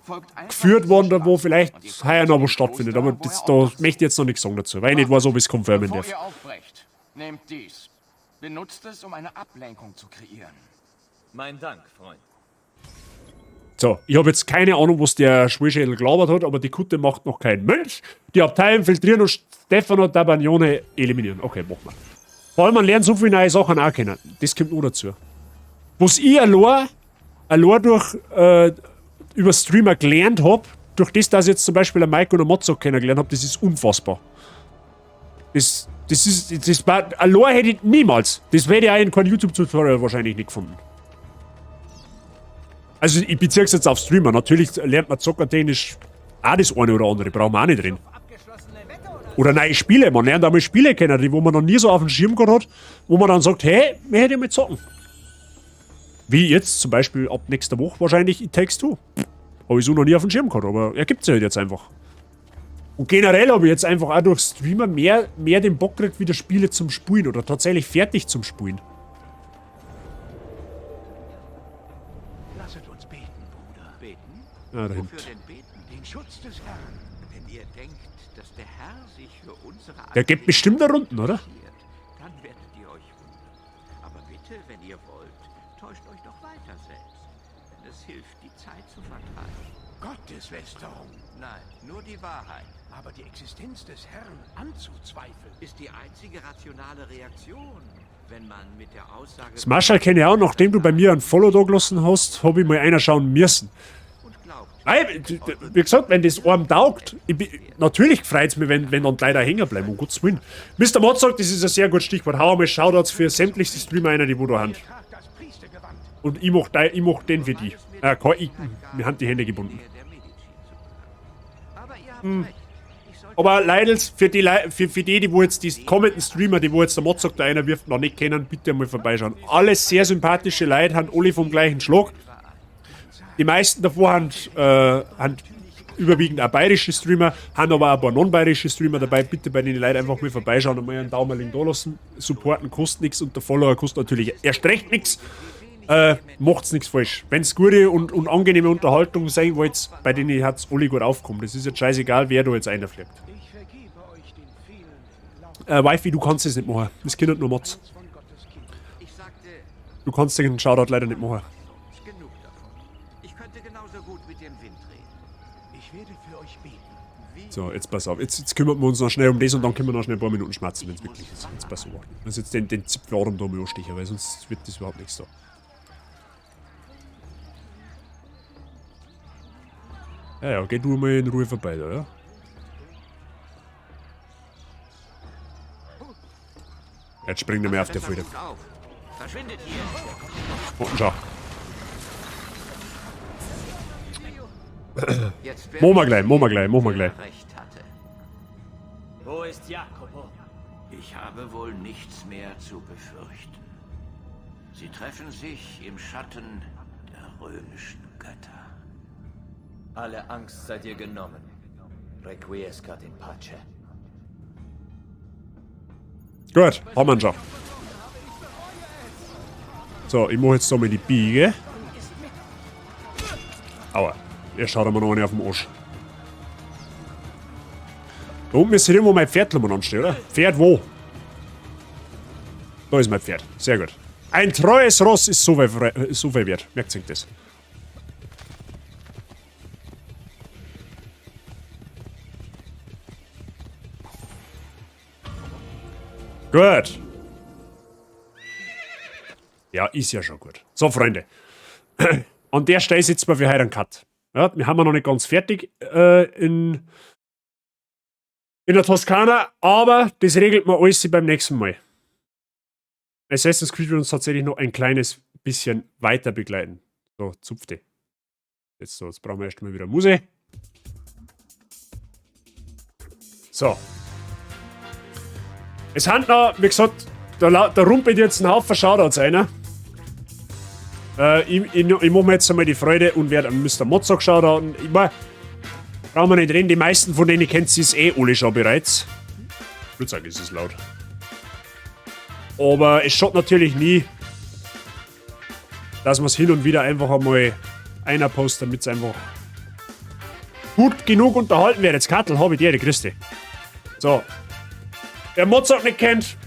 geführt worden, da wo vielleicht heuer noch was stattfindet. Aber das, da möchte ich jetzt noch nichts sagen dazu, weil ich nicht weiß, ob ich es confirmen Bevor darf. ihr aufbrecht, nehmt dies. Benutzt es, um eine Ablenkung zu kreieren. Mein Dank, Freund. So, ich habe jetzt keine Ahnung, was der Schwulschädel gelabert hat, aber die Kutte macht noch kein Mönch. Die Abtei infiltrieren und Stefano da Bagnone eliminieren. Okay, machen wir. Vor allem, man lernt so viele neue Sachen auch kennen. Das kommt noch dazu. Was ich allein durch, über Streamer gelernt hab, durch das, dass ich jetzt zum Beispiel einen Mike und einen Mozart kennengelernt hab, das ist unfassbar. Das ist, das war, allein hätte ich niemals, das hätte ich auch in keinem YouTube-Tutorial wahrscheinlich nicht gefunden. Also ich beziehe es jetzt auf Streamer. Natürlich lernt man zockertechnisch auch das eine oder andere, brauchen wir auch nicht drin. Oder neue Spiele, man lernt einmal Spiele kennen, die wo man noch nie so auf dem Schirm gehabt hat, wo man dann sagt, hey, wir hätten ja mal zocken. Wie jetzt zum Beispiel ab nächster Woche wahrscheinlich It Takes Two. Habe ich so noch nie auf dem Schirm gehabt, aber er gibt's ja halt jetzt einfach. Und generell habe ich jetzt einfach auch durch Streamer mehr den Bock gekriegt, wieder Spiele zum Spielen oder tatsächlich fertig zum Spielen. Lasset uns beten, Bruder. Beten? Ja, da hinten. Wofür denn beten? Den Schutz des Herrn. Wenn ihr denkt, dass der Herr sich für unsere Der gibt bestimmt da Runden, oder? Dann werdet ihr euch wundern. Aber bitte, wenn ihr wollt, täuscht euch doch weiter selbst. Denn es hilft, die Zeit zu vertreiben. Gotteslästerung. Nein, nur die Wahrheit. Aber die Existenz des Herrn anzuzweifeln, ist die einzige rationale Reaktion, wenn man mit der Aussage... Das Marschall kenne ich auch, nachdem du bei mir ein Follow da gelassen hast, habe ich mal einer schauen müssen. Nein, wie gesagt, wenn das einem taugt, natürlich freut es mich, wenn dann leider hängen bleiben, um Gottes Willen. Mr. Mod sagt, das ist ein sehr gutes Stichwort. Hau einmal Shoutouts für sämtliche Streamer einer, die wo da haben. Und ich mach den für die. Mir haben die Hände gebunden. Hm. Aber Leidels, für die, die wo jetzt die kommenden Streamer, die wo jetzt der Mod sagt, da einer wirft, noch nicht kennen, bitte mal vorbeischauen. Alles sehr sympathische Leute, haben alle vom gleichen Schlag. Die meisten davor haben überwiegend auch bayerische Streamer, haben aber auch ein paar non-bayerische Streamer dabei. Bitte bei den Leuten einfach mal vorbeischauen und mal einen Daumen da lassen. Supporten kostet nichts und der Follower kostet natürlich erst recht nichts. Macht's nichts falsch. Wenn's gute und angenehme Unterhaltung sein wollt, bei denen hat's alle gut aufgekommen. Das ist jetzt scheißegal, wer da jetzt einfliegt. Wifi, du kannst es nicht machen. Das können nur Mods. Du kannst den Shoutout leider nicht machen. So, jetzt pass auf. Jetzt kümmern wir uns noch schnell um das und dann können wir noch schnell ein paar Minuten schmatzen, wenn's wirklich ist. Jetzt pass auf. Ich muss jetzt den Zipfelarm da mal anstechen, weil sonst wird das überhaupt nichts da. Ja, ja, geh du mal in Ruhe vorbei da, ja? Jetzt springt er mir auf der Freude. Unten schau. Machen wir gleich, machen wir gleich. Wo ist Jacopo? Ich habe wohl nichts mehr zu befürchten. Sie treffen sich im Schatten der römischen Götter. Alle Angst sei dir genommen. Requiescat in pace. Gut, haben wir ihn schon. So, ich mach jetzt nochmal die Biege. Aua. Er schaut mir noch eine auf den Arsch. Da unten ist irgendwo mein Pferd anstehen, oder? Pferd wo? Da ist mein Pferd. Sehr gut. Ein treues Ross ist so viel wert. Merkt sich das. Gut. Ja, ist ja schon gut. So, Freunde. An der Stelle sitzen wir für heute einen Cut. Ja, wir haben ja noch nicht ganz fertig in der Toskana, aber das regelt man alles beim nächsten Mal. Assassin's Creed wird uns tatsächlich noch ein kleines bisschen weiter begleiten. So, zupfte. Jetzt, so, jetzt brauchen wir erstmal wieder Muse. So. Es hat noch, wie gesagt, da rumpelt jetzt ein Haufen Shoutouts einer. Ich mache mir jetzt einmal die Freude und werde an Mr. Mozart schauen. Ich mein, brauchen wir nicht reden, die meisten von denen kennt es eh alle schon bereits. Ich würde sagen, es ist laut. Aber es schaut natürlich nie, dass man es hin und wieder einfach einmal einer postet, damit es einfach gut genug unterhalten wird. Jetzt Kattel, habe ich dir, grüß dich. So. Wer Mozart nicht kennt,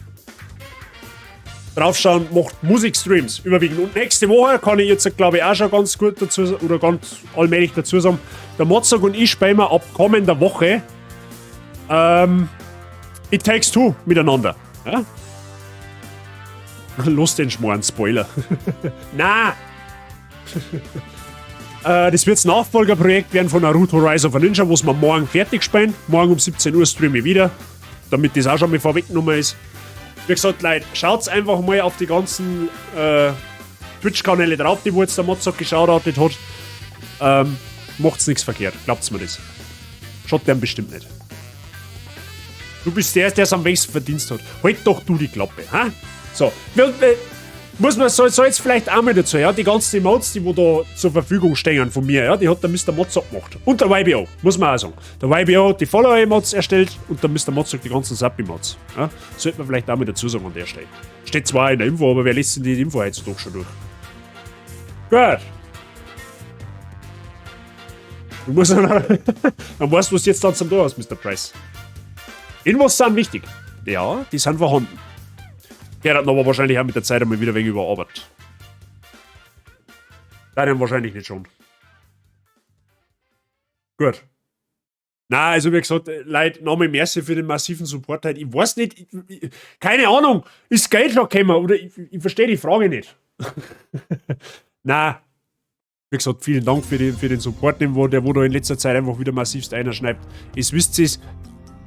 draufschauen, macht Musikstreams überwiegend. Und nächste Woche kann ich jetzt, glaube ich, auch schon ganz gut dazu oder ganz allmählich dazu sagen, der Mozart und ich spielen wir ab kommender Woche It Takes Two miteinander. Ja? Los den Schmoren, Spoiler. Na! Das wird das Nachfolgerprojekt werden von Naruto Rise of a Ninja, was wir morgen fertig spielen. Morgen um 17 Uhr streame ich wieder, damit das auch schon mal vorweggenommen ist. Wie gesagt, Leute, schaut einfach mal auf die ganzen Twitch-Kanäle drauf, die wo jetzt der Mozart geschaut hat. Macht's nichts verkehrt, glaubt's mir das. Schaut der bestimmt nicht. Du bist der, der es am wenigsten verdient hat. Halt doch du die Klappe, ha? So, muss man, soll jetzt vielleicht auch mal dazu, ja, die ganzen Emotes, die wo da zur Verfügung stehen von mir, ja, die hat der Mr. Mozart gemacht. Und der YBO, muss man auch sagen. Der YBO hat die Follower-Emotes erstellt und der Mr. Mozart die ganzen Sub-Emotes. Ja, sollte man vielleicht auch mal dazu sagen an der Stelle. Steht zwar in der Info, aber wer liest denn die Info heutzutage schon durch? Gut. Du musst dann, dann weißt du, was jetzt dann zum Tor hast, Mr. Price. Infos sind wichtig. Ja, die sind vorhanden. Der hat aber wahrscheinlich auch mit der Zeit einmal wieder wegen überarbeitet. Deinen wahrscheinlich nicht schon. Gut. Na, also wie gesagt, Leute, nochmal merci für den massiven Support heute. Ich weiß nicht, keine Ahnung, ist Geld noch gekommen oder ich verstehe die Frage nicht. Na, wie gesagt, vielen Dank für den Support, der wo da in letzter Zeit einfach wieder massivst einschneidet. Es wisst ihr,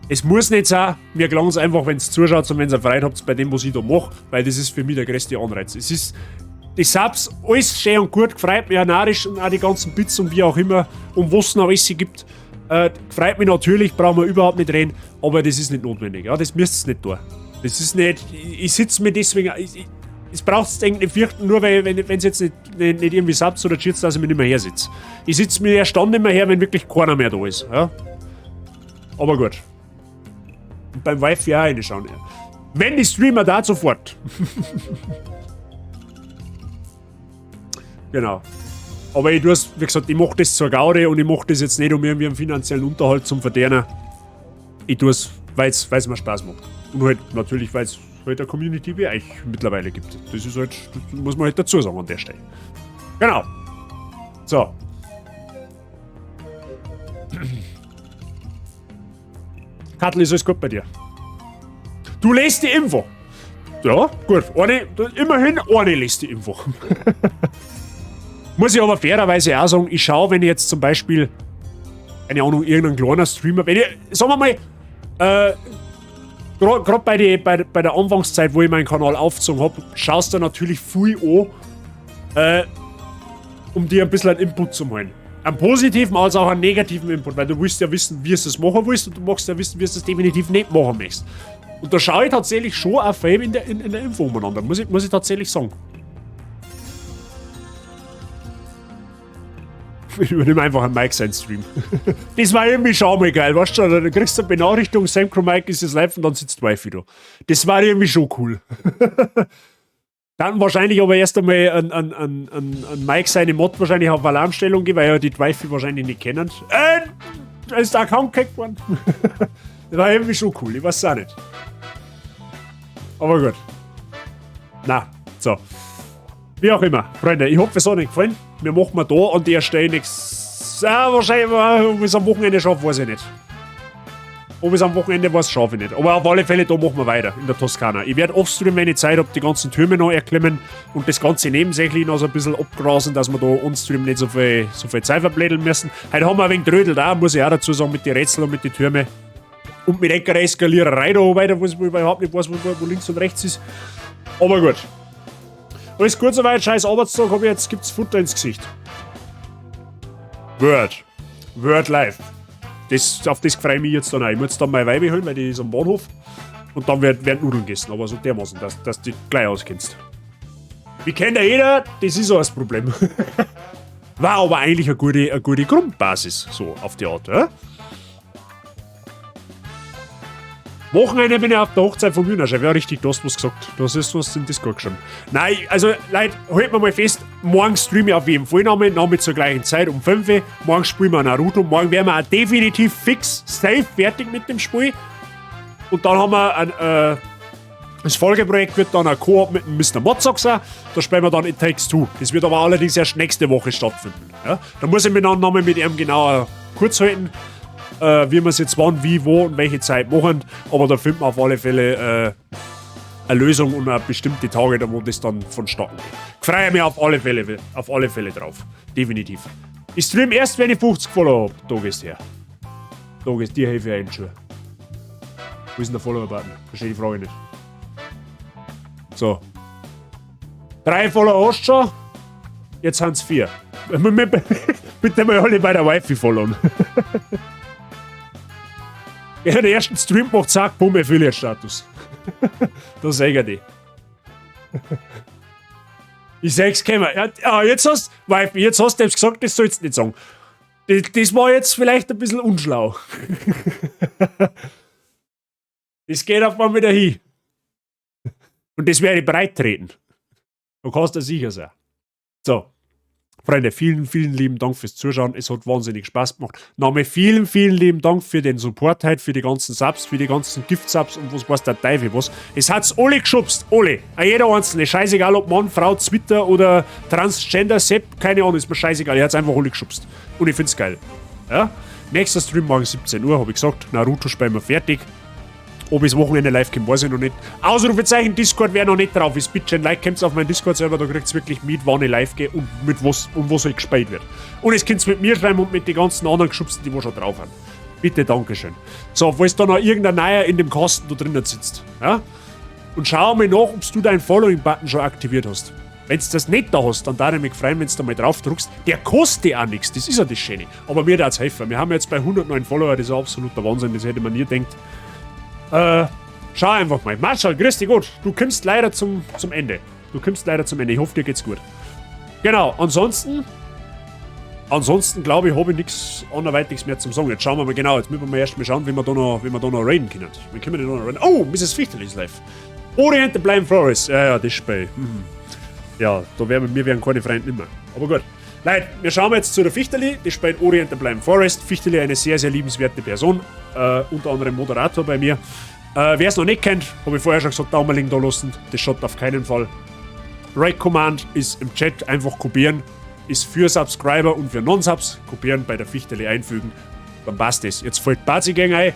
es muss nicht sein, mir gelangt es einfach, wenn es zuschaut und wenn ihr Freude habt bei dem, was ich da mache, weil das ist für mich der größte Anreiz. Es ist, die Subs, alles schön und gut, freut mich ja narrisch und auch die ganzen Bits und wie auch immer, um was es noch alles gibt. Freut mich natürlich, brauchen wir überhaupt nicht reden, aber das ist nicht notwendig, ja, das müsst ihr nicht tun. Das ist nicht, ich sitze mir deswegen, es braucht es eigentlich nicht fürchten, nur weil, wenn es jetzt nicht irgendwie Subs oder Cheats, dass ich mich nicht mehr her sitze. Ich sitze mir erst dann nicht mehr her, wenn wirklich keiner mehr da ist, ja. Aber gut. Und beim Wifi auch reinschauen. Ja. Wenn die Streamer da sofort. Genau. Aber ich tu's, wie gesagt, ich mach das zur Gaudi und ich mach das jetzt nicht, um irgendwie einen finanziellen Unterhalt zu verdienen. Ich tu's, weil's mir Spaß macht. Und halt natürlich, weil's halt eine Community wie euch mittlerweile gibt. Das ist halt, das muss man halt dazu sagen an der Stelle. Genau. So. Kattel, ist alles gut bei dir? Du lest die Info. Ja, gut. Eine, immerhin eine liest die Info. Muss ich aber fairerweise auch sagen, ich schaue, wenn ich jetzt zum Beispiel, keine Ahnung, irgendein kleiner Streamer, wenn ich, sagen wir mal, gerade bei der Anfangszeit, wo ich meinen Kanal aufgezogen habe, schaust du natürlich viel an, um dir ein bisschen einen Input zu holen. Einen positiven als auch einen negativen Input, weil du willst ja wissen, wie du es machen willst und du magst ja wissen, wie du es definitiv nicht machen möchtest. Und da schaue ich tatsächlich schon auf Fame in der Info umeinander, muss ich tatsächlich sagen. Ich übernehme einfach einen Mike seinen Stream. Das war irgendwie schon mal geil, weißt du? Dann kriegst du eine Benachrichtigung, Samcro Mike ist jetzt live und dann sitzt Wifi da. Das war irgendwie schon cool. Dann wahrscheinlich aber erst einmal an Mike seine Mod wahrscheinlich auf Alarmstellung gehen, weil ja die Wifi wahrscheinlich nicht kennen. Da ist der Account gehackt worden. Das war irgendwie schon cool, ich weiß es auch nicht. Aber gut. Na, so. Wie auch immer, Freunde, ich hoffe, es hat euch gefallen. Wir machen mal da an der Stelle nichts. Ja, wahrscheinlich, ob ich es am Wochenende schaffe, weiß ich nicht. Ob ich es am Wochenende weiß, schaffe ich nicht. Aber auf alle Fälle, da machen wir weiter in der Toskana. Ich werde offstream, wenn ich Zeit habe, die ganzen Türme noch erklimmen und das Ganze nebensächlich noch so ein bisschen abgrasen, dass wir da on-stream nicht so viel Zeit verblädeln müssen. Heute haben wir ein wenig Trödel da, muss ich auch dazu sagen, mit den Rätseln und mit den Türmen. Und mit einer Eskaliererei da weiter, wo ich überhaupt nicht weiß, wo links und rechts ist. Aber gut. Alles gut soweit, scheiß Arbeitstag hab ich jetzt, gibt's Futter ins Gesicht. Word. Word live. Das, auf das freue ich mich jetzt dann auch. Ich muss jetzt dann meine Weibe holen, weil die ist am Bahnhof. Und dann werden Nudeln gegessen, aber so dermaßen, dass du dich gleich auskennst. Wie kennt ja jeder, das ist auch das Problem. War aber eigentlich eine gute Grundbasis, so auf die Art, ja? Wochenende bin ich auf der Hochzeit vom Jünger. Ja, richtig, du hast was gesagt. Du hast jetzt was in Discord geschrieben. Nein, also, Leute, halt mir mal fest, morgen streame ich auf jeden Fall nochmal, nochmal zur gleichen Zeit um 5 Uhr. Morgen spielen wir Naruto. Morgen werden wir auch definitiv fix, safe fertig mit dem Spiel. Und dann haben wir ein, das Folgeprojekt wird dann ein Koop mit dem Mr. Mozzock sein. Da spielen wir dann It Takes Two. Das wird aber allerdings erst nächste Woche stattfinden. Ja? Da muss ich mich dann nochmal mit ihm genauer kurz halten, wie wir es jetzt wann, wie, wo und welche Zeit machen. Aber da finden wir auf alle Fälle eine Lösung und eine bestimmte Tage, da wo das dann vonstatten geht. Freue mich auf alle Fälle drauf. Definitiv. Ich stream erst, wenn ich 50 Follower hab. Da gehst her. Da gehst dir helfe ich schon. Wo ist denn der Follower-Button? Verstehe die Frage nicht. So. 3 Follower hast du schon. Jetzt sind's 4. Bitte mal alle bei der Wifi followen. Ja, den ersten Stream macht, zack, bumm, Affiliate-Status. Da seh ich die. Ich seh's kommen. Ja, jetzt hast, Wifi, jetzt hast du gesagt, das sollst du nicht sagen. Das war jetzt vielleicht ein bisschen unschlau. Das geht auf einmal wieder hin. Und das werde ich breit treten. Da kannst du sicher sein. So. Freunde, vielen, vielen lieben Dank fürs Zuschauen. Es hat wahnsinnig Spaß gemacht. Nochmal vielen, vielen lieben Dank für den Support heute, für die ganzen Subs, für die ganzen Gift-Subs und was weiß der Teufel was. Es hat's alle geschubst, alle. Auch jeder einzelne. Scheißegal, ob Mann, Frau, Twitter oder Transgender, Sepp, keine Ahnung, ist mir scheißegal. Ich hat's einfach alle geschubst. Und ich find's geil. Ja? Nächster Stream morgen 17 Uhr, hab ich gesagt. Naruto spielen wir fertig. Ob ich das Wochenende live komme, weiß ich noch nicht. Ausrufezeichen Discord, wer noch nicht drauf ist, bitte ein Like, kommt auf meinen Discord-Server, da kriegt ihr wirklich mit, wann ich live gehe und mit was und was halt gespielt wird. Und es könnt ihr mit mir schreiben und mit den ganzen anderen Geschubsten, die wo schon drauf sind. Bitte, Dankeschön. So, falls da noch irgendein Neuer in dem Kasten da drinnen sitzt. Ja? Und schau mal nach, ob du deinen Following-Button schon aktiviert hast. Wenn du das nicht da hast, dann darf ich mich freuen, wenn du da mal drauf drückst. Der kostet auch nichts, das ist ja das Schöne. Aber mir darf's helfen. Wir haben jetzt bei 109 Follower, das ist absoluter Wahnsinn, das hätte man nie gedacht. Schau einfach mal. Marshall, grüß dich gut. Du kommst leider zum Ende. Du kommst leider zum Ende. Ich hoffe, dir geht's gut. Genau, ansonsten glaube ich, habe ich nichts anderweitiges mehr zum Sagen. Jetzt schauen wir mal genau. Jetzt müssen wir mal erst mal schauen, wie wir da noch raiden können. Wie können wir denn da noch raiden? Oh, Mrs. Fichtel ist live. Ori and the Blind Forest. Ja, ja, das Spiel. Mhm. Ja, da werden wir werden keine Freunde nimmer. Aber gut. Leute, wir schauen jetzt zu der Fichterli. Die spielt Ori and the Blind Forest. Fichterli, eine sehr, sehr liebenswerte Person. Unter anderem Moderator bei mir. Wer es noch nicht kennt, habe ich vorher schon gesagt, Daumenlink da lassen. Das schaut auf keinen Fall. Raid Command ist im Chat, einfach kopieren. Ist für Subscriber und für Non-Subs. Kopieren, bei der Fichterli einfügen. Dann passt es. Jetzt fällt Bazi Gang ein.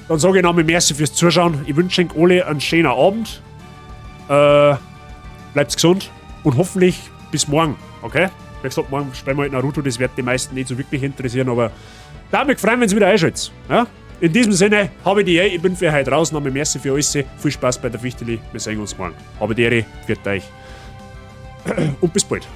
Dann sage ich nochmal merci fürs Zuschauen. Ich wünsche euch alle einen schönen Abend. Bleibt gesund und hoffentlich bis morgen. Okay? Wie gesagt, morgen spielen wir halt Naruto, das wird die meisten nicht so wirklich interessieren, aber da mich freuen, wenn es wieder einschaltet. Ja? In diesem Sinne, habe die Ehre, ich bin für heute raus, nochmal merci für alles, viel Spaß bei der Fichteli, wir sehen uns morgen. Habe die Ehre, pfiat euch und bis bald.